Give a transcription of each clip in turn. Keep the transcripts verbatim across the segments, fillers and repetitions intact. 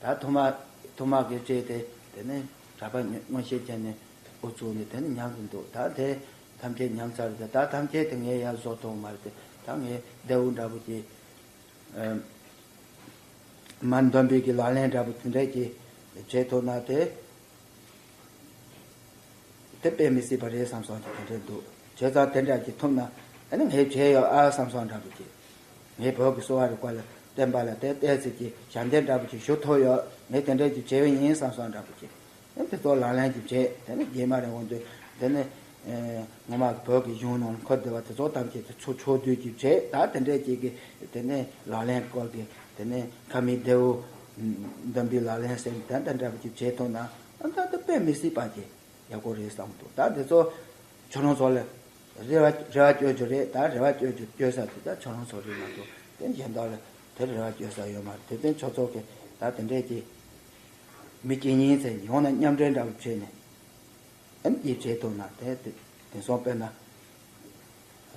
ད་ཐོག་མ་ཐོག་མ་གི་བྱས་ཏེ་དེ་ནས་གྲྭ་པ་མངོན་ཤེས་ཅན་ནས་འགོ་བཙུགས་ནས་དེ་ནས་ཉམས་ཀྱི་འདུག་ད་དེ་ཐམས་ཅད་ཉམས་ཚར་ཏེ་ད་ཐམས་ཅད་དེ་ངས་ཡར་བཟོ་ཐུབ་མ་རེད་དེ། ད་ངས་ལྡེའུ་འདྲ་པོ་ཅིག་མ་འདོན་པའི་གི་ལག་ལེན་འདྲ་པོ་དེ་འདྲས་ཀྱི་བྱེད་ཐུབ་ན་དེ། དེ་དཔེ་མི་སྲིད་པ་རེད་བསམ་སོང་ཅིག་དེ་འདྲས་འདུག་བྱས་ཙང་དེ་འདྲ་ཅིག་ཐུབ་ན་ཨ་ནི་ངས་བྱས་ཡོད་ཨ་བསམ་སོང་འདྲ་པོ་ཅིག་ངས་བོད་ཀྱི་གསོ་བ་རིག་པ་ལ་བསྟན་པ་ལ་དེ་ཏོག་ཙམ་ཅིག་ཞབས་འདེགས་འདྲ་པོ་ཅིག་ཞུ་ཐུབ་ཡོད། ངས་དེ་འདྲས་ཅིག་བྱས་པ་ཡིན་བསམ་སོང་འདྲ་པོ་ཅིག་དེ་ཚོ་ལག་ལེན་གྱི་བྱས་དེ་ནི་རྗེས་མ་རིང་པོ་འདུག་དེ་ནི་ངོ་མ་བོད་ཀྱི་གཞུང་ནང་འཁོད་བསྡད་པ་དེ་ཚོ་ཐམས་ཅད་དེ་ཚོ་ཕྱོགས་བསྡུས་ཀྱི་བྱས་ད་དེ་འདྲས་ཅིག་གི་དེ་ནི་ལག་ལེན་སྐོར་གྱི་དེ་ནི་ཁ་མིག་ལྡེའུ་འདོན་པའི་ལག་ལེན་ཟེར་དེ་འདྲ་འདྲ་པོ་ཅིག་བྱས་ཐུབ་ན་ཨ་ད་དེ་དཔེ་མི་སྲིད་པ་ཅིག་ཡག་པོ་རེད་བསམ་འདུག་ད་དེ་ཚོ་ཁྱོད་རང་ཚོ་ལ་རེ་བ་རེ་བ་བཅོལ་རྒྱུ་རེད། ད་རེ་བ་བཅོལ་རྒྱུ་བཅོལ་ས་དེ་ད་ཁྱོད་རང་ཚོ་རེད་མ་གཏོགས་དེ་གཞན་དག་ལ་དེར་རེ་བ་བཅོལ་ས་ཡོད་མ་རེད། དེ་ཚོ་ཁྱོད་ཚོ་གི་ད་དེ་འདྲས་ཀྱི་མི་སྐྱེ་ཉེན་ཚེ་ཡོང་ན་མཉམ་འབྲེལ་འདྲ་པོ་བྱས་ནས་ཨ་ནི་ཅིག་བྱེད་ཐུབ་ན་དེ་དེ་དེང་སང་དཔེར་ན་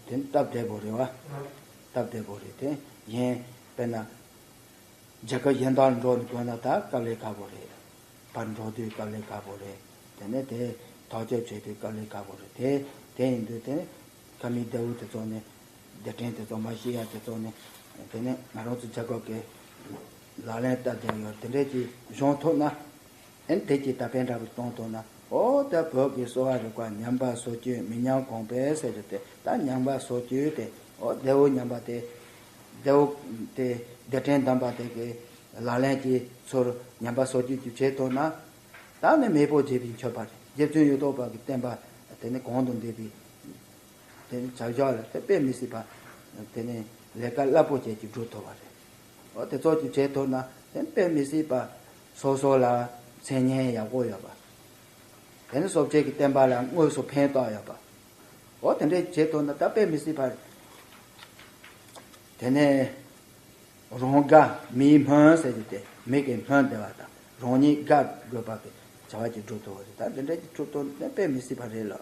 དེ་སྟབས་བདེ་པོ་རེད་བ། སྟབས་བདེ་པོ་རེད། དེ་གཞན་དཔེར་ན། རྒྱལ་ཁབ་གཞན་དག་འགྲོ་དགོས་ན་ད་དཀའ་ལས་ཁག་པོ་རེད། ཕར་འགྲོ་དུས་དཀའ་ལས་ཁག་པོ་རེད། དེ་ནས་དེ་ཐག་གཅོད་བྱེད་དུས་དཀའ་ལས་ཁག་པོ་རེད། དེ་དེ་ཡིན་དུས་དེ་ཁ་མིག་ལྡེའུ་དེ་ཚོ་ནས་སྡེ་ཕྲན་དེ་ཚོ་མ་ཤེས་ཡ་དེ་ཚོ་ནས་དེ་ནས་ང་རང་ཚོ་རྒྱལ་ཁབ་ཀྱི་ལག་ལེན་བསྟར་བསྡད་ཡོད་དེ་འདྲས་ཀྱི་གཞུང་ཐུབ་ན། ཨན་དེ་ཀྱི་ད་ཕན་འདྲ་པོ་གཏོང་ཐུབ་ན་ཨོ་ད་བོད་ཀྱི་གསོ་བ་རིག་པ་ཉམས་པ་སོར་ཆུད་མི་ཉམས་གོང་འཕེལ་ཟེར་རྒྱུ་དེ་ད་ཉམས་པ་སོར་ཆུད་དེ་ཨོ་ལྡེའུ་ཉམས་པ་དེ། ལྡེའུ་དེ་སྡེ་ཕྲན་གདམས་པ་དེ་གི་ལག་ལེན་གྱི་ཚུལ་ཉམས་པ་སོར་ཆུད་ཀྱི་བྱེད་ཐུབ་ན། ད་ནི་མེས་པོ་བརྗེད་པའི་མཆོད་པ་རེད། རྗེ་བཙུན་གཡུ་ཐོག་པ་གི་བསྟན་པ་དེ་ནི་གོང་དུ་འདེགས་པའི་དེ་ནི་བྱ་བཞག་ལ་དེ་དཔེ་མི་སྲིད་པ་དེ་ནི་ལས་ཀ་རླབས་པོ་ཆེ་ཅིག་སྒྲུབ་ཐུབ་པ་རེད། འོ་དེ་ཚོ་ཅིག་བྱེད་ཐུབ་ན་དེ་དཔེ་མི་སྲིད་པ་སོ་སོ་ལ་མཚན་སྙན་ཡག་པོ་ཡོད་པ། དེ་ནི་སོ་སྐྱེ་གི་བསྟན་པ་ལ་དངོས་སུ་ཕན་ཐོགས་ཡོད་པ། འོ་དེ་འདྲས་བྱེད་ཐུབ་ན་ད་དཔེ་མི་སྲིད་པ་རེད། དེ་ནས་རང་དགའ་མིའི་སྨོན་ཟེར་རྒྱུ་དེ་མི་གི་སྨོན་བདེ་བ་དང་རང་ཉིད་དགའ་དགོས་པ་གི་བྱ་བ་ཅིག་སྒྲུབ་ཐུབ་པ་རེད། ད་འདི་འདྲ་ཅིག་སྒྲུབ་ཐུབ་ན་དཔེ་མི་སྲིད་པ་རེད་ལགས།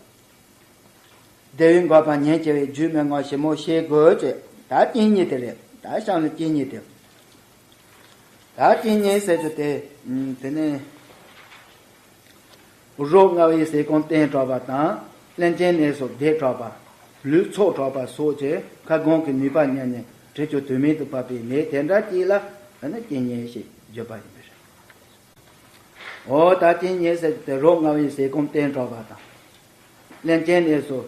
བདེ་བའི་འགོག་པ་ཉིན་བྱེད་པའི་རྒྱུ་མི་ངོམས་ཞིབ་མོ་ཤེས་དགོས་ཅེས་ད་གཅིན་སྙི་དེ་རེད། ད་གཤམ་ལ་གཅིན་སྙི་དེ། ད་གཅིན་སྙི་ཟེར་རྒྱུ་དེ་དེ་ནས། རོ་མངར་བའི་ཟས་སྐོམ་བསྟེན་དྲགས་པ་དང་། རླན་ཅན་གནས་སུ་བསྡད་དྲགས་པ། ལུས་འཚོགས་དྲགས་པ་སོགས་ཀྱི་ཁ་སྐོམ་གྱི་ནུས་པ་ཉམས་ནས་དྲི་ཆུ་དུས་མིན་དུ་བབས་པའི་ནད་དེ་འདྲ་ཅིག་ལ་ཨ་ནི་གཅིན་སྙི་ཞེས་བརྗོད་པ་ཡིན་པས། འོ་ད་གཅིན་སྙི་ཟེར་དེ་རོ་མངར་བའི་ཟས་སྐོམ་བསྟེན་དྲགས་པ་དང་། རླན་ཅན་གནས་སུ་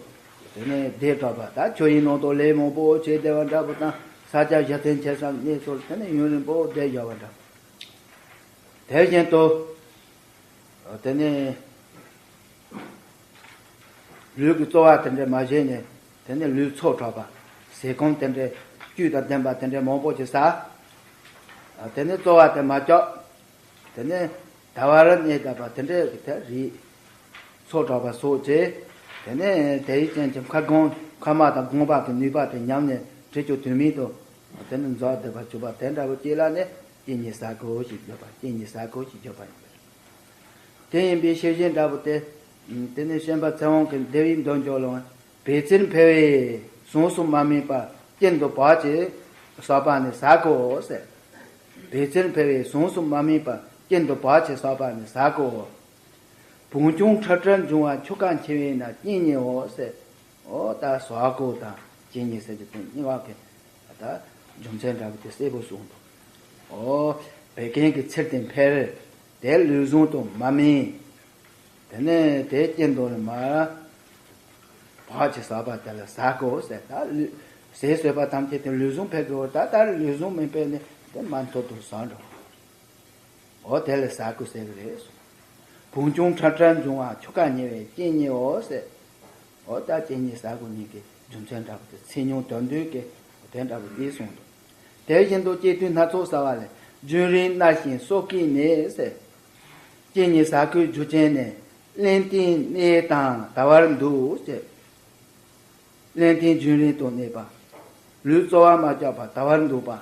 དེ་ནས་བསྡད་དྲགས་པ། ད་ཆུ་ཡི་ནང་དུ་ལས་མང་པོ་བྱས་བསྡད་པ་འདྲ་པོ་དང་ས་ཆ་ཞེ་ཚན་ཆེ་ས་གནས་སུ་དེ་ནས་ཡུན་རིང་པོ་བསྡད་བཞག་པ་འདྲ་པོ། དེ་བཞིན་དུ། དེ་ནས་ལུས་ཀྱི་རྩོལ་བ་དེ་འདྲ་མ་བྱས་ནས་དེ་ནས་ལུས་འཚོགས་དྲགས་པ། ཟས་སྐོམ་དེ་འདྲ་བཅུད་དང་ལྡན་པ་དེ་འདྲ་མང་པོ་ཞིག་ཟ། དེ་ནས་རྩོལ་བ་དེ་མ་བཅག་དེ་ནས་ད་བར་གནས་བསྡད་པ་དེ་འདྲ་གི་དེ་རིགས་འཚོགས་དྲགས་པ་སོགས་བྱས། དེ་ནས་དེའི་རྐྱེན་གྱིས་ཁ་སྐོམ་ཁ་མ་དང་སྐོམ་པ་གི་ནུས་པ་དེ་ཉམས་ནས་དྲི་ཆུ་དུས་མིན་དུ་དེ་ནས་འཛག་བསྡད་པ་བྱུང་བ་དེ་འདྲ་བོ་ཅིག་ལ་ནི་གཅིན་སྙི་ཟ་དགོས་ཞེས་བརྗོད་པ། གཅིན་སྙི་ཟ་དགོས་ཞེས་བརྗོད་པ་ཡིན་པས། དེ་ཡིན་པའི་ཤེས་བཞིན་འདྲ་པོ་སྟེ། དེ་ནི་ཤན་པ་ཚེ་དབང་གིས་བདེ་བའི་མདོ་འཇོག་ལུང་། བེ་ཙིར་འཕེལ་བས་ཟུངས་སུ་མ་སྨིན་པ་གཅིན་དུ་བག་ཅིང་བསགས་པ་ནི་ཟ་དགོ་ཟེར། བེ་ཙིར་འཕེལ་བས་ཟུངས་སུ་མ་སྨིན་པ་གཅིན་དུ་བག་ཅིང་བསགས་པ་ནི་ཟ་དགོ། བུང་ཆུང་ཁྲ་ཁྲར་འབྱུང་བ་ཆུ་ཁ་འཁྱིལ་བས་ན་གཅིན་སྙིའོ་ཟེར། འོ་ད་ཟ་དགོ་དང་གཅིན་སྙི་ཟེར་གྱི་དོན་གཉིས་པ་གི་ད་རྒྱུ་མཚན་འདྲ་པོ་དེ་གསལ་པོ་གསུངས་འདུག་འོ་བད་ཀན་གྱི་ཚིལ་དེ་འཕེལ། དེ་ལུས་ཟུངས་དུ་མ་སྨིན། དེ་ནས་དེ་གཅིན་དུ་མ་བག་ཅིང་བསགས་པ་དེ་ལ་ཟ་དགོ་ཟེར། ད་ལུས་ཟས་ཟོས་པ་ཐམས་ཅད་དེ་ལུས་ཟུངས་འཕེལ་དགོས། ད་ལྟ་ལུས་ཟུངས་མི་འཕེལ་ནས་དེ་མ་མཐོ་དུ་ཟ་འགྲོ། འོ་དེ་ལ་ཟ་དགོས་ཟེར་གི་རེད་གསུངས། བུང་ཆུང་ཁྲ་ཁྲར་འབྱུང་བ་ཆུ་ཁ་འཁྱིལ་བས་གཅིན་སྙིའོ་ཟེར། འོ་ད་གཅིན་སྙི་ཟ་དགོས་ནི་གི་རྒྱུ་མཚན་འདྲ་པོ་དེ་ཚིག་ཉུང་དོན་བསྡུས་ཀྱི་དེ་འདྲ་པོ་འདི་གསུངས་འདུག་དེ་བཞིན་དུ་སྐྱེ་དུས་སྣ་ཚོགས་བསགས་པ་ལས། རྒྱུན་རིང་མནར་ཞིང་སྲོག་གི་ནད་ཟེར། གཅིན་སྙི་ཟ་དགོས་རྒྱུ་མཚན་ནི། རླན་ལྟའི་གནས་དང་ད་བར་འདུག་ཅེས། རླན་ལྟའི་རྒྱུན་རིང་དུ་གནས་པ། ལུས་རྩོལ་བ་མ་བཅག་པར་ད་བར་འདུག་པ།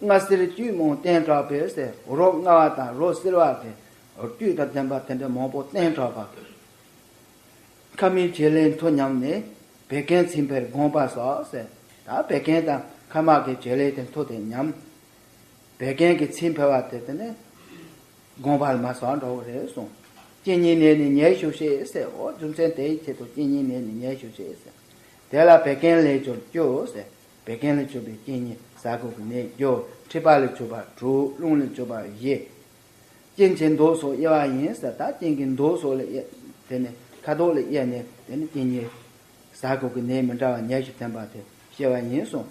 མངར་བསིལ་བཅུད་མང་བསྟེན་དྲགས་པས་ཟེར། རོ་མངར་བ་དང་རོ་བསིལ་བ་གི་བཅུད་དང་ལྡན་པ་དེ་འདྲ་མང་པོ་བསྟེན་དྲགས་པ། ཁ་མིག་བྱེད་ལས་མཐུ་ཉམས་ནས། བད་ཀན་ཚིལ་འཕེལ་སྒོམ་པ་སོགས་ཟེར། ད་བད་ཀན་དང་ཁ་མིག་གི་བྱེད་ལས་དེ་མཐུ་དེ་ཉམས། བད་ཀན་གྱི་ཚིལ་འཕེལ་བ་དེ་དེ་ནི་ དགོངས་པ་ལ་མ་སོགས་འགྲོ་གི་རེད་གསུངས། གཅིན་སྙི་ནད་ནི་ཉེར་ཞི་བྱེད་ཟེར། འོ་རྒྱུ་མཚན་དེའི་ཆེད་དུ་གཅིན་སྙིའི་ནད་ནི་ཉེར་ཞི་བྱེད་ཟེར། དེ་ལ་བད་ཀན་ལས་སྦྱོར་བཅུ་ཟེར། བད་ཀན་ལས་གྱུར་པའི་གཅིན་སྙི་ཟ་ཁུ་གི་ནད་བཅུ། མཁྲིས་པ་ལས་གྱུར་པ་དྲུག། རླུང་ལས་གྱུར་པ་བཞི། གཅིན་གྱི་མདོག་སོགས་དབྱེ་བ་ཡིན་ཟེར། ད་གཅིན་གྱི་མདོག་སོགས་ལ་དབྱེ། དེ་ནི་ཁ་དོག་ལ་དབྱེ་ནས་དེ་ནི་གཅིན་སྙི་ཟ་ཁུ་གི་ནད་མི་འདྲ་བ་ཉེར་ཞིག་ཐོན་པ་དེ་བཤད་པ་ཡིན་གསུངས།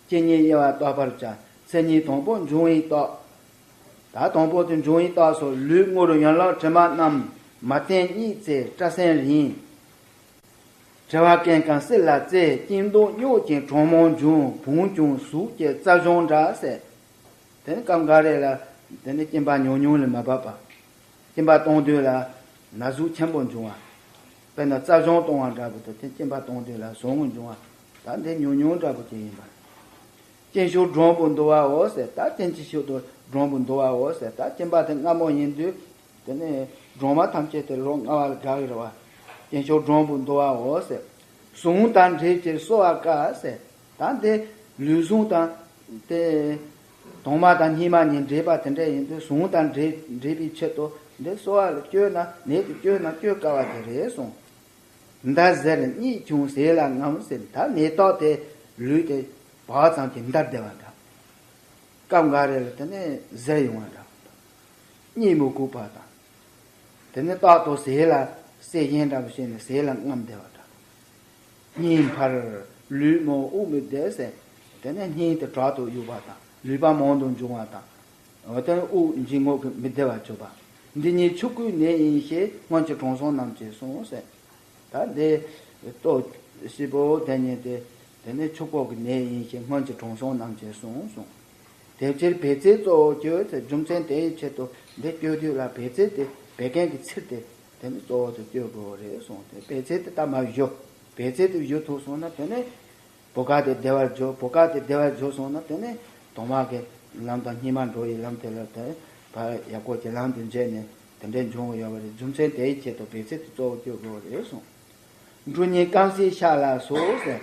གཅིན་སྙིའི་དབྱེ་བ་བརྟག་པར་བྱ། མཚན་ཉིད་དང་པོ་འབྱུང་བའི་རྟགས། ད་དང་པོ་དེ་འབྱུང་བའི་རྟགས་སུ་ལུས་རྔུལ་ཡན་ལག་དྲི་མ་རྣམས། མ་བསྟེན་གཉིད་བཙལ་སྐྲ་སེན་རིང་། དྲི་བ་སྐེམ་ཁམས་བསིལ་ལ་བཙལ། གཅིན་མདོག་རྙོག་ཅིང་གྲང་མོ་འབྱུང་། བུང་ཅུང་ཟུག་སྐྱེ་རྩ་གཞོང་འདྲ་ཟེར། དེ་ནི་སྐབས་འགའ་རེ་ལ་དེ་ནི་གཅིན་པ་ཉུང་ཉུང་ལས་མ་བབས་པ། གཅིན་པ་གཏོང་དུས་ལ་ན་ཟུག་ཆེན་པོ་འབྱུང་བ། དཔེར་ན་རྩ་གཞོང་གཏོང་བ་འདྲ་པོ་དེ་དེ་གཅིན་པ་གཏོང་དུས་ལ་ཟུག་རྔུ་འབྱུང་བ། ད་འདི་ཉུང་ཉུང་འདྲ་པོ་དེ་ཡིན་པ། གཅིན་ཤུགས་འགྲོན་པོ་འདུ་བའོ་ཟེར། ད་གཅིན་གྱི་ཤུགས་དུ་འགྲོན་པོ་འདུ་བའོ་ཟེར། ད་གཅིན་པ་དེ་སྔ་མོ་ཡིན་དུས་དེ་ནས་འགྲོན་མ་ཐམས་ཅད་དེ་ལོ་ལྔ་བ་ལ་དགའ་གི་རེད་བ། གཅིན་ཤུགས་འགྲོན་པོ་འདུ་བའོ་ཟེར། ཟུངས་དང་འདྲེས་ཀྱིས་གསོ་བ་དཀའ་ཟེར། ད་འདི་ལུས་ཟུངས་དང་དེ་དྭངས་མ་དང་སྙིགས་མ་གཉིས་འདྲེས་པ་དེ་འདྲ་ཡིན་དུས་ཟུངས་དང་འདྲེས་འདྲེས་པའི་ཆེད་དུ་འདི་གསོ་བ་ལ་བཅོས་ན་ནད་དེ་བཅོས་ན་བཅོས་དཀའ་བ་དེ་རེད་གསུངས། འདར་གཟེར་གཉིད་ཆུང་ཟས་ལ་རྔམ་ཟེར། ད་ནད་རྟགས་དེ་ལུས་དེ་བག་ཙམ་གྱིས་འདར་བསྡད་པ་འདྲ། སྐབས་འགའ་རེ་ལ་དེ་ནས་གཟེར་ཡོང་བ་འདྲ། གཉིད་མི་ཁུག་པ་དང་། དེ་ནས་རྟག་ཏུ་ཟས་ལ་གསེར་ཞེན་འདྲ་པོ་བྱས་ནས་ཟས་ལ་རྔམ་བསྡད་པ་འདྲ། སྙིང་འཕར། ལུས་རྨོངས་དབུགས་མི་བདེ་ཟེར། དེ་ནས་སྙིང་དེ་དྲག་ཏུ་གཡུག་པ་དང་ལུས་པ་མང་དུ་འབྱུང་བ་དང་། འོ་དེ་ནས་དབུགས་འབྱིན་རྔུབ་ཀྱིས་མི་བདེ་བ་བྱུང་བ། འདི་ཉིད་ཆུ་སྐོལ་ནད་ཡིན་ཞེས། སྔོན་གྱི་དྲང་སྲོང་རྣམས་ཀྱིས་གསུངས་ཟེར། ད་འདི་ལྟོ་ཞིབ་པོ་དེ་ཉིད་དེ་དེ་ནི་ཆུ་སྐོལ་གྱི་ནད་ཡིན་ཞེས་སྔོན་གྱི་དྲང་སྲོང་རྣམས་ཀྱིས་གསུངས་གསུངས། དེ་ཕྱིར་བད་ཚལ་གཙོ་བོར་བཅོས་ཟེར། རྒྱུ་མཚན་དེའི་ཆེད་དུ་འདི་བཅོས་དུས་ལ་བད་ཚལ་དེ་བད་ཀན་གྱི་ཚིལ་དེ་དེ་ནི་གཙོ་བོ་དུ་བཅོས་དགོས་པ་རེད་གསུངས་ཏེ། བད་ཚལ་དེ་ད་མར་བཞོ། བད་ཚལ་དེ་བཞོ་ཐུབ་སོང་ན་དེ་ནི་བུ་ག་དེ་བདེ་བར་འགྱུར། བུ་ག་དེ་བདེ་བར་འགྱུར་སོང་ན་དེ་ནི་དྭངས་མ་གི་ལམ་དང་སྙིགས་མ་འགྲོ་ཡི་ལམ་དེ་ལ་དེ་ཕར་ཡག་པོ་གྱི་ལམ་དུ་འབྱེད་ནས་དེ་འདྲའི་འབྱུང་གི་ཡོད་པ་རེད། རྒྱུ་མཚན་དེའི་ཆེད་དུ་བད་ཚལ་དེ་གཙོ་བོ་བཅོས་དགོས་པ་རེད་གསུངས། འབྲུ་གཉིས་སྐམ་སའི་ཤ་ལ་སོགས་ཟེར།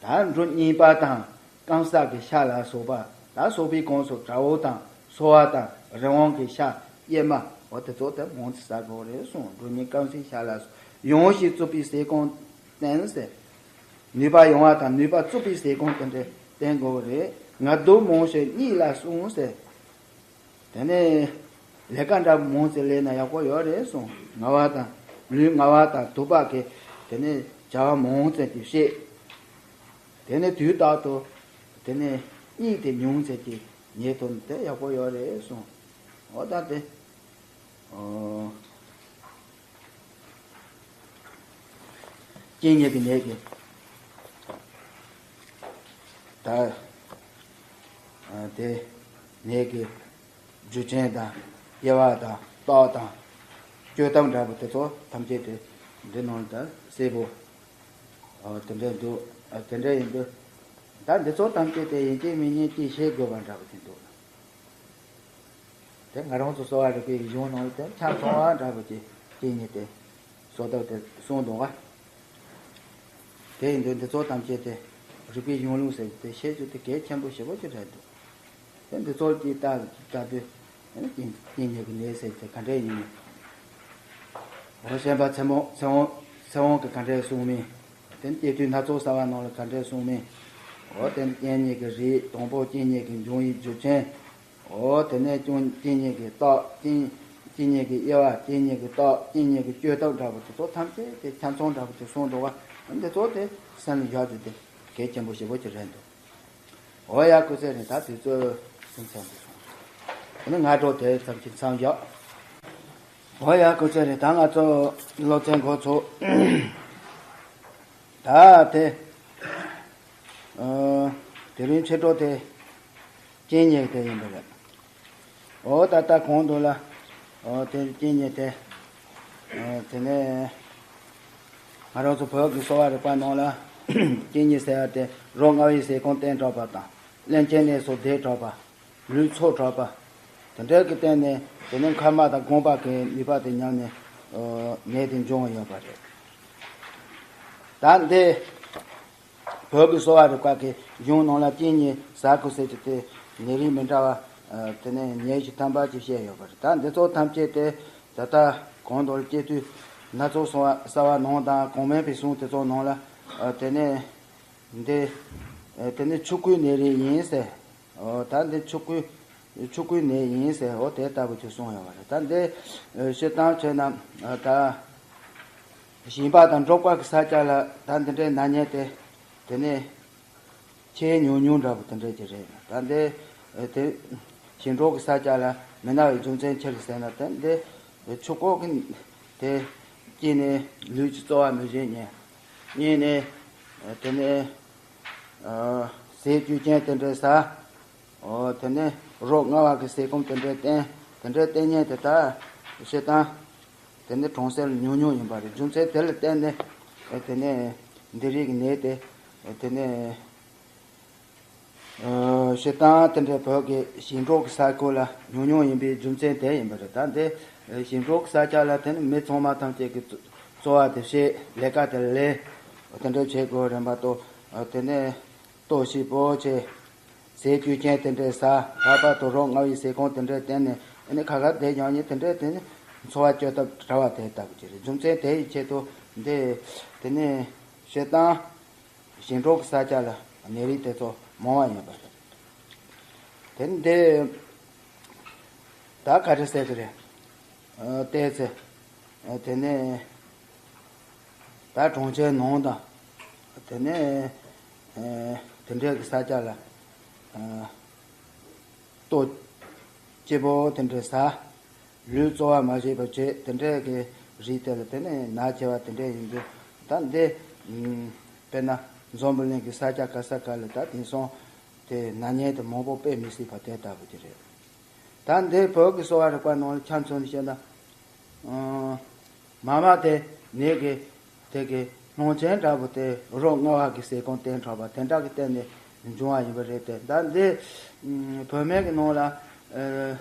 ད་འབྲུ་གཉིས་པ་དང་སྐམ་ས་གི་ཤ་ལ་སོགས་པ། ད་སོགས་པའི་གོང་སུ་དགྲ་བོ་དང་སོལ་བ་དང་རི་བོང་གི་ཤ་གཡེར་མ་འོ་དེ་ཚོ་དེ་མང་ཙམ་ཟ་དགོས་རེད་གསུངས། འབྲུ་གཉིས་སྐམ་སའི་ཤ་ལ་སོགས། ཡང་ཞིང་རྩུབ་པའི་ཟས་གང་བསྟེན་ཟེར། ནུས་པ་ཡོང་བ་དང་ནུས་པ་རྩུབ་པའི་ཟས་གང་དེ་འདྲ་བསྟེན་དགོས་རེད། ངལ་དུབ་མང་ཞིང་གཉིད་ལ་སྲུངས་ཟེར། དེ་ནས་ལས་ཀ་འདྲ་མང་ཙམ་ལས་ན་ཡག་པོ་ཡོད་རེད་གསུངས། ངལ་བ་དང་ལུས་ངལ་བ་དང་དུབ་པ་གིས་དེ་ནས་བྱ་བ་མང་ཙམ་ཅིག་བྱེད། དེ་ནས་དུས་རྟག་ཏུ་དེ་ནས་གཉིད་དེ་ཉུང་ཙམ་ཅིག་ཉལ་ཐུབ་ན་དེ་ཡག་པོ་ཡོད་རེད་གསུངས། འོ་ད་དེ། ཨོ། གཅིན་སྙི་གི་ནད་ཀྱི་ད་ཨ་དེ་ནད་ཀྱི་རྒྱུ་རྐྱེན་དང་དབྱེ་བ་དང་རྟགས་དང་བཅོས་ཐབས་འདྲ་པོ་དེ་ཚོ་ཐམས་ཅད་དེ་འདི་ནང་ལ་ད་གསལ་པོ་ཨ་དེ་འདྲ་འདུག་ཨ་དེ་འདྲ་ཡིན་དུས་ད་འདི་ཚོ་ཐམས་ཅད་དེ་ཡིན་གཅིག་མིན་གཉིས་གཅིག་ཤེས་དགོས་པ་འདྲ་པོ་དེ་འདུག་དེ་ང་རང་ཚོ་གསོ་བ་རིག་པའི་གཞུང་ནང་ལ་དེ་ཆ་ཚང་བ་འདྲ་པོ་ཅིག་གཅིག་ཉིད་དེ་གསོ་ཐབས་དེ་གསུངས་འདུག་ག་དེ་ཡིན་དུས་འདི་ཚོ་ཐམས་ཅད་དེ་རིག་པའི་གཞུང་ལུགས་ཟེར་དེ་ཤེས་རྒྱུ་དེ་གལ་ཆེན་པོ་ཞེ་པོ་ཅིག་རེད་འདུག་དེ་འདི་ཚོ་ཅིག་ལྟ་ལྟ་དུས་དེ་ནི་གཅིན་གཅིན་སྙི་གི་ནད་ཟེར་དེ་ག་འདྲས་ཡིན་མིན། འོ་སེམས་པ་ཚེ་མོ་ཚེ་དབང་ཚེ་དབང་གིས་ག་འདྲས་གསུངས་མིན། དེ་ནི་སྐྱེ་དུས་སྣ་ཚོགས་གསར་བ་ནང་ལ་ག་འདྲས་གསུངས་མིན། འོ་དེ་ནི་གཅིན་སྙི་གི་རིགས་དང་པོ་གཅིན་སྙི་གི་འབྱུང་བའི་རྒྱུ་རྐྱེན། འོ་དེ་ནས་ཀྱང་གཅིན་སྙི་གི་རྟགས། གཅིན་གཅིན་སྙི་གི་དབྱེ་བ། གཅིན་སྙི་གི་རྟགས། གཅིན་སྙི་གི་བཅོས་ཐབས་འདྲ་པོ་དེ་ཚོ་ཐམས་ཅད་དེ་ཆ་ཚང་འདྲ་པོ་དེ་གསུངས་འདུག་བ། འདི་ཚོ་དེ་སེམས་ལ་བཞག་རྒྱུ་དེ་གལ་ཆེན་པོ་ཞེ་པོ་ཅིག་རེད་འདུག་འོ་ཡ་སྐུ་ཚེ་རིང་། ད་དུས་ཚོད་ཚུན་ཚོད་འདུག་སོང་། དེ་ནས་སྔ་དྲོ་དེ་ཙམ་གྱིས་མཚམས་བཞག་འོ་ཡ་སྐུ་ཚེ་རིང་། ད་ང་ཚོ་སློབ་ཚན་འགོ་ཚུགས། ད་དེ་ཨ་དེ་རིང་ཕྱི་དྲོ་དེ་གཅིན་སྙི་དེ་ཡིན་པ་རེད། འོ་ད་ལྟ་གོང་དུ་ལ། འོ་དེ་གཅིན་སྙི་དེ། འོ་དེ་ནས་ང་རང་ཚོ་བོད་ཀྱི་གསོ་བ་རིག་པ་ནང་ལ་གཅིན་སྙི་ཟེར་བ་དེ་རོ་མངར་བའི་ཟས་གང་བསྟེན་དྲགས་པ་དང་། རླན་ཅན་ནད་སོགས་བསྡད་དྲགས་པ། ལུས་འཚུབ་དྲགས་པ། དེ་འདྲ་གི་སྟེང་ནས་དེ་ནས་མཁལ་མ་དང་རྐང་པ་གི་ནུས་པ་དེ་ཉམས་ནས་ཨོ་ནད་དེ་འབྱུང་བ་ཡོད་པ་རེད། ད་འདི་བོད་ཀྱི་གསོ་བ་རིག་པ་གི་གཞུང་ནང་ལ་གཅིན་སྙི་ཟ་དགོས་ཟེར་གྱི་དེ་ནད་རིགས་མི་འདྲ་བ་ དེ་ནས་ཉེར་བཞི་ཐམ་པ་ཅིག་བཤད་ཡོད་པ་རེད། ད་འདི་ཚོ་ཐམས་ཅད་དེ་ད་ལྟ་གོང་དུ་སྐྱེ་དུས་སྣ་ཚོགས་གསང་བ་གསང་བ་ནང་དང་གོང་མའི་པའི་གསུང་དེ་ཚོ་ནང་ལ་དེ་ནས་འདི་དེ་ནས་ཆོས་སྐུའི་གནས་རིགས་ཡིན་ཟེར། ད་འདི་ཆོས་སྐུའི་ཆོས་སྐུའི་གནས་ཡིན་ཟེར། འོ་དེ་ལྟ་བུ་ཅིག་གསུངས་ཡོད་པ་རེད། ད་འདི་བཤད་སྟངས་བྱས་ན་ད་ཞིང་པ་དང་འབྲོག་པ་གི་ས་ཆ་ལ་ད་འདི་འདྲའི་ན་ཉེན་དེ་དེ་ནས་ཆེས་ཉུང་ཉུང་འདྲ་པོ་དེ་འདྲ་ཅིག་རེད། ད་འདི་དེ་ཞིང་འབྲོག་གི་ས་ཆ་ལ་མི་ན་བའི་རྒྱུ་མཚན་ཅི་རེད་ཟེར་ན། དེ་འདི་ཆུ་ཁོག་གི་དེ་དཀྱིལ་ནས་ལུད་ཀྱི་རྩོལ་བ་མི་བྱེད་ཉེན། གཉིས་ནས་དེ་ནས་ཟས་བཅུད་ཅན་དེ་འདྲའི་ཟ། འོ་དེ་ནས་རོ་མངར་བ་གི་ཟས་སྐོམ་དེ་འདྲའི་བསྟེན། དེ་འདྲའི་བསྟེན་ཉེན་དེ་ད་བཤད་སྟངས་དེ་ནི་གྲོང་གསེབ་ལ་ཉུང་ཉུང་ཡིན་པ་རེད། རྒྱུ་མཚན་དེ་ལ་བརྟེན་ནས་དེ་ནས་འདི་རིགས་ཀྱི་ནད་དེ་དེ་ནས་བཤད་སྟངས་དེ་འདྲའི་བོད་ཀྱི་ཞིང་འབྲོག་གི་ས་ཁུལ་ལ་ཉུང་ཉུང་ཡིན་པའི་རྒྱུ་མཚན་དེ་ཡིན་པ་རེད། ད་འདི་ཞིང་འབྲོག་གི་ས་ཆ་ལ་དེ་ནི་མི་ཚང་མ་ཐམས་ཅད་ཀྱི་རྩོལ་བ་དེ་བྱེད། ལས་ཀ་དེ་ལས། དེ་འདྲ་བྱེད་དགོས་རན་པ་དང་། དེ་ནས་ལྟོ་ཞིབ་པོ་བྱེད། ཟས་བཅུད་ཅན་དེ་འདྲའི་ཟ། ལྷག་པར་དུ་རོ་མངར་བའི་ཟས་སྐོམ་དེ་འདྲའི་བསྟེན་ནས་ཨ་ནི་ཁ་ཁ་བསྡད་ཀྱང་ནི་དེ་འདྲའི་དེ་ནི་འཚོ་བ་སྐྱོལ་ཐབས་བྲལ་བ་དེ་ལྟ་བུ་ཅིག་རེད། རྒྱུ་མཚན་དེ་ཡི་ཆེད་དུ་འདི་དེ་ནི་བཤད་སྟངས་ཞིང་འབྲོག་གི་ས་ཆ་ལ་ནད་རིགས་དེ་ཚོ་མང་བ་ཡིན་པ་རེད། དེ་འདི་ད་ག་རེ་ཟེར་གི་རེད། ཨ་བལྟས་ཚེ་ཨ་དེ་ནས་ད་གྲོང་ཁྱེར་ནང་དང་དེ་ནས་ཨ་དེ་འདྲའི་གི་ས་ཆ་ལ་ཨ་ལྟོ་སྐྱིད་པོ་དེ་འདྲའི་ཟ། ལུད་རྩོལ་བ་མ་བྱེད་པ་བྱེད། དེ་འདྲའི་གི་རིགས་དེ་ལ་དེ་ནས་ན་ཆེ་བ་དེ་འདྲའི་ཡིན་དུས། ད་འདི་ཨ་དཔེར་ན་འཛམ་བུ་གླིང་གི་ས་ཆ་ག་ས་ག་ལ་ད་དེང་སང་དེ་ན་ཉེན་དེ་མང་པོ་དཔེ་མི་སྲིད་པ་དེ་ལྟ་བུ་དེ་རེད། ད་འདི་བོད་ཀྱི་གསོ་བ་རིག་པ་ནང་ལ་ཆ་མཚོན་ནས་བཤད་ན། ཨ་མ་མ་དེ་ནད་ཀྱི་དེ་གི་སློང་ཆེན་འདྲ་པོ་དེ་རོ་མངར་བ་གི་ཟས་སྐོམ་བསྟེན་དྲགས་པ་དེ་འདྲ་གི་སྟེང་ནས་འབྱུང་བ་ཡིན་པ་རེད་དེ། ད་འདི་ཨ་བོད་སྨན་གྱི་ནང་ལ་ཨ་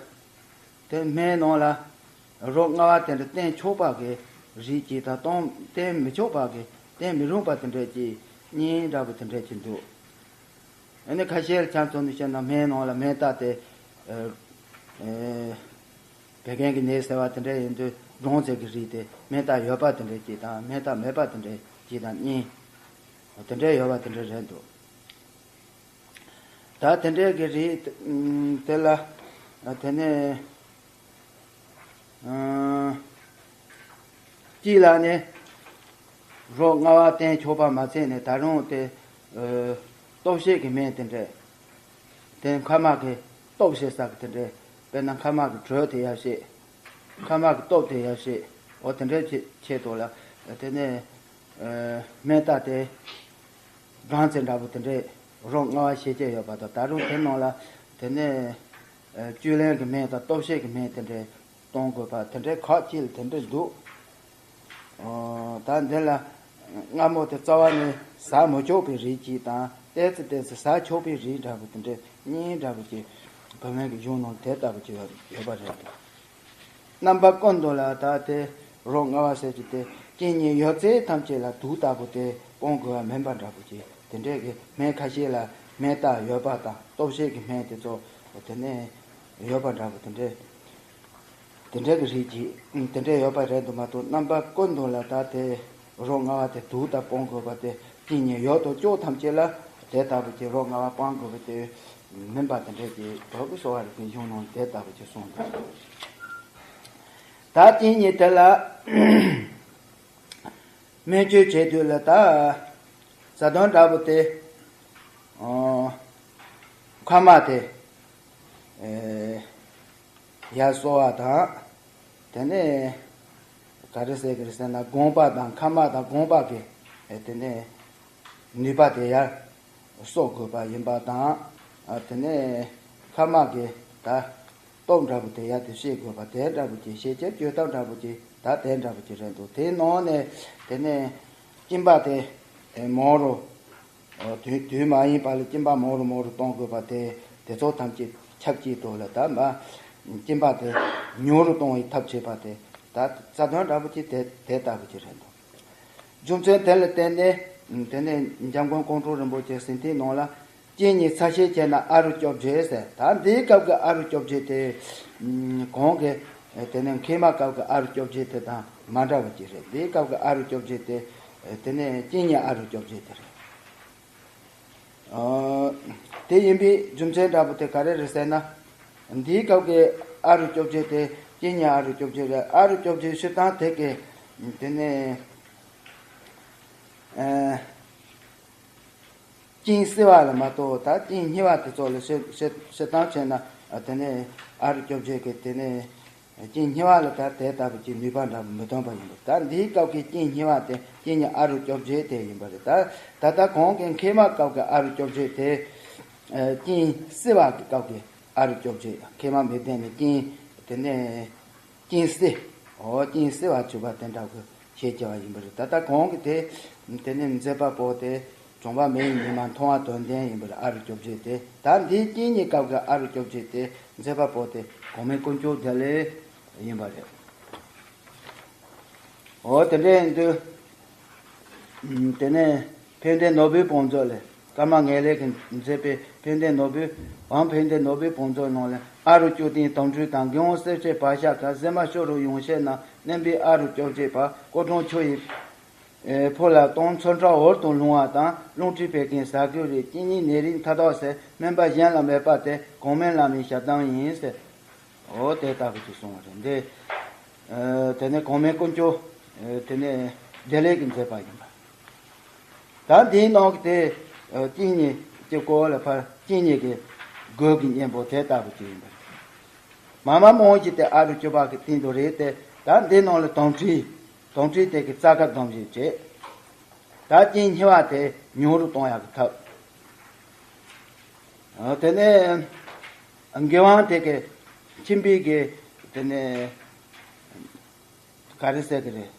དེ་སྨན་ནང་ལ་རོ་མངར་བ་དེ་འདྲ་བསྟེན་ཆོག་པ་གི་རིགས་གཅིག་དང་། བསྟེན་བསྟེན་མི་ཆོག་པ་གི་བསྟེན་མི་རུང་བ་དེ་འདྲ་གཅིག་གཉིས་འདྲ་པོ་དེ་འདྲ་གཅིག་འདུག། ཨ་ནི་ཁ་ཤས་ལ་ཆ་མཚོན་ནས་བཤད་ན་སྨན་ནང་ལ་སྨན་རྟགས་དེ་ཨ་ཨ་བད་ཀན་གྱི་ནད་ཟེར་བ་དེ་འདྲ་ཡིན་དུས་སྦྲང་རྩི་གི་རིགས་དེ་སྨན་རྟགས་ཡོད་པ་དེ་འདྲ་གཅིག་དང་། སྨན་རྟགས་མེད་པ་དེ་འདྲ་གཅིག་དང་གཉིས། དེ་འདྲ་ཡོད་པ་དེ་འདྲ་རེད་འདུག། ད་དེ་འདྲའི་གི་རིགས་དེ་ལ་དེ་ནས་ཨ་གཅིག་ལ་ནི་རོ་མངར་བ་བསྟེན་ཆོག་པ་མ་ཚད་ནས་ད་རུང་དེ་ཨ་ལྟོགས་བྱེད་ཀྱི་སྨན་དེ་འདྲ། དེ་མཁལ་མ་གི་སྟོབས་བྱེད་ས་གི་དེ་འདྲ། དཔེར་ན་མཁལ་མ་གི་དྲོད་དེ་ཡར་བྱེད། མཁལ་མ་གི་སྟོབས་དེ་ཡར་བྱེད། འོ་དེ་འདྲའི་ཆེད་ཆེད་དུ་ལ་དེ་ནས་ཨ་སྨན་རྟགས་དེ་སྦྲང་རྩི་འདྲ་པོ་དེ་འདྲའི་རོ་མངར་བ་བྱེད་ཀྱི་ཡོད་པ་དང་། ད་རུང་དེ་ནང་ལ་དེ་ནས་ཨ་བཅུད་ལེན་གྱི་སྨན་དང་ལྟོགས་བྱེད་ཀྱི་སྨན་དེ་འདྲའི་གཏོང་དགོས་པ་དེ་འདྲའི་ཁག་ཅིག་ལ་དེ་འདྲའི་འདུག། ཨོ། ད་འདི་ལ་མངར་མོ་དེ་རྩ་བ་ནས་ཟ་མི་ཆོག་པའི་རིགས་གཅིག་དང་། ཏོག་ཙམ་ཏོག་ཙམ་ཟ་ཆོག་པའི་རིགས་འདྲ་པོ་དེ་འདྲའི་གཉིས་འདྲ་པོ་ཅིག་བོད་སྨན་གྱི་གཞུང་ནང་དེ་ལྟ་བུ་ཅིག་ཡོད་པ་རེད། རྣམ་པ་ཀུན་ཏུ་ལ་ད་དེ་རོ་མངར་བ་ཟེར་གྱི་དེ་གཅིན་སྙི་ཡོད་ཚད་ཐམས་ཅད་ལ་དུག་ལྟ་བུ་དེ་སྤོང་དགོས་པ་མིན་པ་འདྲ་པོ་ཅིག། དེ་འདྲའི་གི་སྨན་ཁ་ཤས་ལ་སྨན་རྟགས་ཡོད་པ་དང་། ལྟོགས་བྱེད་ཀྱི་སྨན་དེ་ཚོ་དེ་ནས་ཡོད་པ་འདྲ་པོ་དེ་འདྲའི་དེ་འདྲའི་གི་རིགས་ཀྱི་དེ་འདྲའི་ཡོད་པ་རེད་འདུག་མ་གཏོགས། རྣམ་པ་ཀུན་ཏུ་ལ་ད་དེ་རོ་མངར་བ་དེ་དུག་ལྟར་སྤོང་དགོས་པ་དེ། གཅིན་སྙི་ཡོད་དོ་ཅོག་ཐམས་ཅད་ལ་དེ་ལྟ་བུ་གི་རོ་མངར་བ་སྤང་དགོས་པ་དེ་མིན་པ་དེ་འདྲའི་གི་བོད་ཀྱི་གསོ་བ་རིག་པའི་གཞུང་ནང་དེ་ལྟ་བུ་ཅིག་གསུངས་འདུག། ད་གཅིན་སྙི་དེ་ལ་སྨན་བཅོས་བྱེད་དུས་ལ་ད་རྩ་དོན་འདྲ་པོ་དེ་ཨོ་མཁལ་མ་དེ་ཨེ་ཡར་གསོ་བ་དང་། དེ་ནས་ག་རེ་ཟེར་གི་རེད་ཟེར་ན། དགོངས་པ་དང་མཁལ་མ་དང་དགོངས་པ་གི་ཨེ་དེ་ནས་ནུས་པ་དེ་ཡར་གསོ་དགོས་པ་ཡིན་པ་དང་། ཨ་དེ་ནས་མཁལ་མ་གི་ད་སྟོབས་འདྲ་པོ་དེ་ཡར་དེ་བཤད་དགོས་པ་དེ་འདྲ་པོ་ཅིག། ཤེས་བྱ་བཅོས་ཐབས་འདྲ་པོ་ཅིག་ད་དེ་འདྲ་པོ་ཅིག་རེད་འདུག། དེའི་ནང་ནས་དེ་ནས་གཅིན་པ་དེ་ཨེ་མང་རུ་ཨོ་དུས་དུས་མ་ཡིན་པ་ལ་གཅིན་པ་མང་རུ་མང་རུ་གཏོང་དགོས་པ་དེ། དེ་ཚོ་ཐམས་ཅད་ཆབས་ཅིག་ཏུ་ལ་ད་མ་གཅིན་པ་དེ་ཉུང་རུ་གཏོང་བའི་ཐབས་བྱེད་པ་དེ། ད་རྩ་དོན་འདྲ་པོ་ཅིག་དེ་དེ་ལྟ་བུ་ཅིག་རེད་འདུག། རྒྱུ་མཚན་དེ་ལ་བརྟེན་ནས་དེ་ནས་འཇམ་མགོན་ཀོང་སྤྲུལ་རིན་པོ་ཆེ་ཟིན་ཐོའི་ནང་ལ་ གཅིན་སྙི་ཚ་ཤད་བྱས་ན་ཨ་རུ་སྐྱོབ་བྱེད་ཟེར། ད་འདིའི་སྐབས་ཀྱི་ཨ་རུ་སྐྱོབ་བྱེད་དེ། ཨམ། གོང་གི་དེ་ནས་མཁལ་མའི་སྐབས་ཀྱི་ཨ་རུ་སྐྱོབ་བྱེད་དེ་དང་མ་འདྲ་བ་ཅིག་རེད། འདིའི་སྐབས་ཀྱི་ཨ་རུ་སྐྱོབ་བྱེད་དེ། དེ་ནས་གཅིན་སྙི་ཨ་རུ་སྐྱོབ་བྱེད་དེ་རེད། ཨ། དེ་ཡིན་པའི་རྒྱུ་མཚན་འདྲ་པོ་དེ་ག་རེ་རེད་ཟེར་ན། འདིའི་སྐབས་ཀྱི་ཨ་རུ་སྐྱོབ་བྱེད་དེ་གཅིན་སྙི་ཨ་རུ་སྐྱོབ་བྱེད་རེད། ཨ་རུ་སྐྱོབ་བྱེད་སྤྱིར་བཏང་དེ་གི། དེ་ནས། ཨ། གཅིན་བསིལ་བ་ལ་མ་གཏོགས་ད་གཅིན་སྙི་བ་དེ་ཚོ་ལ་བཤད་བཤད་བཤད་སྟངས་བྱས་ན། ཨ། དེ་ནས་ཨ་རུ་སྐྱོབ་བྱེད་ཀྱི་དེ་ནས་གཅིན་སྙི་བ་ལ་ད་དེ་ལྟ་བུ་གཅིག་ནུས་པ་འདྲ་པོ་མི་ཐོན་པ་ཡིན་པ། ད་འདིའི་སྐབས་ཀྱི་གཅིན་སྙི་བ་དེ་གཅིན་སྙི་ཨ་རུ་སྐྱོབ་བྱེད་དེ་ཡིན་པ་རེད། ད་ད་ལྟ་གོང་གི་མཁལ་མའི་སྐབས་ཀྱི་ཨ་རུ་སྐྱོབ་བྱེད་དེ། ཨ། གཅིན་བསིལ་བ་གི་སྐབས་ཀྱི་ཨ་རུ་སྐྱོབ་བྱེད། མཁལ་མ་མི་བདེ་ནས་གཅིན་དེ་ནས། གཅིན་བསིལ། འོ། གཅིན་བསིལ་བ་བྱུག་པ་དེ་འདྲ་གི་ཆེད་བྱ་བ་ཡིན་པ་རེད། ད་ལྟ་གོང་གི་དེ། དེ་ནི་མཛད་པ་པོ་དེ་གྲོང་པ་མེ་ཡི་ཉི་མ་མཐོང་བ་དོན་ལྡན་ཡིན་པ་རེད། ཨ་རུ་སྐྱོབ་བྱེད་དེ། ད་འདིའི་གཅིན་སྙི་སྐབས་ཀྱི་ཨ་རུ་སྐྱོབ་བྱེད་དེ་མཛད་པ་པོ་དེ་གོང་མའི་དཀོན་མཆོག་བདེ་ལེགས་ཡིན་པ་རེད། འོ། དེ་འདྲ་ཡིན་དུས། ཨམ། དེ་ནས་ཕན་བདེ་ནོར་བུའི་བང་མཛོད་ལས། ཀརྨ་ངེས་ལེགས་ཀྱིས་མཛད་པའི་ཕན་བདེ་ནོར་བུའི། འམ། ཕན་བདེ་ནོར་བུའི་བང་མཛོད་ནང་ལས། ཨ་རུ་སྐྱོབ་རྟེན་དོམ་མཁྲིས་དང་། མགོ་བོ་གསེར་ཕྱེ་བག་ཤ་དང་། གཟེར་མ་ཤོ་རུ་ཡོངས་བཤལ་རྣམས། མནན་པས་ཨ་རུ་སྐྱོབ་བྱེད་པ། ཀོ་གྲང་ཆུ་ཡི་ཕོ་ལ་གཏོང་། མཚོན་ཁྲག་འོར་དུ་ལྷུང་བ་དང་། རླུང་མཁྲིས་བད་ཀན་ཟ་གོས་རེད། གཅིན་སྙི་ནད་རིགས་མཐའ་དག་སེལ། སྨན་པ་གཞན་ལ་མེད་པ་སྟེ། གོང་མའི་བླ་མའི་ཞལ་གདམས་ཡིན་ཟེར། འོ། དེ་ལྟ་བུ་ཅིག་གསུངས་པ་རེད། འདི། ཨ། དེ་ནས་གོང་མའི་དཀོན་མཆོག་ཨ། དེ་ནས་བདེ་ལེགས་ཀྱིས་མཛད་པ་ཡིན་པ། ད་འདིའི་ནང་གི་དེ། ཨ། གཅིན་སྙི་གི་སྐོར་ལ་ཕར་གཅིན་སྙི་གི་སྒོས་ཀྱི་གཉེན་པོ་དེ་ལྟ་བུ་ཅིག་ཡིན་པ་རེད། མ་མ་རྨོངས་ཀྱི་དེ་ཨ་རུ་སྐྱོབ་པ་གི་སྟེང་དུ་རེད་དེ། ད་འདི་ནང་ལ་དོམ་མཁྲིས། དོམ་མཁྲིས་དེ་གི་རྩ་ཁ་སྡོམ་བྱེད་བྱེད། ད་གཅིན་སྙི་བ་དེ་ཉུང་རུ་གཏོང་ཡག་གི་ཐབས། ཨ། དེ་ནས་མགོ་བོ་དེ་གི་མཆིན་པའི་གི། དེ་ནས་ག་རེ་ཟེར་གི་རེད།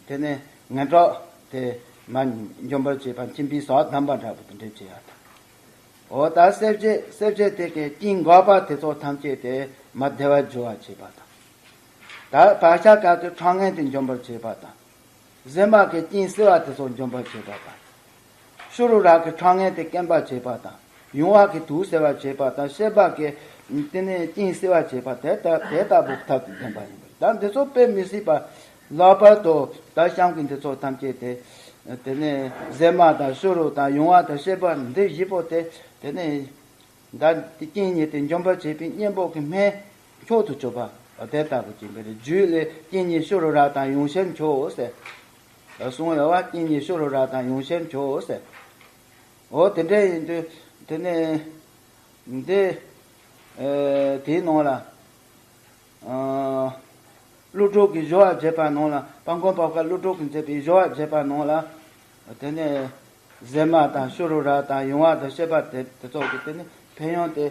དེ་ནས་ངན་གྲགས་དེ་མར་འཇོམས་པར་བྱེད་པ། མཆིན་པའི་ཟགས་བསྡམས་པ་འདྲ་པོ་དེ་འདྲ་བྱེད་ཡག་དང་། འོ། ད་གསེར་ཕྱེ། གསེར་ཕྱེ་དེ་གི་གཅིན་འགགས་པ་དེ་ཚོ་ཐམས་ཅད་དེ་མར་བདེ་བར་འགྱུར་བར་བྱེད་པ་དང་། ད་བག་ཤ་སྐབས་དེ་ཁྲག་ངན་དེ་འཇོམས་པར་བྱེད་པ་དང་། གཟེར་མ་གི་གཅིན་བསིལ་བ་དེ་ཚོ་འཇོམས་པར་བྱེད་པ་དང་། ཤུ་རུ་ར་གི་ཁྲག་ངན་དེ་སྐེམ་པར་བྱེད་པ་དང་། ཡུང་བ་གི་དུག་སེལ་བར་བྱེད་པ་དང་། བཤད་པ་གི་དེ་ནས་གཅིན་བསིལ་བར་བྱེད་པ་དེ་ལྟ་དེ་ལྟ་བུ་ཐབས་དེ་ལྡན་པ་ཡིན་པ། ད་འདི་ཚོ་དཔེ་མི་སྲིད་པ། ལྷག་པར་དུ་ད་གཤམ་གྱི་འདི་ཚོ་ཐམས་ཅད་དེ། དེ་ནས་གཟེར་མ་དང་ཤུ་རུ་དང་ཡུང་བ་དང་བཤད་པ་འདི་བཞི་པོ་དེ། དེ་ནས་ད་གཅིན་སྙི་དེ་འཇོམས་པར་བྱེད་པའི་གཉེན་པོ་གི་སྨན་མཆོག་ཏུ་གྱུར་པ་དེ་ལྟ་བུ་ཅིག་ཡིན་པ་རེད། རྒྱུད་ལས་གཅིན་སྙི་ཤུ་རུ་ར་དང་ཡུང་བཤལ་མཆོག་ཟེར། གསུངས་ཡོད་པ། གཅིན་སྙི་ཤུ་རུ་ར་དང་ཡུང་བཤལ་མཆོག་ཟེར། འོ། དེ་འདྲ་ཡིན་དུས་དེ་ནས་འདི། ཨ། དེའི་ནང་ལ། ཨ། ཀླུ་སྒྲུབ་ཀྱི་སྦྱོར་བ་རྒྱས་པ་ནང་ལ། དཔལ་མགོན་པོ་ཁ་ཀླུ་སྒྲུབ་ཀྱིས་མཛད་པའི་སྦྱོར་བ་རྒྱས་པ་ནང་ལ། དེ་ནས་གཟེར་མ་དང་ཤུ་རུ་ར་དང་ཡུང་བ་དང་བཤད་པ་དེ་དེ་ཚོ་གི་དེ་ནི་ཕན་ཡོན་དེ་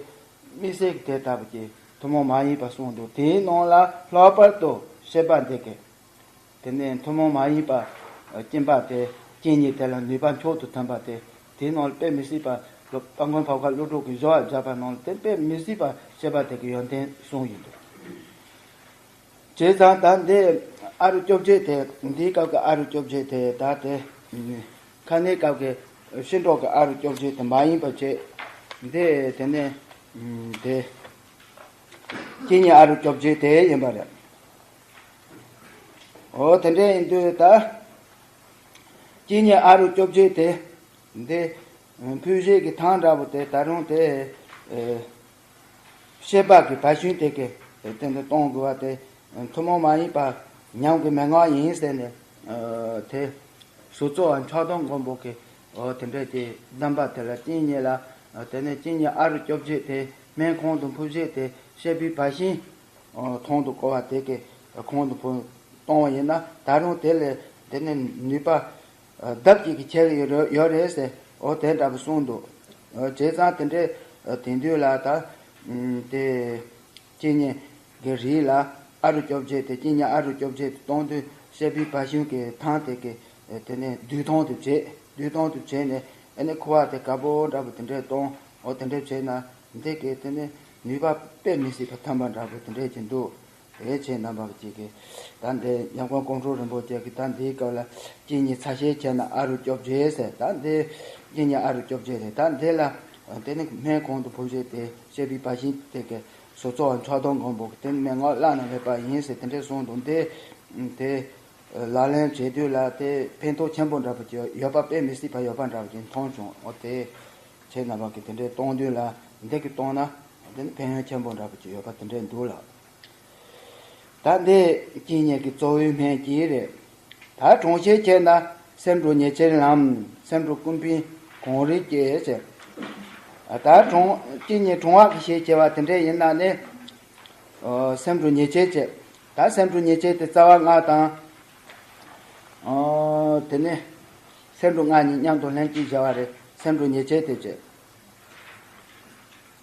དམིགས་བསལ་གྱི་དེ་ལྟ་བུ་ཅིག་ཐུན་མོང་མ་ཡིན་པ་གསུངས་འདུག། དེའི་ནང་ལ་ལྷག་པར་དུ་བཤད་པ་འདི་གི། དེ་ནས་ཐུན་མོང་མ་ཡིན་པ་གཅིན་པ་དེ། གཅིན་སྙི་དེ་ལ་ནུས་པ་མཆོག་ཏུ་ཐོན་པ་དེ། དེའི་ནང་ལ་དཔེ་མི་སྲིད་པ་དཔལ་མགོན་པོ་ཁ་ཀླུ་སྒྲུབ་ཀྱིས་སྦྱོར་བ་མཛད་པ་ནང་ལ་དེ་དཔེ་མི་སྲིད་པ་བཤད་པ་དེ་གི་ཡོན་ཏན་གསུངས་ཡོད་འདུག། བྱས་ཙང་ད་འདི་ཨ་རུ་སྐྱོབ་བྱེད་དེ། འདིའི་སྐབས་ཀྱི་ཨ་རུ་སྐྱོབ་བྱེད་དེ། ད་དེ་ཁ་ནས་སྐབས་ཀྱི་ཤིང་ཏོག་གི་ཨ་རུ་སྐྱོབ་བྱེད་དེ་མ་ཡིན་པ་བྱས། འདི་དེ་ནས་དེ་གཅིན་སྙི་ཨ་རུ་སྐྱོབ་བྱེད་དེ་ཡིན་པ་རེད། འོ། དེ་འདྲ་ཡིན་དུས་ད་གཅིན་སྙི་ཨ་རུ་སྐྱོབ་བྱེད་དེ། འདི་ཕུད་བཞེས་ཀྱི་ཐང་འདྲ་པོ་དེ་ད་རུང་དེ། ཨེ། བཤད་པ་གི་བ་ཤུན་དེ་གི་དེ་འདི་གཏོང་དགོས་པ་དེ་ཐུན་མོང་མ་ཡིན་པ་ཉམས་ཀྱི་མན་ངག་ཡིན་ཟེར་ནས། ཨ། དེ་ཟུར་གཙོ་བ་ཕྱག་སྟོང་མགོན་པོ་གི། འོ། དེ་འདྲ་དེ་གདམས་པ་དེ་ལ་གཅིན་སྙི་ལ། དེ་ནས་གཅིན་སྙི་ཨ་རུ་སྐྱོབ་བྱེད་དེ་སྨན་ཁང་དུ་ཕུད་བཞེས་དེ་བཤད་པའི་བ་ཤུན། ཨ། ཐང་དུ་བསྐོལ་བ་དེ་གི་ཁོང་དུ་བུ་གཏོང་བ་ཡིན་ན་ད་རུང་དེ་ལས་དེ་ནས་ནུས་པ་ལྡབ་གཅིག་གི་ཁྱད་ཡོད་རེད་ཟེར། འོ། དེ་འདྲ་པོ་གསུངས་འདུག། ཨ། བྱས་ཙང་དེ་འདྲའི་དེང་དུས་ལ་ད་དེ་གཅིན་སྙི་གི་རིགས་ལ་ཨ་རུ་སྐྱོབ་བྱེད་དེ། གཅིན་སྙི་ཨ་རུ་སྐྱོབ་བྱེད་དེ་གཏོང་དུས་བཤད་པའི་བ་ཤུན་གྱི་ཐང་དེ་གི་དེ་ནས་བསྡུས་ཐང་དུ་བྱས། བསྡུས་ཐང་དུ་བྱས་ནས་ཨ་ནི་ཁུ་བ་དེ་དཀར་པོ་འདྲ་པོ་དེ་འདྲས་གཏོང་། འོ། དེ་འདྲས་བྱས་ན། འདི་གའི་དེ་ནས་ནུས་པ་དཔེ་མི་སྲིད་པ་ཐོན་པ་འདྲ་པོ་དེ་འདྲས་ཀྱི་འདུག། དེ་བྱས་རྣམ་པ་ཅིག་གིས་ད་འདི་ཡང་ཁོང་ཀོང་ཁྲོ་རིན་པོ་ཆེ་གིས་ད་འདིའི་སྐབས་ལ་གཅིན་སྙི་ཚ་ཤད་བྱས་ན་ཨ་རུ་སྐྱོབ་བྱེད་ཟེར། ད་འདི་གཅིན་སྙི་ཨ་རུ་སྐྱོབ་བྱེད་རེད། ད་འདི་ལ་ དེ་ནི་སྨན་གོང་དུ་བུ་བཞེས་ཏེ་བཤད་པའི་བ་ཞིན་དེ་གི་བཟོ་ཚོགས་ཕྱག་སྟོང་མགོན་པོ་གི་དེ་ནི་མན་ངག་བླ་ན་མེད་པ་ཡིན་ཟེར་དེ་འདྲས་གསུངས་འདུག་འདི་དེ་ལག་ལེན་བྱེད་དུས་ལ་དེ་ཕན་ཐོགས་ཆེན་པོ་འདྲ་པོ་ཅིག་ཡོད་པ་དཔེ་མི་སྲིད་པ་ཡོད་པ་འདྲ་པོ་ཅིག་མཐོང་བྱུང་། འོ་དེ་ཁྱེད་རྣམ་པ་གི་དེ་འདྲས་གཏོང་དུས་ལ་འདི་གི་གཏོང་ན་དེ་ནི་ཕན་ཡོན་ཆེན་པོ་འདྲ་པོ་ཅིག་ཡོད་པ་དེ་འདྲས་འདུག་ལགས། ད་འདི་བསྐྱེད་ནས་ཀྱི་གཙོ་བོའི་སྨན་གྱི་རེད། ད་གྲོང་ཁྱེར་ཁྱེར་ན་སེམས་འགྲོ་ཉེས་ཅན་ལམ། སེམས་འགྲོ་ཀུན་ཕན་གང་རིགས་སྐྱེ་ཟེར། ད་གྲོང་བསྐྱེད་ནས་གྲོང་བ་གི་ཞེས་བྱ་བ་དེ་འདྲས་ཡིན་ན་ནི། ཨོ། སེམས་འགྲོ་ཉེས་ཅན་བྱེད། ད་སེམས་འགྲོ་ཉེས་ཅན་དེ་རྩ་བ་ལྔ་དང་། ཨོ། དེ་ནས་སེམས་འགྲོ་ལྔ་གཉིས་མཉམ་དུ་ལྷན་ཅིག་བྱ་བ་རེད། སེམས་འགྲོ་ཉེས་ཅན་དེ་བྱེད།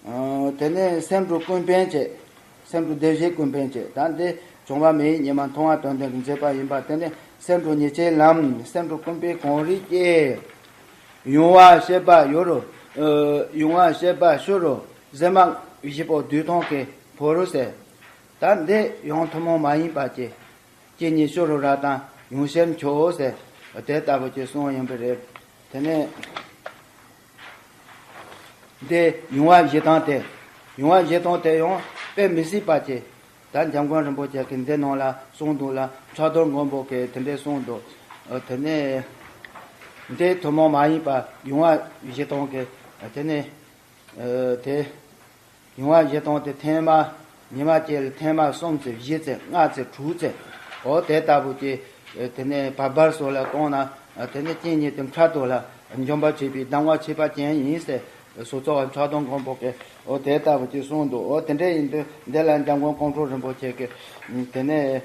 ཨ། དེ་ནས་སེམས་འགྲོ་ཀུན་ཕན་བྱེད། སེམས་འགྲོ་བདེ་གཤེགས་ཀུན་ཕན་བྱེད། ད་འདི་བྱུང་བ་མེད་ཉི་མ་མཐོང་བ་དོན་ལྡན་གྱི་མཛད་པ་ཡིན་པ། དེ་ནས་སེམས་འགྲོ་ཉེས་ཅན་ལམ། སེམས་འགྲོ་ཀུན་ཕན་གང་རིགས་སྐྱེ། ཡུང་བ་བཤད་པ་ཡོད་རུང་། ཨ། ཡུང་བ་བཤད་པ་ཤོ་རུ་གཟེ་མ་བཞི་པོ་བདུད་སྟོང་གི་ཕོ་རུ་ཟེར། ད་འདི་ཡང་ཐུན་མོང་མ་ཡིན་པ་སྐྱེ། སྐྱེ་ཉིད་ཤོ་རུ་ར་དང་ཡུང་ཤེར་འཁྱོག་ཟེར། དེ་ལྟ་བུ་ཅིག་གསུངས་ཡིན་པ་རེད། དེ་ནས། འདི་ཡུང་བ་བཞི་སྟོང་དེ། ཡུང་བ་བཞི་སྟོང་དེ་ཡང་དཔེ་མི་སྲིད་པ་ཅིག་ད་འཇམ་མགོན་རིན་པོ་ཆེ་གིས་འདི་ནང་ལ་གསུངས་འདུག་ལ། ཕྱག་རྡོར་མགོན་པོ་གིས་དེ་འདྲས་གསུངས་འདུག་དེ་ནས་འདི་ཐུན་མོང་མ་ཡིན་པ་ཡུང་བ་བཞི་སྟོང་གི། དེ་ནས་དེ་ཡུང་བ་བཞི་སྟོང་དེ་ཐེངས་མ་ཉི་མ་གཅིག་ལ་ཐེངས་མ་གསུམ་ཚེ་བཞི་ཚེ་ལྔ་ཚེ་དྲུག་ཚེ། འོ་དེ་ལྟ་བུ་ཅིག་དེ་ནས་བར་བར་སོགས་ལ་གཏོང་ན། དེ་ནས་རྐྱེན་ཉིད་དེ་འཕྲལ་དུ་ལ་འཇོམས་པར་བྱེད་པའི་གདམས་ངག་ཁྱད་པར་ཅན་ཡིན་ཟེར། སོ་སོ་བ་ཕྱག་སྟོང་མགོན་པོ་གིས་འོ་དེ་ལྟ་བུ་ཅིག་གསུངས་འདུག་འོ་དེ་འདྲ་ཡིན་དུས་འདི་ལ་འཇམ་མགོན་ཀོང་སྤྲུལ་རིན་པོ་ཆེ་གིས་དེ་ནས་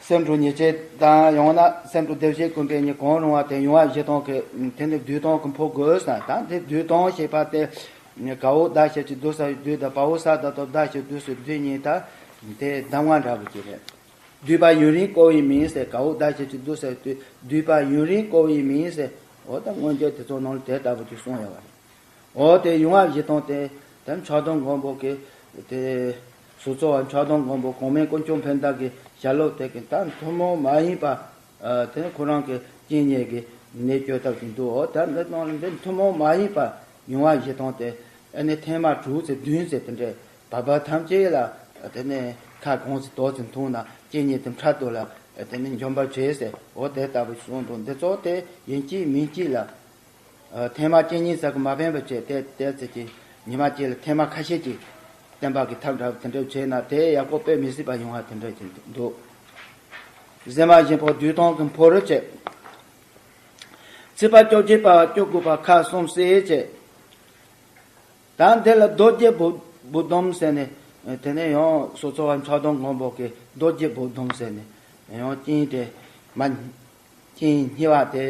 སེམས་འགྲོ་ཉེས་ཅན་དང་ཡང་ན་སེམས་འགྲོ་བདེ་གཤེགས་ཀུན་ཕན་གཉིས་གང་རུང་བ་དེ་ཡུང་བ་བཞི་སྟོང་གི་དེ་ནས་བདུད་སྟོང་གི་འཕོ་དགོས་ཟེར། ད་དེ་བདུད་སྟོང་ཞེས་པ་དེ། ག་འོག་ཟླ་ཞབས་ཀྱུ་བསྡུ་ས་བདུད་དང་བ་འོག་ས་ད་སྟོབས་ཟླ་ཞབས་བསྡུ་ས་བདུད་གཉིས། ད་དེ་གདམས་ངག་འདྲ་པོ་ཅིག་རེད། བསྡུས་པ་ཡུན་རིང་བསྐོར་བའི་མིང་ཟེར། ག་འོག་ཟླ་ཞབས་ཀྱུ་བསྡུ་ས་བདུད། བསྡུས་པ་ཡུན་རིང་བསྐོར་བའི་མིང་ཟེར། འོ་ད་མངོན་བརྗོད་དེ་ཚོ་ནང་ལ་དེ་ལྟ་བུ་ཅིག་གསུངས་ཡོད་པ་རེད། འོ་དེ་ཡུང་བ་བཞི་སྟོང་དེ་དེ་ཕྱག་སྟོང་མགོན་པོ་གིས་དེ་སོ་སོ་བ་ཕྱག་སྟོང་མགོན་པོ་གོང་མའི་དཀོན་མཆོག་ཕན་བདག་གི་ཞལ་སློབ་དེ་གི་ད་ཐུན་མོང་མ་ཡིན་པ། ཨ། དེ་ཁོ་རང་གི་རྐྱེན་ཉིད་ཀྱི་གནད་བཅོས་ཐབས་ཀྱི་འདུག་འོ་ད་འདི་སྟོང་ལ་འདི་ཐུན་མོང་མ་ཡིན་པ་ཡུང་བ་བཞི་སྟོང་དེ་ཨ་ནི་ཐེངས་མ་དྲུག་ཚེ་བདུན་ཚེ་དེ་འདྲའི་བར་བར་ཐམས་ཅད་ལ་དེ་ནས་ཁ་གང་ཚེ་དོག་ཚེ་འཐུང་ན་རྐྱེན་ཉིད་དེ་འཕྲལ་དུ་ལ་དེ་ནས་འཇོམས་པར་བྱེད་ཟེར། འོ་དེ་ལྟ་བུ་གསུངས་འདུག་འདི་ཚོ་དེ་ཡིན་གཅིག་མིན་གཅིག་ལ། ཨ། ཐེངས་མ་གཅིག་གཉིས་ཙམ་གྱིས་མ་ཕན་པ་བྱས་ཏེ་དེ་ཚེ་གི་ཉི་མ་གཅིག་ལ་ཐེངས་མ་ཁ་ཤས་ཀྱིས་བསྟན་པ་གི་ཐབས་འདྲ་བོ་དེ་འདྲ་བྱས་ན་དེ་ཡག་པོ་དཔེ་མི་སྲིད་པ་ཡོང་བ་དེ་འདྲ་ཅིག་འདུག་གཟེ་མ་བཞི་པོ་བདུད་སྟོང་གི་འཕོ་རུ་བྱེད། ཚེས་པ་བཅོ་བརྒྱད་པ་བཅུ་དགུ་པ་ཁ་གསུམ་ཟེར་བྱེད། ད་འདི་ལ་རྡོ་རྗེ་བུ་བུ་སྡོམ་ཟེར་ནས། དེ་ནས་ཡང་སོ་སོ་བ་ཕྱག་སྟོང་མགོན་པོ་གིས་རྡོ་རྗེ་བུ་སྡོམ་ཟེར་ནས་ཡང་རྐྱེན་དེ་མ། རྐྱེན་སྙི་བ་དེ།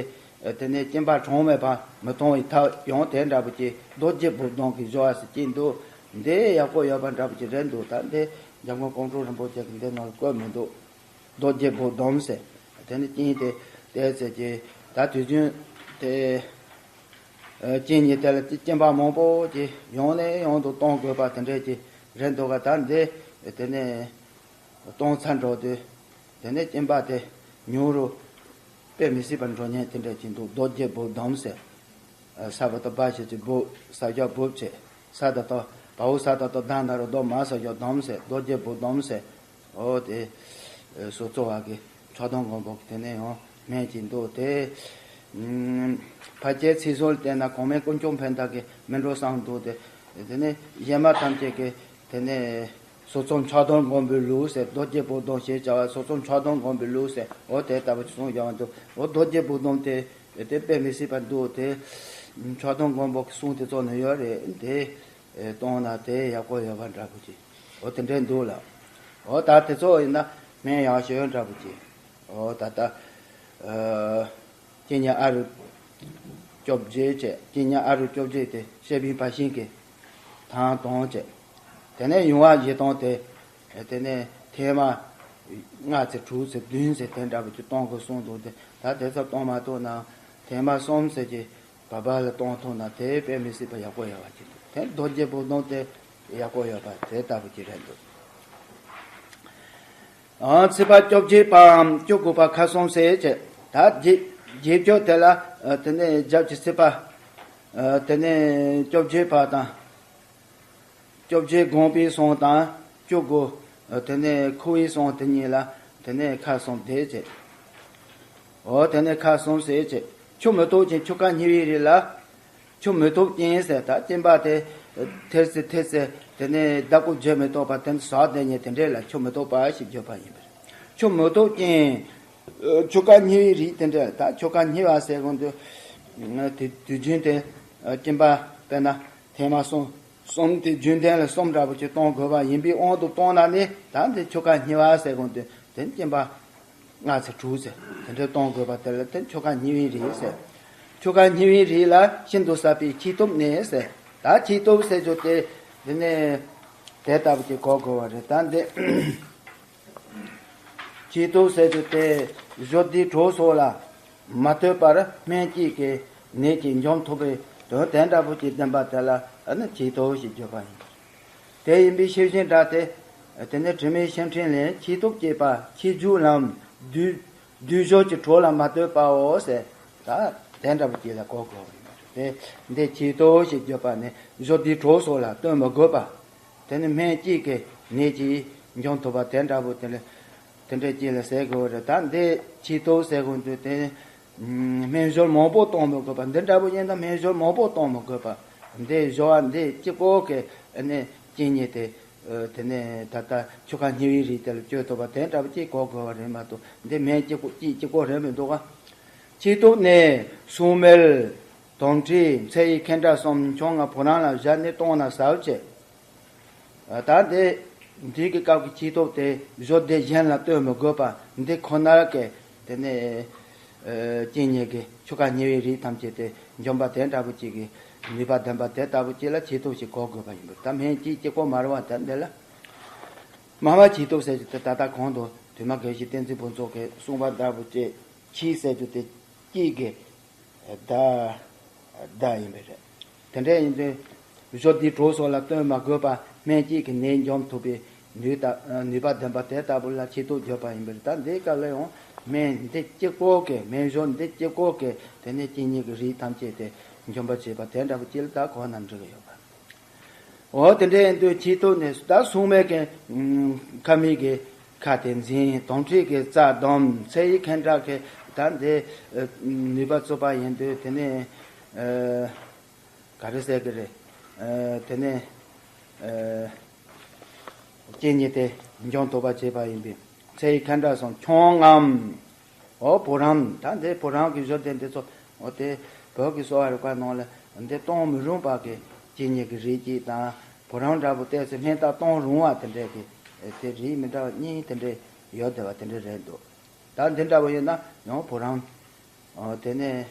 དེ་ནས་སྐྱེན་པ་གྲངས་མེད་པ་མི་གཏོང་བའི་ཐབས་ཡང་དེ་འདྲ་པོ་ཅིག་རྡོ་རྗེ་བུ་སྡོམ་གྱི་སྦྱོར་བ་ཟེར་གྱི་འདུག་འདི་ཡག་པོ་ཡོད་པ་འདྲ་པོ་ཅིག་རེད་འདུག་ད་འདི་འཇམ་མགོན་ཀོང་སྤྲུལ་རིན་པོ་ཆེ་གིས་འདི་ནང་ལ་བཀོད་མི་འདུག་རྡོ་རྗེ་བུ་སྡོམ་ཟེར། དེ་ནི་རྐྱེན་དེ་དེ་ཟེར་གྱི་ད་དུས་རྒྱུན་དེ། ཨ། རྐྱེན་ཉིད་དེ་ལ་སྐྱེན་པ་མང་པོ་ཅིག་ཡང་ནས་ཡང་དུ་གཏོང་དགོས་པ་དེ་འདྲས་ཅིག་རེད་འདུག་ག་ད་འདི་དེ་ནས་གཏོང་ཚར་འགྲོ་དུས་དེ་ནས་སྐྱེན་པ་དེ་ཉུང་རུ་དཔེ་མི་སྲིད་པར་འགྲོ་ཉེན་དེ་འདྲས་ཅིག་འདུག་རྡོ་རྗེ་བུ་སྡོམ་ཟེར། ཨ། ས་བ་ཏོ་བ་ཞབས་ཀྱུ་བུ། ས་བཞག་བུ་བྱེད། ས་ད་ཏོ་བ་འོག་ས་ད་ཏོ་ད་ན་རོ་རྡོ་མ་ས་བཞག་སྡོམ་ཟེར། རྡོ་རྗེ་བུ་སྡོམ་ཟེར། འོ་དེ་སོ་སོ་བ་གི་ཕྱག་སྟོང་མགོན་པོ་གི་དེ་ནས་ཡང་སྨན་གྱི་འདུག་དེ། ཕལ་ཆེར་ཚིག་ཟུར་ལ་བལྟས་ན་གོང་མའི་དཀོན་མཆོག་ཕན་བདག་གི་མི་འགྲོ་བསམ་འདུག་དེ། དེ་ནས་གཞན་མ་ཐམས་ཅད་ཀྱི་དེ་ནས་སོ་སོ་ཕྱག་སྟོང་མགོན་པོའི་ལུགས་ཟེར། རྡོ་རྗེ་བུ་སྡོམ་ཞེས་བྱ་བ་སོ་སོ་ཕྱག་སྟོང་མགོན་པོའི་ལུགས་ཟེར། འོ་དེ་ལྟ་བུ་གསུངས་ཡོང་འདུག་འོ་རྡོ་རྗེ་བུ་སྡོམ་དེ་དེ་དཔེ་མི་སྲིད་པ་འདུག་དེ་ཕྱག་སྟོང་མགོན་པོ་གི་གསུང་དེ་ཚོ་ནི་ཡོད་རེད་དེ། ཨེ། གཏོང་ན་དེ་ཡག་པོ་ཡོད་པ་འདྲ་པོ་ཅིག་འོ་དེ་འདྲའི་འདུག་ལགས། འོ་ད་དེ་ཚོ་ཡིན་ན་སྨན་ཡག་ཤོས་འདྲ་པོ་ཅིག་འོ་ད་ལྟ། ཨ། རྐྱེན་ཉིད་ཨ་རུ་བཅོ་བརྒྱད་བྱས། རྐྱེན་ཉིད་ཨ་རུ་བཅོ་བརྒྱད་དེ་བཤད་པའི་བ་ཞིན་གྱིས་ཐང་གཏོང་བྱས། དེ་ནས་ཡུང་བ་བཞི་སྟོང་དེ། དེ་ནས་ཐེངས་མ་ལྔ་ཚེ་དྲུག་ཚེ་བདུན་ཚེ་དེ་འདྲ་པོ་ཅིག་གཏོང་དགོས་གསུངས་འདུག་དེ་ད་དེ་ཚོ་གཏོང་མ་ཐུབ་ན་ཐེངས་མ་གསུམ་ཚེ་ཅིག་བ་བ་ལ་གཏོང་ཐུབ་ན་དེ་དཔེ་མི་སྲིད་པ་ཡག་པོ་ཡོད་པ་ཅིག་འདུག་དེ་རྡོ་རྗེ་བུ་སྡོམ་དེ་ཡག་པོ་ཡོད་པ་དེ་ལྟ་བུ་ཅིག་རེད་འདུག་ཨང་། ཚེས་པ་བཅོ་བརྒྱད་པའམ་བཅུ་དགུ་པ་ཁ་གསུམ་ཟེར་བྱས། ད་རྗེས་རྗེས་འཇུག་དེ་ལ། ཨ། དེ་ནས་རྒྱབ་ཀྱི་ཚེས་པ། དེ་ནས་བཅོ་བརྒྱད་པ་དང་། བཅོ་བརྒྱད་དགོངས་པའི་གསུང་དང་བཅུ་དགུ། དེ་ནས་ཁུ་བའི་གསུང་དེ་གཉིས་ལ་དེ་ནས་ཁ་གསུམ་བསྡད་བྱས། འོ་དེ་ནས་ཁ་གསུམ་ཟེར་བྱས། ཆུ་མི་ཐོགས་ཅིང་ཆུ་ཁ་སྙི་བའི་རི་ལ། ཆུ་མི་ཐོགས་ཅིང་ཟེར། ད་སྐྱེམས་པ་དེ་ཐེར་ཟེར་ཐེར་ཟེར་དེ་ནས་བདག་པོ་བྱེད་མི་ཐུབ་པ་དེ་ནི་ཟག་བསྡད་མཁན་དེ་འདྲས་ལ་ཆུ་མི་ཐོགས་པ་ཞེས་བརྗོད་པ་ཡིན་པས། ཆུ་མི་ཐོགས་ཅིང་ཆུ་ཁ་སྙི་བའི་རི་དེ་འདྲས། ད་ཆུ་ཁ་སྙི་བ་ཟེར་གོང་དུ་དུས་དུས་རྒྱུན་དེ་སྐྱེམས་པ་དཔེར་ན་ཐེངས་མ་གསུམ། གསུམ་དེ་རྒྱུན་ལྡན་ལ་གསུམ་འདྲ་པོ་ཅིག་གཏོང་དགོས་པ་ཡིན་པའི་དབང་དུ་བཏང་ན་ནི། ད་འདི་ཆུ་ཁ་སྙི་བ་ཟེར་གོང་དུ་དེ་སྐྱེམས་པ་ལྔ་ཚེ་དྲུག་ཚེ་དེ་འདྲ་གཏོང་དགོས་པ་དེ་ལ་དེ་ཆུ་ཁ་སྙི་བའི་རི་ཟེར། ཆུ་ཁ་སྙི་བའི་རི་ལ་ཤིན་ཏུ་ཟབ་པའི་ཁྱི་ཐུབ་ནས་ཟེར། ད་ཁྱི་ཐུབ་ཟེར་རྒྱུ་དེ་དེ་ནས་དེ་ལྟ་བུ་ཅིག་གོ་དགོས་པ་རེད། ད་འདི་ཁྱི་ཐུབ་ཟེར་རྒྱུ་དེ་གཞོགས་འདི་གྲོགས་སོགས་ལ་མ་ལྟོས་པར་སྨན་གཅིག་གིས་ནད་ཀྱིས་འཇོམས་ཐུབ་པའི་དོན་དེ་འདྲ་པོ་ཅིག་བསྟན་པ་དེ་ལ་ཨ་ནི་ཁྱི་ཐུབ་ཞེས་བརྗོད་པ་ཡིན། དེ་ཡིན་པའི་ཤེས་བཞིན་སྒྲ་སྟེ། དེ་ནས་དྲི་མེད་ཤིང་ཕྲན་ལས་ཁྱི་ཐུབ་སྐྱེས་པ་ཁྱི་རྒྱུག་ལམ་བདུད་བདུད་གཞོགས་ཀྱི་གྲོགས་ལ་མ་ལྟོས་པའོ་ཟེར། ད་དེ་འདྲ་པོ་ཅིག་ལ་གོ་དགོས་པ་ཡིན་པ་རེད། དེ་འདི་ཁྱི་ཐུབ་ཞེས་བརྗོད་པ་ནི་གཞོགས་འདི་གྲོགས་སོགས་ལ་ལྟོས་མི་དགོས་པ། དེ་ནི་སྨན་གཅིག་གིས་ནད་ཀྱིས་འཇོམས་ཐུབ་པ་དེ་འདྲ་པོ་དེ་ལ་དེ་འདྲ་ཅིག་ལ་ཟེར་དགོས་པ་རེད། ད་འདི་ཁྱི་ཐུབ་ཟེར་དགོས་དུས་དེ་སྨན་ཞོར་མང་པོ་གཏོང་མི་དགོས་པ། འདི་འདྲ་པོ་ཡིན་ན་སྨན་ཞོར་མང་པོ་གཏོང་མི་དགོས་པ། འདི་ཞོར་བ་འདི་གཅིག་པོ་གི་ཨ་ནི་རྐྱེན་ཉིད་དེ་དེ་ནས་ད་ལྟ་ཆུ་ཁ་སྙི་བའི་རི་དེ་ལ་བཅོས་ཐུབ་པ་དེ་འདྲ་པོ་ཅིག་གོ་དགོས་པ་རེད་མ་གཏོགས། འདི་སྨན་གཅིག་པོ་གཅིག་གཅིག་པོ་རེད་མི་འདུག་ག་ཁྱི་ཐུབ་ནས་སྲུང་མེད་དོམ་མཁྲིས་མཚལ་ཡི་ཁེན་ཏྲ་གསུམ་ཆང་ང་བུ་རམ་ལ་བཞག་ནས་བཏང་ན་ཟ་བྱེད། ད་འདི་འདི་གི་སྐབས་ཀྱི་ཁྱི་ཐུབ་དེ་གཞོགས་འདི་གཞན་ལ་ལྟོས་མི་དགོས་པ། འདི་ཁོ་ནར་གི་དེ་ནས་རྐྱེན་ཉིད་ཀྱི་ཆུ་ཁ་སྙི་བའི་རི་ཐམས་ཅད་དེ་འཇོམས་པ་དེ་འདྲ་པོ་ཅིག་གི་ནུས་པ་ལྡན་པ་དེ་ལྟ་བུ་ཅིག་ལ་ཁྱི་ཐུབ་ཞེས་གོ་དགོས་པ་ཡིན་པས། ད་སྨན་གཅིག་གཅིག་པོ་མ་རེད་པ། ད་འདི་ལ་མ་བ་ཁྱི་ཐུབ་ཟེར་གྱི་དེ་ད་ལྟ་གོང་དུ་དུ་མ་དགེ་བཤེས་བསྟན་འཛིན་ཕུན་ཚོགས་ཀྱིས་གསུངས་པ་ལྟ་བུ་ཅིག་ཁྱི་ཟེར་རྒྱུ་དེ་གཅིག་གི་བརྡ་བརྡ་ཡིན་པས་རེད། དེ་འདྲ་ཡིན་དུས་གཞོགས་འདི་གྲོགས་སོགས་ལ་ལྟོས་མ་དགོས་པ། སྨན་གཅིག་གིས་ནད་འཇོམས་ཐུབ་པའི་ནུས་ད་ནུས་པ་ལྡན་པ་དེ་ལྟ་བུ་ལ་ཁྱི་ཐུབ་བརྗོད་པ་ཡིན་པས་རེད། ད་འདིའི་སྐབས་ལ་ཡང་སྨན་འདི་གཅིག་པོ་གིས་སྨན་ཞོར་འདི་གཅིག་པོ་གིས་དེ་ནས་རྐྱེན་ཉིད་ཀྱི་རིགས་ཐམས་ཅད་དེ་འཇོམས་པར་བྱེད་པ་དེ་འདྲ་པོ་ཅིག་ལ་ད་གོ་ན་འགྲིག་གི་ཡོད་པ། འོ་དེ་འདྲ་ཡིན་དུས་ཁྱི་ཐུབ་ནས་ད་སྲུང་མེད་ཀྱི་ཁ་མིག་གི་ཁ་དེ་འཛིན། དོམ་མཁྲིས་ཀྱི་རྩ་བསྡམས། མཚལ་ཡི་ཁེན་ཏྲ་གི་ད་འདི་ནུས་པ་བཙུགས་པ་ཡིན་དུས་དེ་ནས་ག་རེ་ཟེར་གི་རེད། དེ་ནས་རྐྱེན་ཉིད་དེ་འཇོམས་ཐུབ་པ་བྱེད་པ་ཡིན་པས། མཚལ་ཡི་ཁེན་ཏྲ་གསུམ་ཆང་ངམ། འོ་བུ་རམ། ད་འདི་བུ་རམ་གྱི་གཞོགས་དེ་འདི་ཚོ་འོ་དེ་བོད་ཀྱི་གསོ་བ་རིག་པ་ནང་ལ་འདི་གཏོང་མི་རུང་བ་གི་རྐྱེན་ཉིད་ཀྱི་རིགས་གཅིག་དང་། བུ་རམ་འདྲ་པོ་བལྟས་ཚེ་སྨན་རྟགས་གཏོང་རུང་བ་དེ་འདྲས་ཀྱི་དེ་རིགས་མི་འདྲ་བ་གཉིས་དེ་འདྲས་ཡོད་བསྡད་པ་དེ་འདྲས་རེད་འདུག་ད་འདི་འདྲ་པོ་ཡིན་ན་ཡང་བུ་རམ། འོ་དེ་ནས།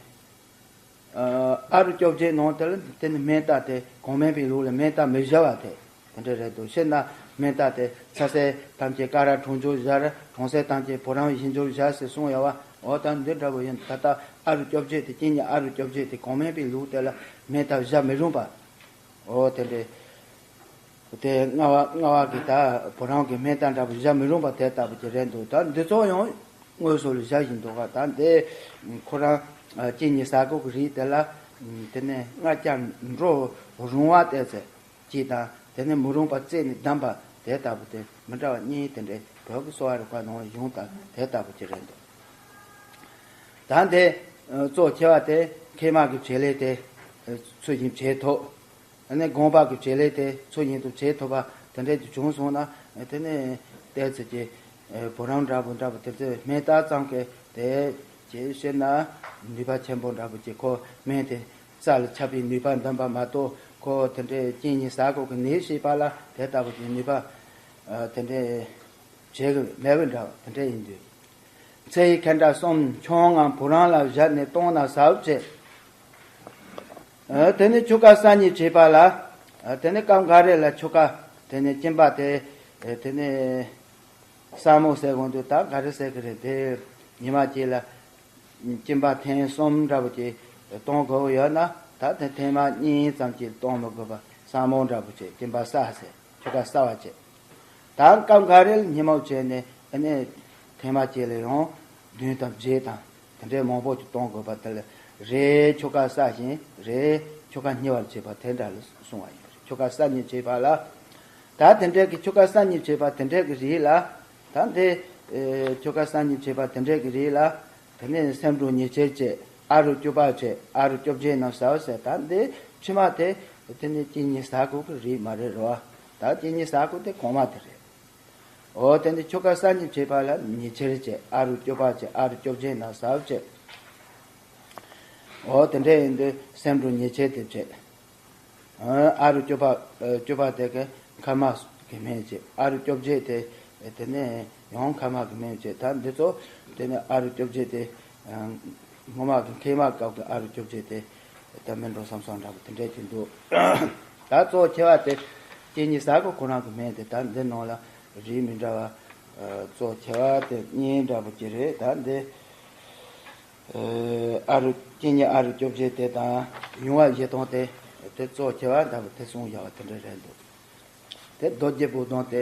ཨ་རུ་བཅོ་བརྒྱད་ནང་དེ་ལ་དེ་ནི་སྨན་རྟགས་དེ་གོང་སྨན་པའི་ལུགས་ལ་སྨན་རྟགས་མི་བཞག་པ་དེ་དེ་འདྲ་རེད་འདུག་དཔེར་ན་སྨན་རྟགས་དེ་ཚ་ཟས་ཐམས་ཅད་ཀ་ར་གྲང་སྦྱོར་བཞག། གྲང་ཟས་ཐམས་ཅད་བུ་རམ་ཞི་འགྱུར་བཞག་ཟེར་གསུངས་ཡོད་པ། འོ་ད་འདི་འདྲ་པོ་ཡིན། ད་ལྟ་ཨ་རུ་བཅོ་བརྒྱད་དེ་རྐྱེན་ཉིད་ཨ་རུ་བཅོ་བརྒྱད་དེ་གོང་སྨན་པའི་ལུགས་དེ་ལ་སྨན་རྟགས་བཞག་མི་རུང་བ། འོ་དེ་འདྲའི། དེ་རྔ་བ་རྔ་བ་གི་ད་བུ་རམ་གྱི་སྨན་རྟགས་འདྲ་པོ་བཞག་མི་རུང་བ་དེ་ལྟ་བུ་ཅིག་རེད་འདུག་ད་འདི་ཚོ་ཡང་དངོས་སུ་ལ་བཞག་བཞིན་འདུག་ག་ད་འདི་ཁོ་རང་རྐྱེན་ཉིད་ཟ་གོ་གི་རིགས་དེ་ལ་དེ་ནས་སྔར་བརྒྱ་འགྲོ་རུང་བ་བལྟས་ཚེ་གཅིག་དང་། དེ་ནས་མི་རུང་བ་རྩད་ནས་བསྡམས་པ་དེ་ལྟ་བུ་དེ་མི་འདྲ་བ་གཉིས་དེ་འདྲའི་བོད་ཀྱི་གསོ་བ་རིག་པ་ནང་ལ་ཡོང་དང་དེ་ལྟ་བུ་ཅིག་རེད་འདུག་ད་འདི་གཙོ་ཆེ་བ་དེ་མཁལ་མ་གི་བྱེད་ལས་དེ་ཚུལ་བཞིན་བྱེད་ཐུབ། ཨ་ནི་དགོངས་པ་གི་བྱེད་ལས་དེ་ཚུལ་བཞིན་དུ་བྱེད་ཐུབ་པ་དེ་འདྲས་ཀྱི་བྱུང་སོང་ན། དེ་ནས་བལྟས་ཚེ་ཀྱི་བུ་རམ་འདྲ་པོ་འདྲ་པོ་དེ་ཚོས་སྨན་རྟགས་ཙམ་གྱིས་དེ་ཅེས་བཤད་ན་ནུས་པ་ཆེན་པོ་འདྲ་པོ་ཅིག་ཁོ་སྨན་དེ་རྩ་ལ་ཆགས་པའི་ནུས་པ་འདོན་པ་མ་གཏོགས། ཁོ་དེ་འདྲའི་རྐྱེན་ཉིད་ཟ་གོ་གི་ནད་ཞི་བ་ལ་དེ་ལྟ་བུ་ཅིག་ནུས་པ་དེ་འདྲའི་བྱེད་གི་མེད་པ་འདྲ་བ་དེ་འདྲ་ཡིན་དུས། མཚལ་ཡི་ཁེན་ཏྲ་གསུམ་ཆང་ངམ་བུ་རམ་ལ་བཞག་ནས་བཏང་ན་ཟ་བྱེད། ཨ་དེ་ནས་ཆུ་ཁ་ས་གཉིས་བྱེད་པ་ལ། ཨ་དེ་ནས་སྐབས་འགའ་རེ་ལ་ཆུ་ཁ་དེ་ནས་སྐྱེམས་པ་དེ་དེ་ནས་སྲ་མོ་ཟེར་དགོས་འདུག་ད་ག་རེ་ཟེར་གི་རེད། དེ་ཉི་མ་གཅིག་ལ་སྐྱེམས་པ་ཐེངས་གསུམ་འདྲ་པོ་ཅིག་གཏོང་དགོས་ཡོད་ན། ད་དེ་ཐེངས་མ་གཉིས་ཙམ་ཅིག་གཏོང་མི་དགོས་པ། སྲ་མོ་འདྲ་པོ་ཅིག་སྐྱེམས་པ་སྲ་ཟེར། ཆུ་ཁ་སྲ་བ་བྱེད། ད་སྐབས་འགའ་རེ་ལ་ཉིན་མོ་བྱས་ནས་ཨ་ནི་ཐེངས་མ་གཅིག་ལ་ཡང་བདུན་དང་བརྒྱད་དང་དེ་འདྲའི་མང་པོ་ཅིག་གཏོང་དགོས་པ་དེ་ལ་ རེད། ཆོ་ག་བསགས་ཤིང་རེད། ཆོ་ག་བསྙེན་པར་བྱེད་པ་དེ་འདྲ་ལ་གསུངས་པ་ཡིན། ཆོ་ག་བསགས་བསྙེན་བྱེད་པ་ལ། ད་དེ་འདྲའི་གི་ཆོ་ག་བསགས་བསྙེན་བྱེད་པ་དེ་འདྲའི་གི་རིགས་ལ། ད་འདི་ཨེ་ཆོ་ག་བསགས་བསྙེན་བྱེད་པ་དེ་འདྲའི་གི་རིགས་ལ། དེ་ནས་སེམས་སྒྲོལ་ཉེས་ཆེར་བྱེད། ཨ་རུ་སྐྱོབ་པ་བྱེད། ཨ་རུ་སྐྱོབ་བྱེད་རྣམས་ཟབ་ཟེར། ད་འདི་ཕྱི་མ་དེ་དེ་ནས་རྐྱེན་ངན་བསགས་དགོས་གི་རིགས་མ་རེད་རོ། ད་རྐྱེན་ངན་བསགས་དགོས་དེ་གོང་མ་དེ་རེད། འོ་དེ་ནས་ཆོ་ག་བསགས་བསྙེན་བྱེད་པ་ལ་ཉེས་ཆེར་བྱེད། ཨ་རུ་སྐྱོབ་པ་བྱེད། ཨ་རུ་སྐྱོབ་བྱེད་རྣམས་ཟབ་བྱེད། འོ་དེ་འདྲ་ཡིན་དུས་སེམས་སྒྲོལ་ཉེས་ཆེར་དེ་བྱེད། ཨ་རུ་སྐྱོབ་པ་སྐྱོབ་པ་དེ་གི་མཁལ་མ་གི་སྨན་བྱེད། ཨ་རུ་སྐྱོབ་བྱེད་དེ་དེ་ནས་ཡང་མཁལ་མ་གི་སྨན་བྱེད། ད་འདི་ཚོ་དེ་ནས་ཨ་རུ་སྐྱོབ་བྱེད་དེ། སྔོན་མ་གི་མཁལ་མ་སྐབས་ཀྱི་ཨ་རུ་སྐྱོབ་བྱེད་དེ་ད་མིན་འགྲོ་བསམ་བསམ་འདྲ་པོ་དེ་འདྲ་ཅིག་འདུག་ད་གཙོ་བོ་ཆེ་བ་དེ་རྐྱེན་ངན་བསགས་དགོས་ཁོ་རང་གི་སྨན་དེ། ད་འདི་ནང་ལ་རིགས་མི་འདྲ་བ་གཙོ་བོ་ཆེ་བ་དེ་གཉིས་འདྲ་པོ་ཅིག་རེད། ད་འདི། ཨ་རུ་རྐྱེན་ངན་ཨ་རུ་སྐྱོབ་བྱེད་དེ་དང་ཡུམ་བར་བཞི་སྟོང་དེ་དེ་གཙོ་ཆེ་བ་འདྲ་པོ་དེ་གསུངས་བཞག་པ་དེ་འདྲ་རེད་འདུག་དེ་རྡོ་རྗེ་སྤོས་བརྡུང་དེ་